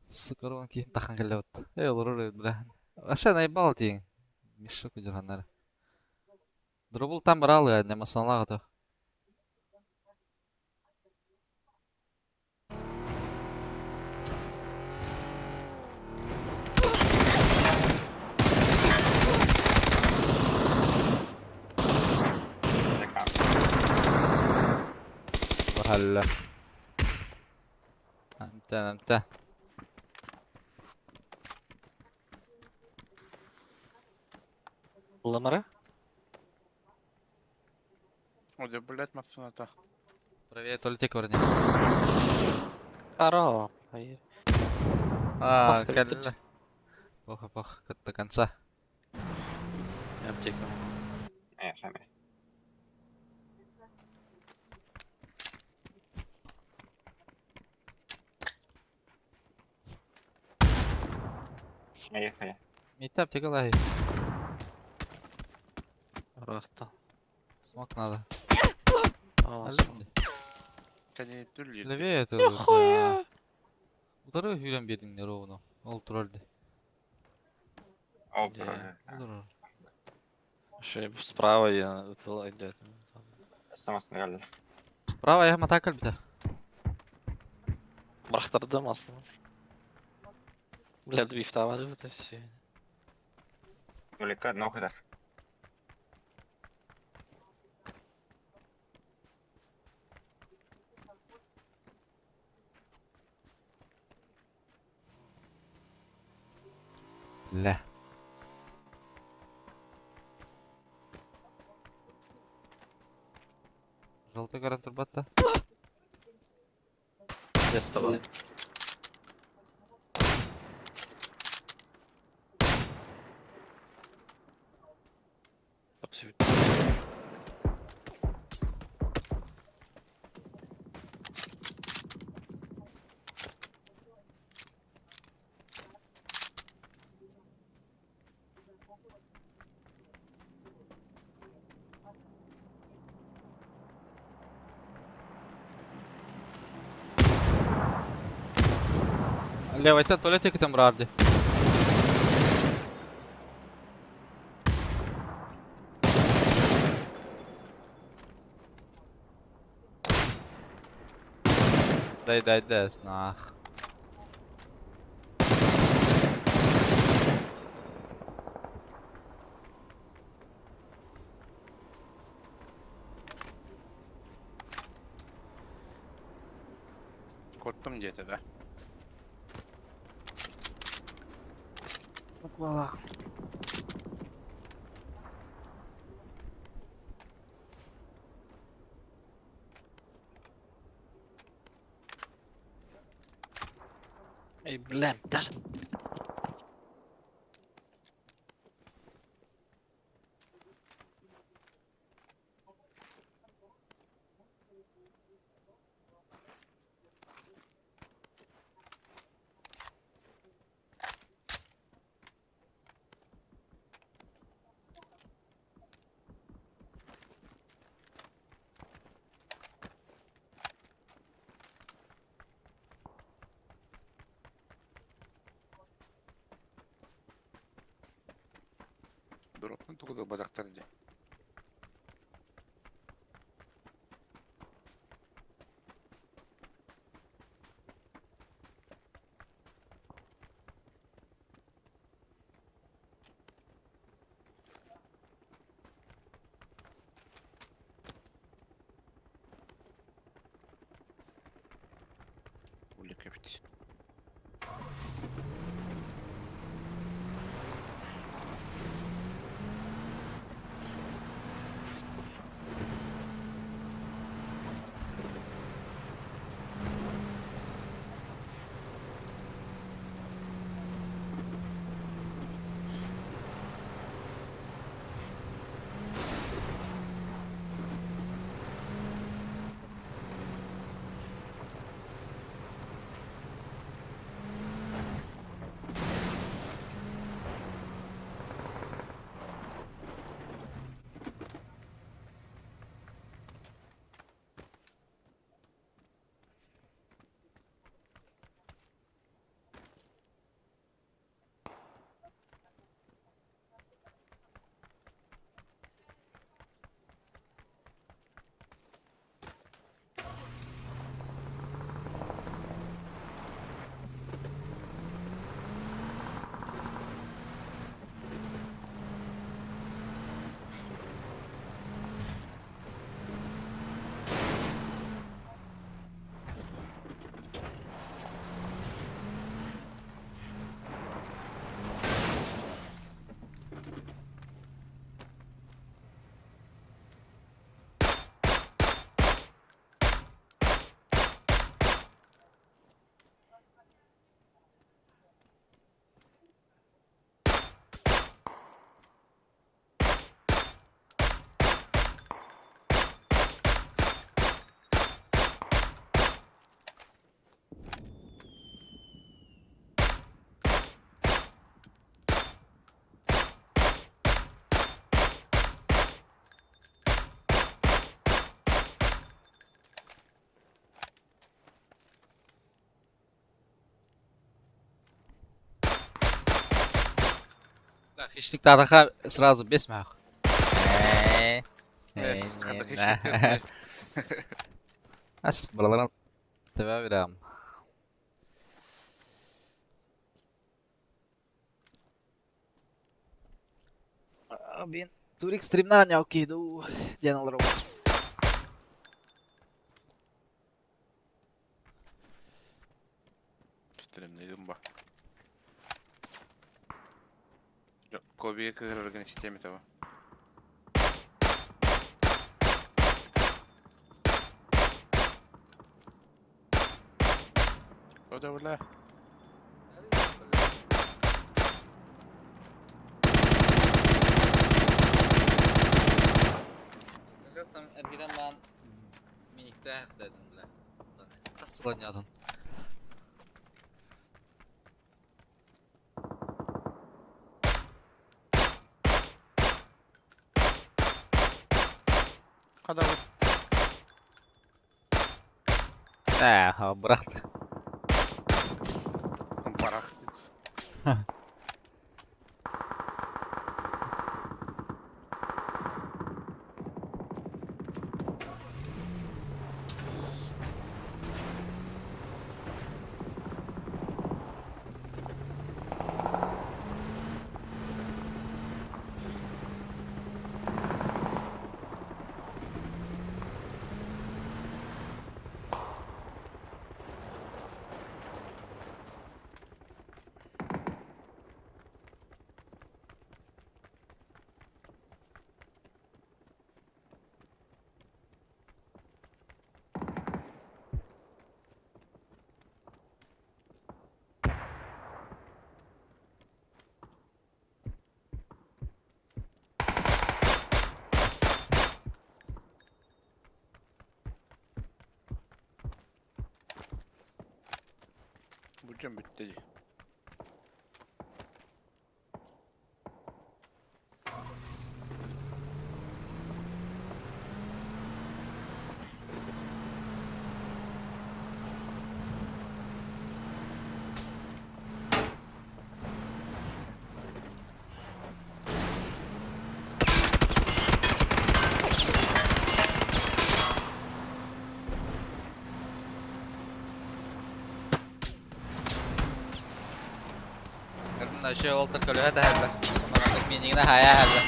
Сука, ровно кейін тақан келе бітті. Эй, олар бля. Аша наебал дейін. Мешок үдірғаннары. Дробыл там брал, я не масалағы то. Вахалла. Амтан, амтан. Ламара? Ой, блядь, машина-то. Привет, Ольте корни. Аро. А, Маска кәлі. Плохо, плохо, до конца. Аптека. Э, шами. Поехали. Митте аптека лай. Рахта. Смок надо. А, Конъюнктур Левее это. Нихуя. Утары хүлен бердиңдер ровно. Ол турарды. О, Где? Ол Еще справа я идет. Сама снаряд. Право, я матакал бita. Брахтардым aslında. Бля, двифтавады это все. Только одно хда. Бля. Кто-то көрөн турбат да? Место Левайтан туалет китем брарди. Дай дай дай нах. Куоттум диэтэ да. Буквалаах. Эй, блядь, да. Дроптан тугу да бадахтар дии. Улик эбит. Хищник тараха сразу без мах. Ас балаларан тебе берем. Бин Турик стримна няуки ду диэн олору. Стримныгым ба. Кобига кыһырыргын истиэм этэ. Тода бля. Görürsem ergiden ben minikte dedim bile. Nasıl oynadın? Kadar Ha bıraktı. Барах. Burcum bitti. Көрдүн şey oldu kölöhe de helle. Ondan artık minigine haya helle.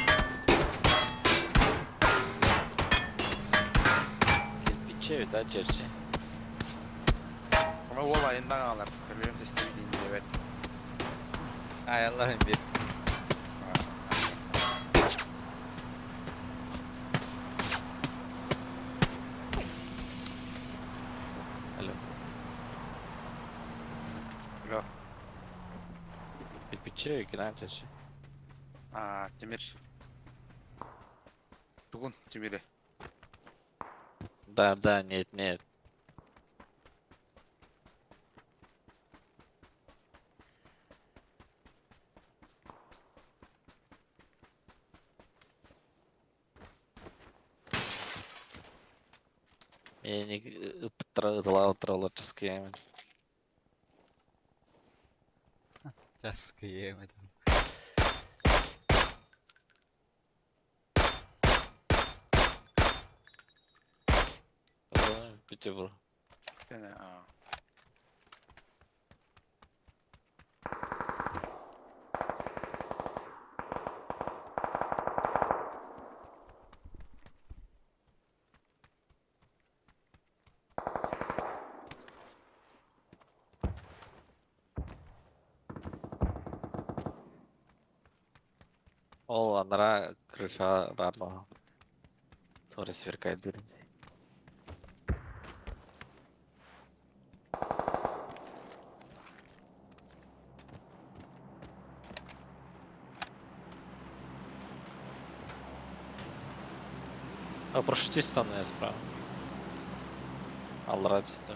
Кирпичи, да, черчи. Ama o ayından alır. Benim de işte evet. Ay Allah'ım bir. Алло. Алло. Кирпичи, играем черчи. Aa, Demir. Тугун Тимири. Да, да, нет, нет. Я не троллические. Just yemedim. Питер. Yani aa. Ол анара крыша барма. Тоже сверкает дыры. А прошутись там я справа. Алра түсті.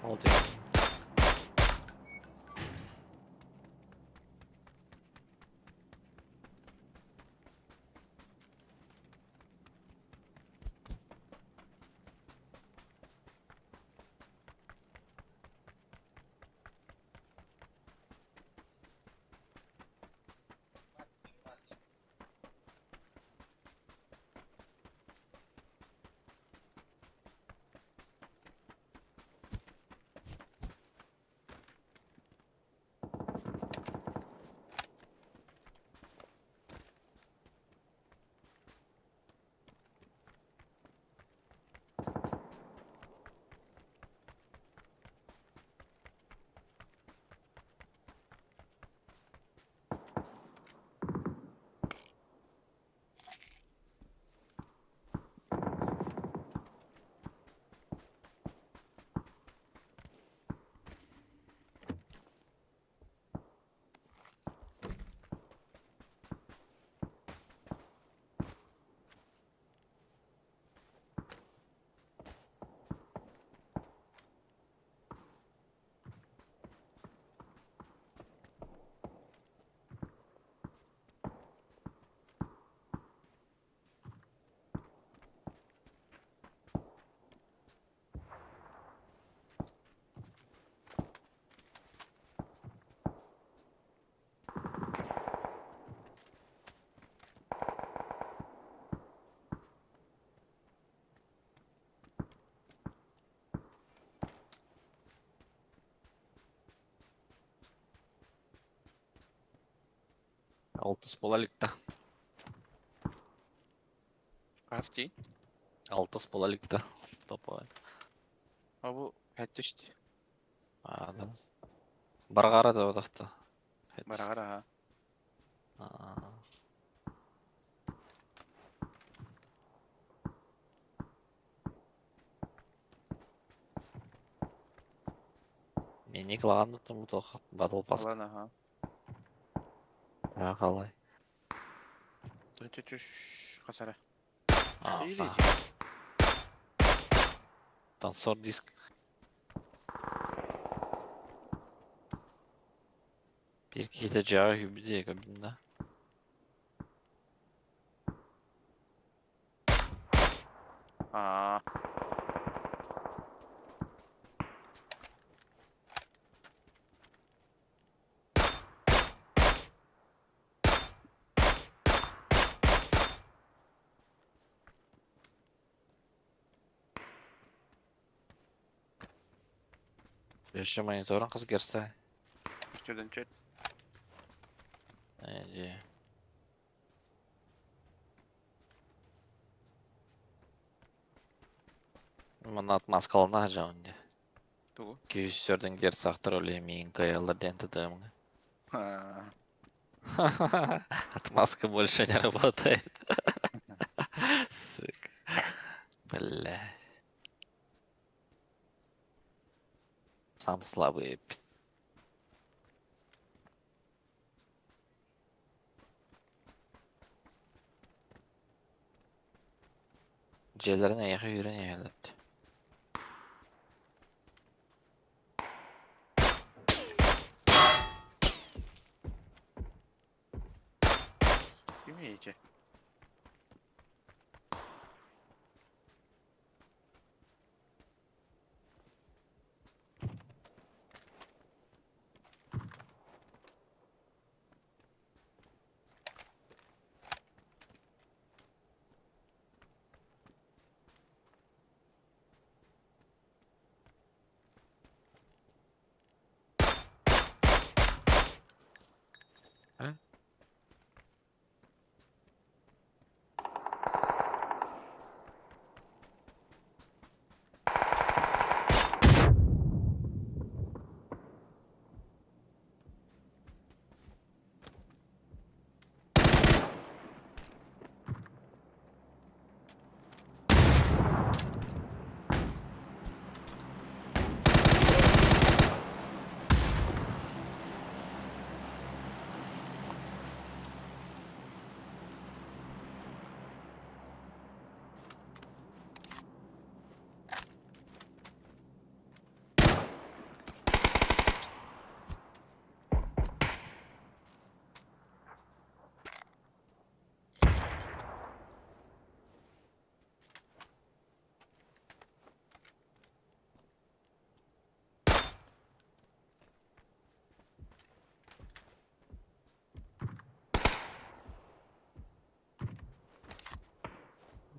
Ол дейді. Алтыс буола илик да. Хас дии? Алтыс буола илик да. Топовай. А бу хэттишти. А, да. Барҕара да бодохто. Бараҕар аха. Мини кылаан тумутуох батл пас. Ылан аха. Қалай. Тү-тү-түш хасара. А, Или. Танцор диск. Bir kişi de cevap hübü diye kabinde. Аа. Еще мониторын қыз керсе. Түрден чөт. Эди. Мына отмазкалана жаунде. Тугу. Күйістерден керсақтыр өле миын каялар ден тыдымны. Аа. Отмазка больше не работает. Сука. Бля. Сам слабый. Дьиэлэрин эйиэхэ үүрэн иһэллэр Ким иече?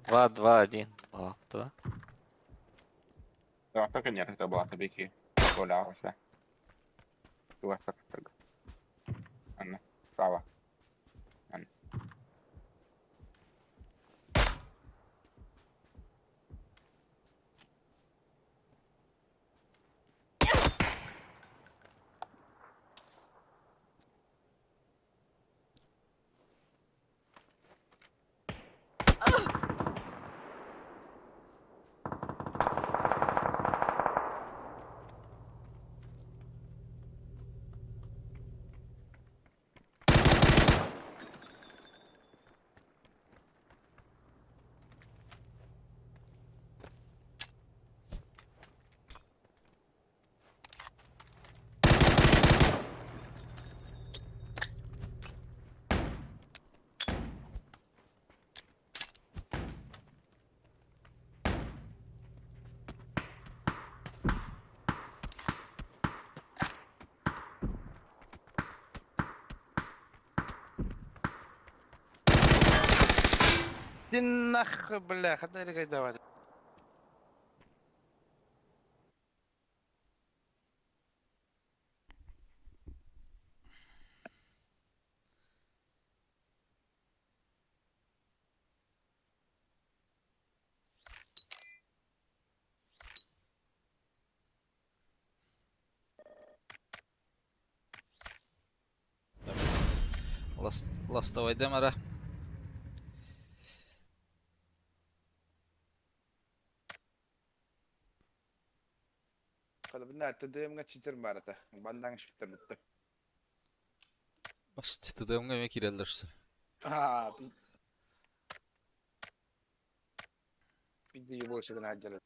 2, 2, 1. Была, да? Да, только нет, это была табики. Коля, Туа сак. Анна, Сава. Анна. Иди нахуй, бля, ханна эрэ кайдават. Ластовайдам эрэ. Калабына ТДМ-га читер бар этэ. Бандаҥ шиттер бүттэ. Бас ТДМ-га эмиэ киирэллэр что. Аа, Видео больше гына дьарык.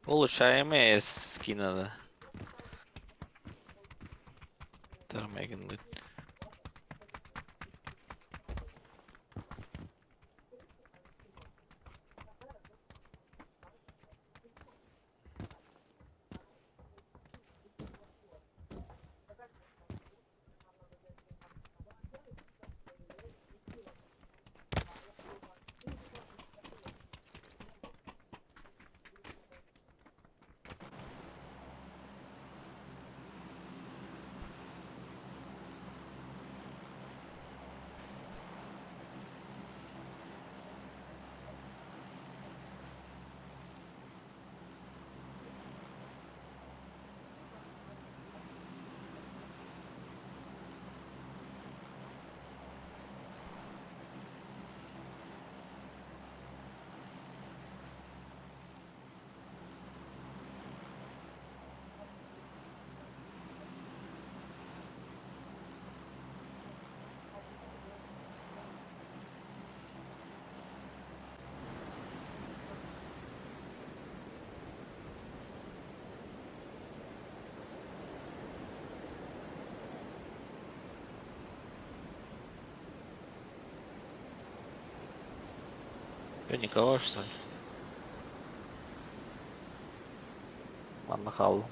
Улучшаемые скины, да. Термегин. Че, никого, что ли? Ладно, хал.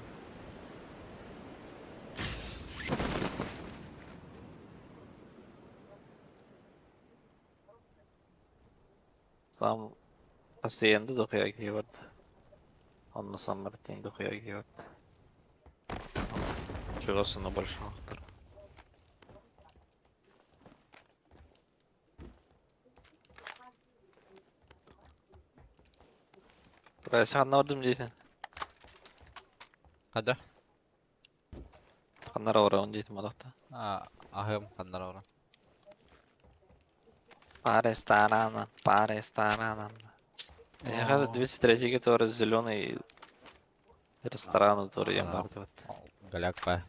Сам Hacienda дохуя киһи Онно Сан Мартин дохуя киһи Чего на большого. Ханна бардым диэтин. Хада. Ханнара барабын диэтим мадахта. А, аһым ханнара баран. По ресторанам, по ресторанам. Я 203 который зеленый ресторан, который я бардыбыт. Голяк па.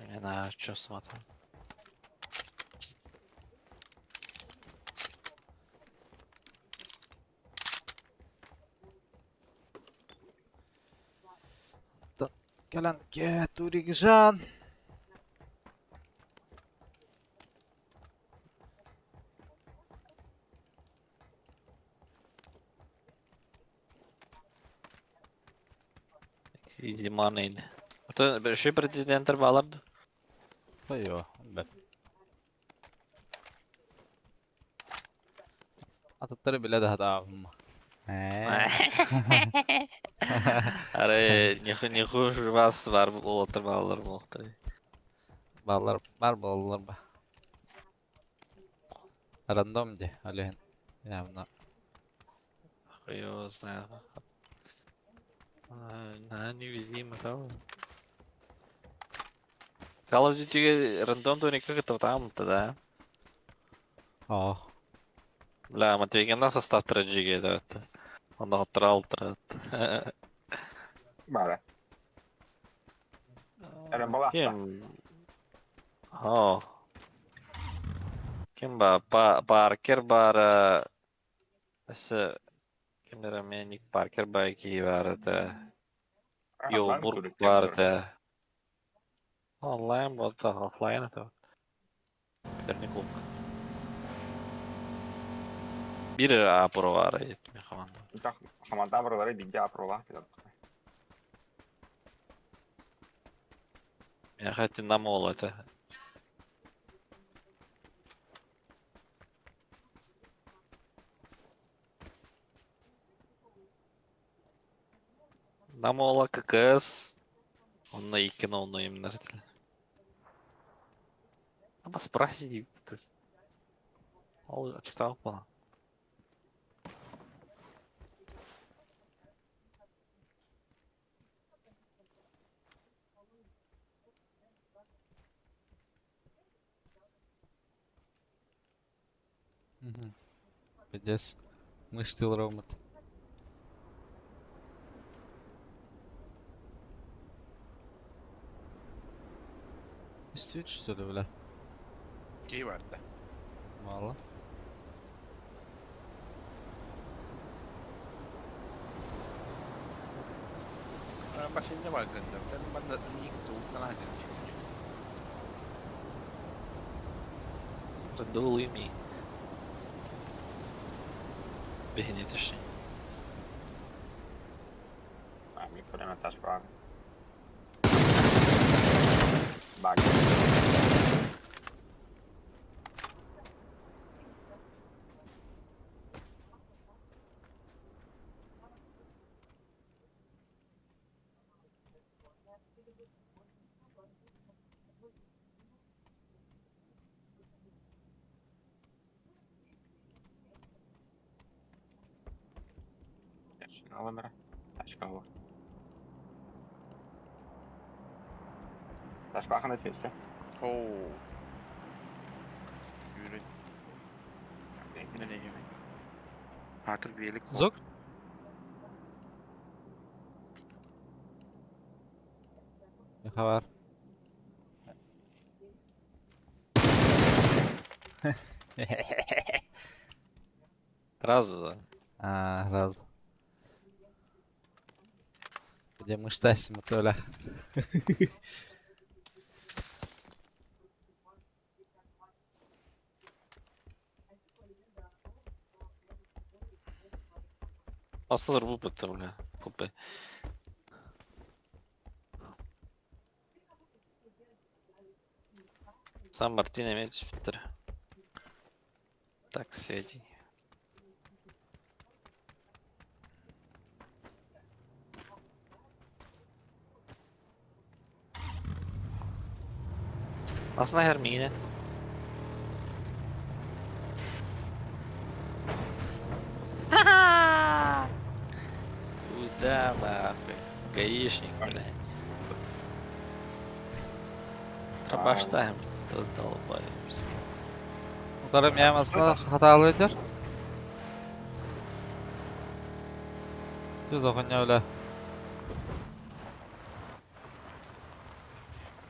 Не знаю, что смотрю. Кэлэн Турикжан. Easy money. Это президенттер баларды. Ой, бэт. Атыттары билэ да хатаабым. Аре, не хуже вас бар болотыр балалар болоқтыр. Баллар бар баллар ба. Рандом де, алehen. Явно. Хуй его знает. На, не вези мотал. Call of Duty рандом то никак это там-то, да? О. Бля, Матвей на состав 3G это. Он отрал трат. Бара. Ким? О. Ким ба? Паркер бар. Өссө ким эрэ Ник Паркер ба ки бар это. Йолбург бар это. Онлайн вот офлайн это. Компьютерный клуб. Биир А-про баара мин команда. Хаманда барылары биирдэ А-пролаах диэн. Миэхэ ити нам уола этэ. Нам уола ККС, онно икки ноунеймнар этилэр. Аба спроси. Ол читал буолан. Пиздец. Мышцы ромат. Истит, что ли, бля? Киһи барда. Мало. Бассейнҥа баргыннар. Манна миигин тугунан аһадьын Задул ими. Бегни точнее. А, ми прямо таш баг. Баг. Номера. Тачка го. Ташка хана честе. Оо. Сүүрэн. Нэлэһиме. Аатыр биэлик. Зок? Не хабар. Раз. А, раз. Где мышца Толя? Асылыр бу бытты, бля. Купе. Сан Мартин имеет шпитер. Так, сведения. Aslında Hermine. Куда нахуй? Гаишник, блядь. Дробаштаем, долбаемся. Umarım aslında hatalıdır. Düz oxunya öyle.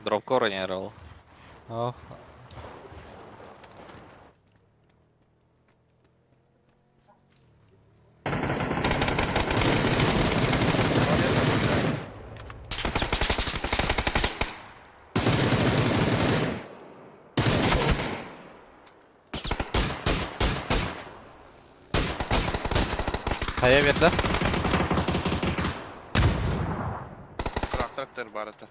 Дропкора не орал. Oh. Kaya verdi. Трактор барыта.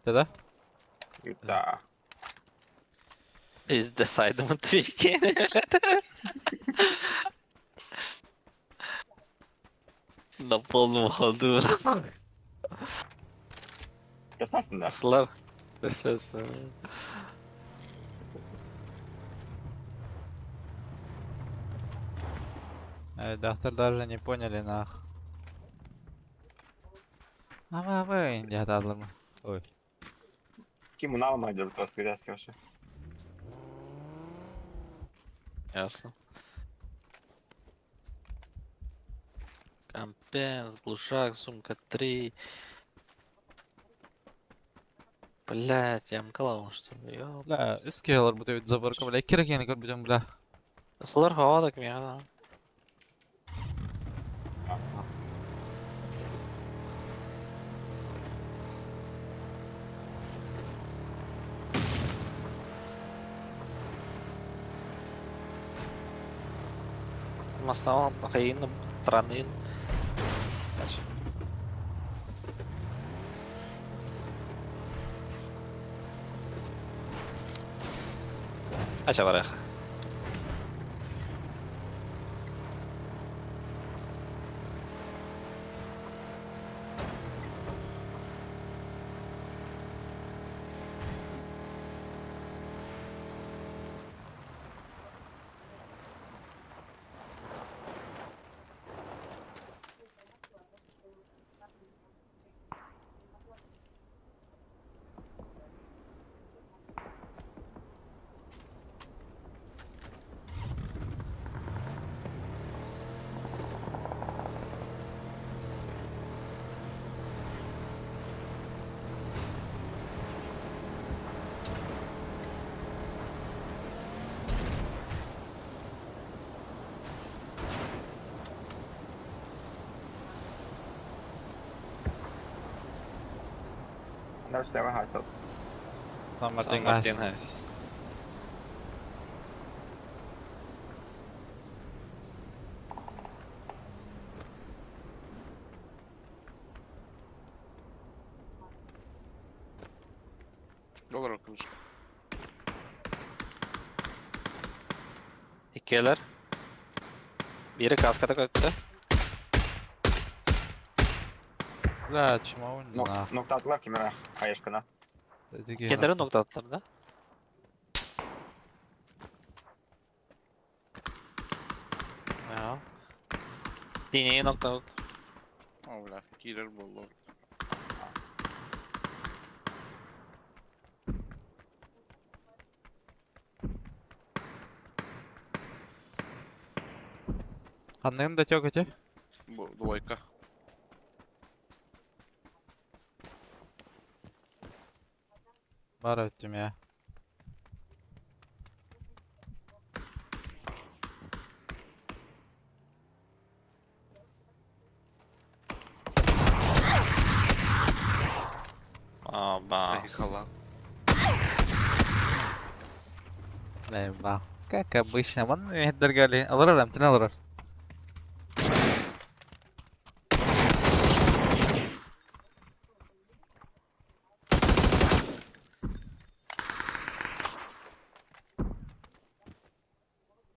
Dedi. Да. Пизде сайдом твики, На полном ходу. Кесасың да. Аслар. Естественно. Доктор даже не поняли нах. Ama bu indi hatalı mı? Ой. Ким уналма деп просто грязь вообще. Ясно. Компенс, глушак, сумка 3. Блять, я мкалал, что ли? Ёб. Бля, üst alır bu da заборка, бля. Керек yeni көрбүтөм, бля. Сылар хавадак миға. Массаҕа хайыын тараныын. Ача барыах. Сан Сан Мартин Мартин Гайс. Хайс. Доллар ключ. Иккиэлэр. Биирэ каската көттө. Бля, чумовун на. Ноктатылар кимера хаешкана. Кендері ноктаттылар да. Ja. Тиинеги ноктаут. О, бля, кирер был. Ханныгын да тёк эти? Двойка. Бар өттүм я. Абас. Халан. Eyvah. Как обычно. Ман мehdergали. Алыр алам, тен алыр.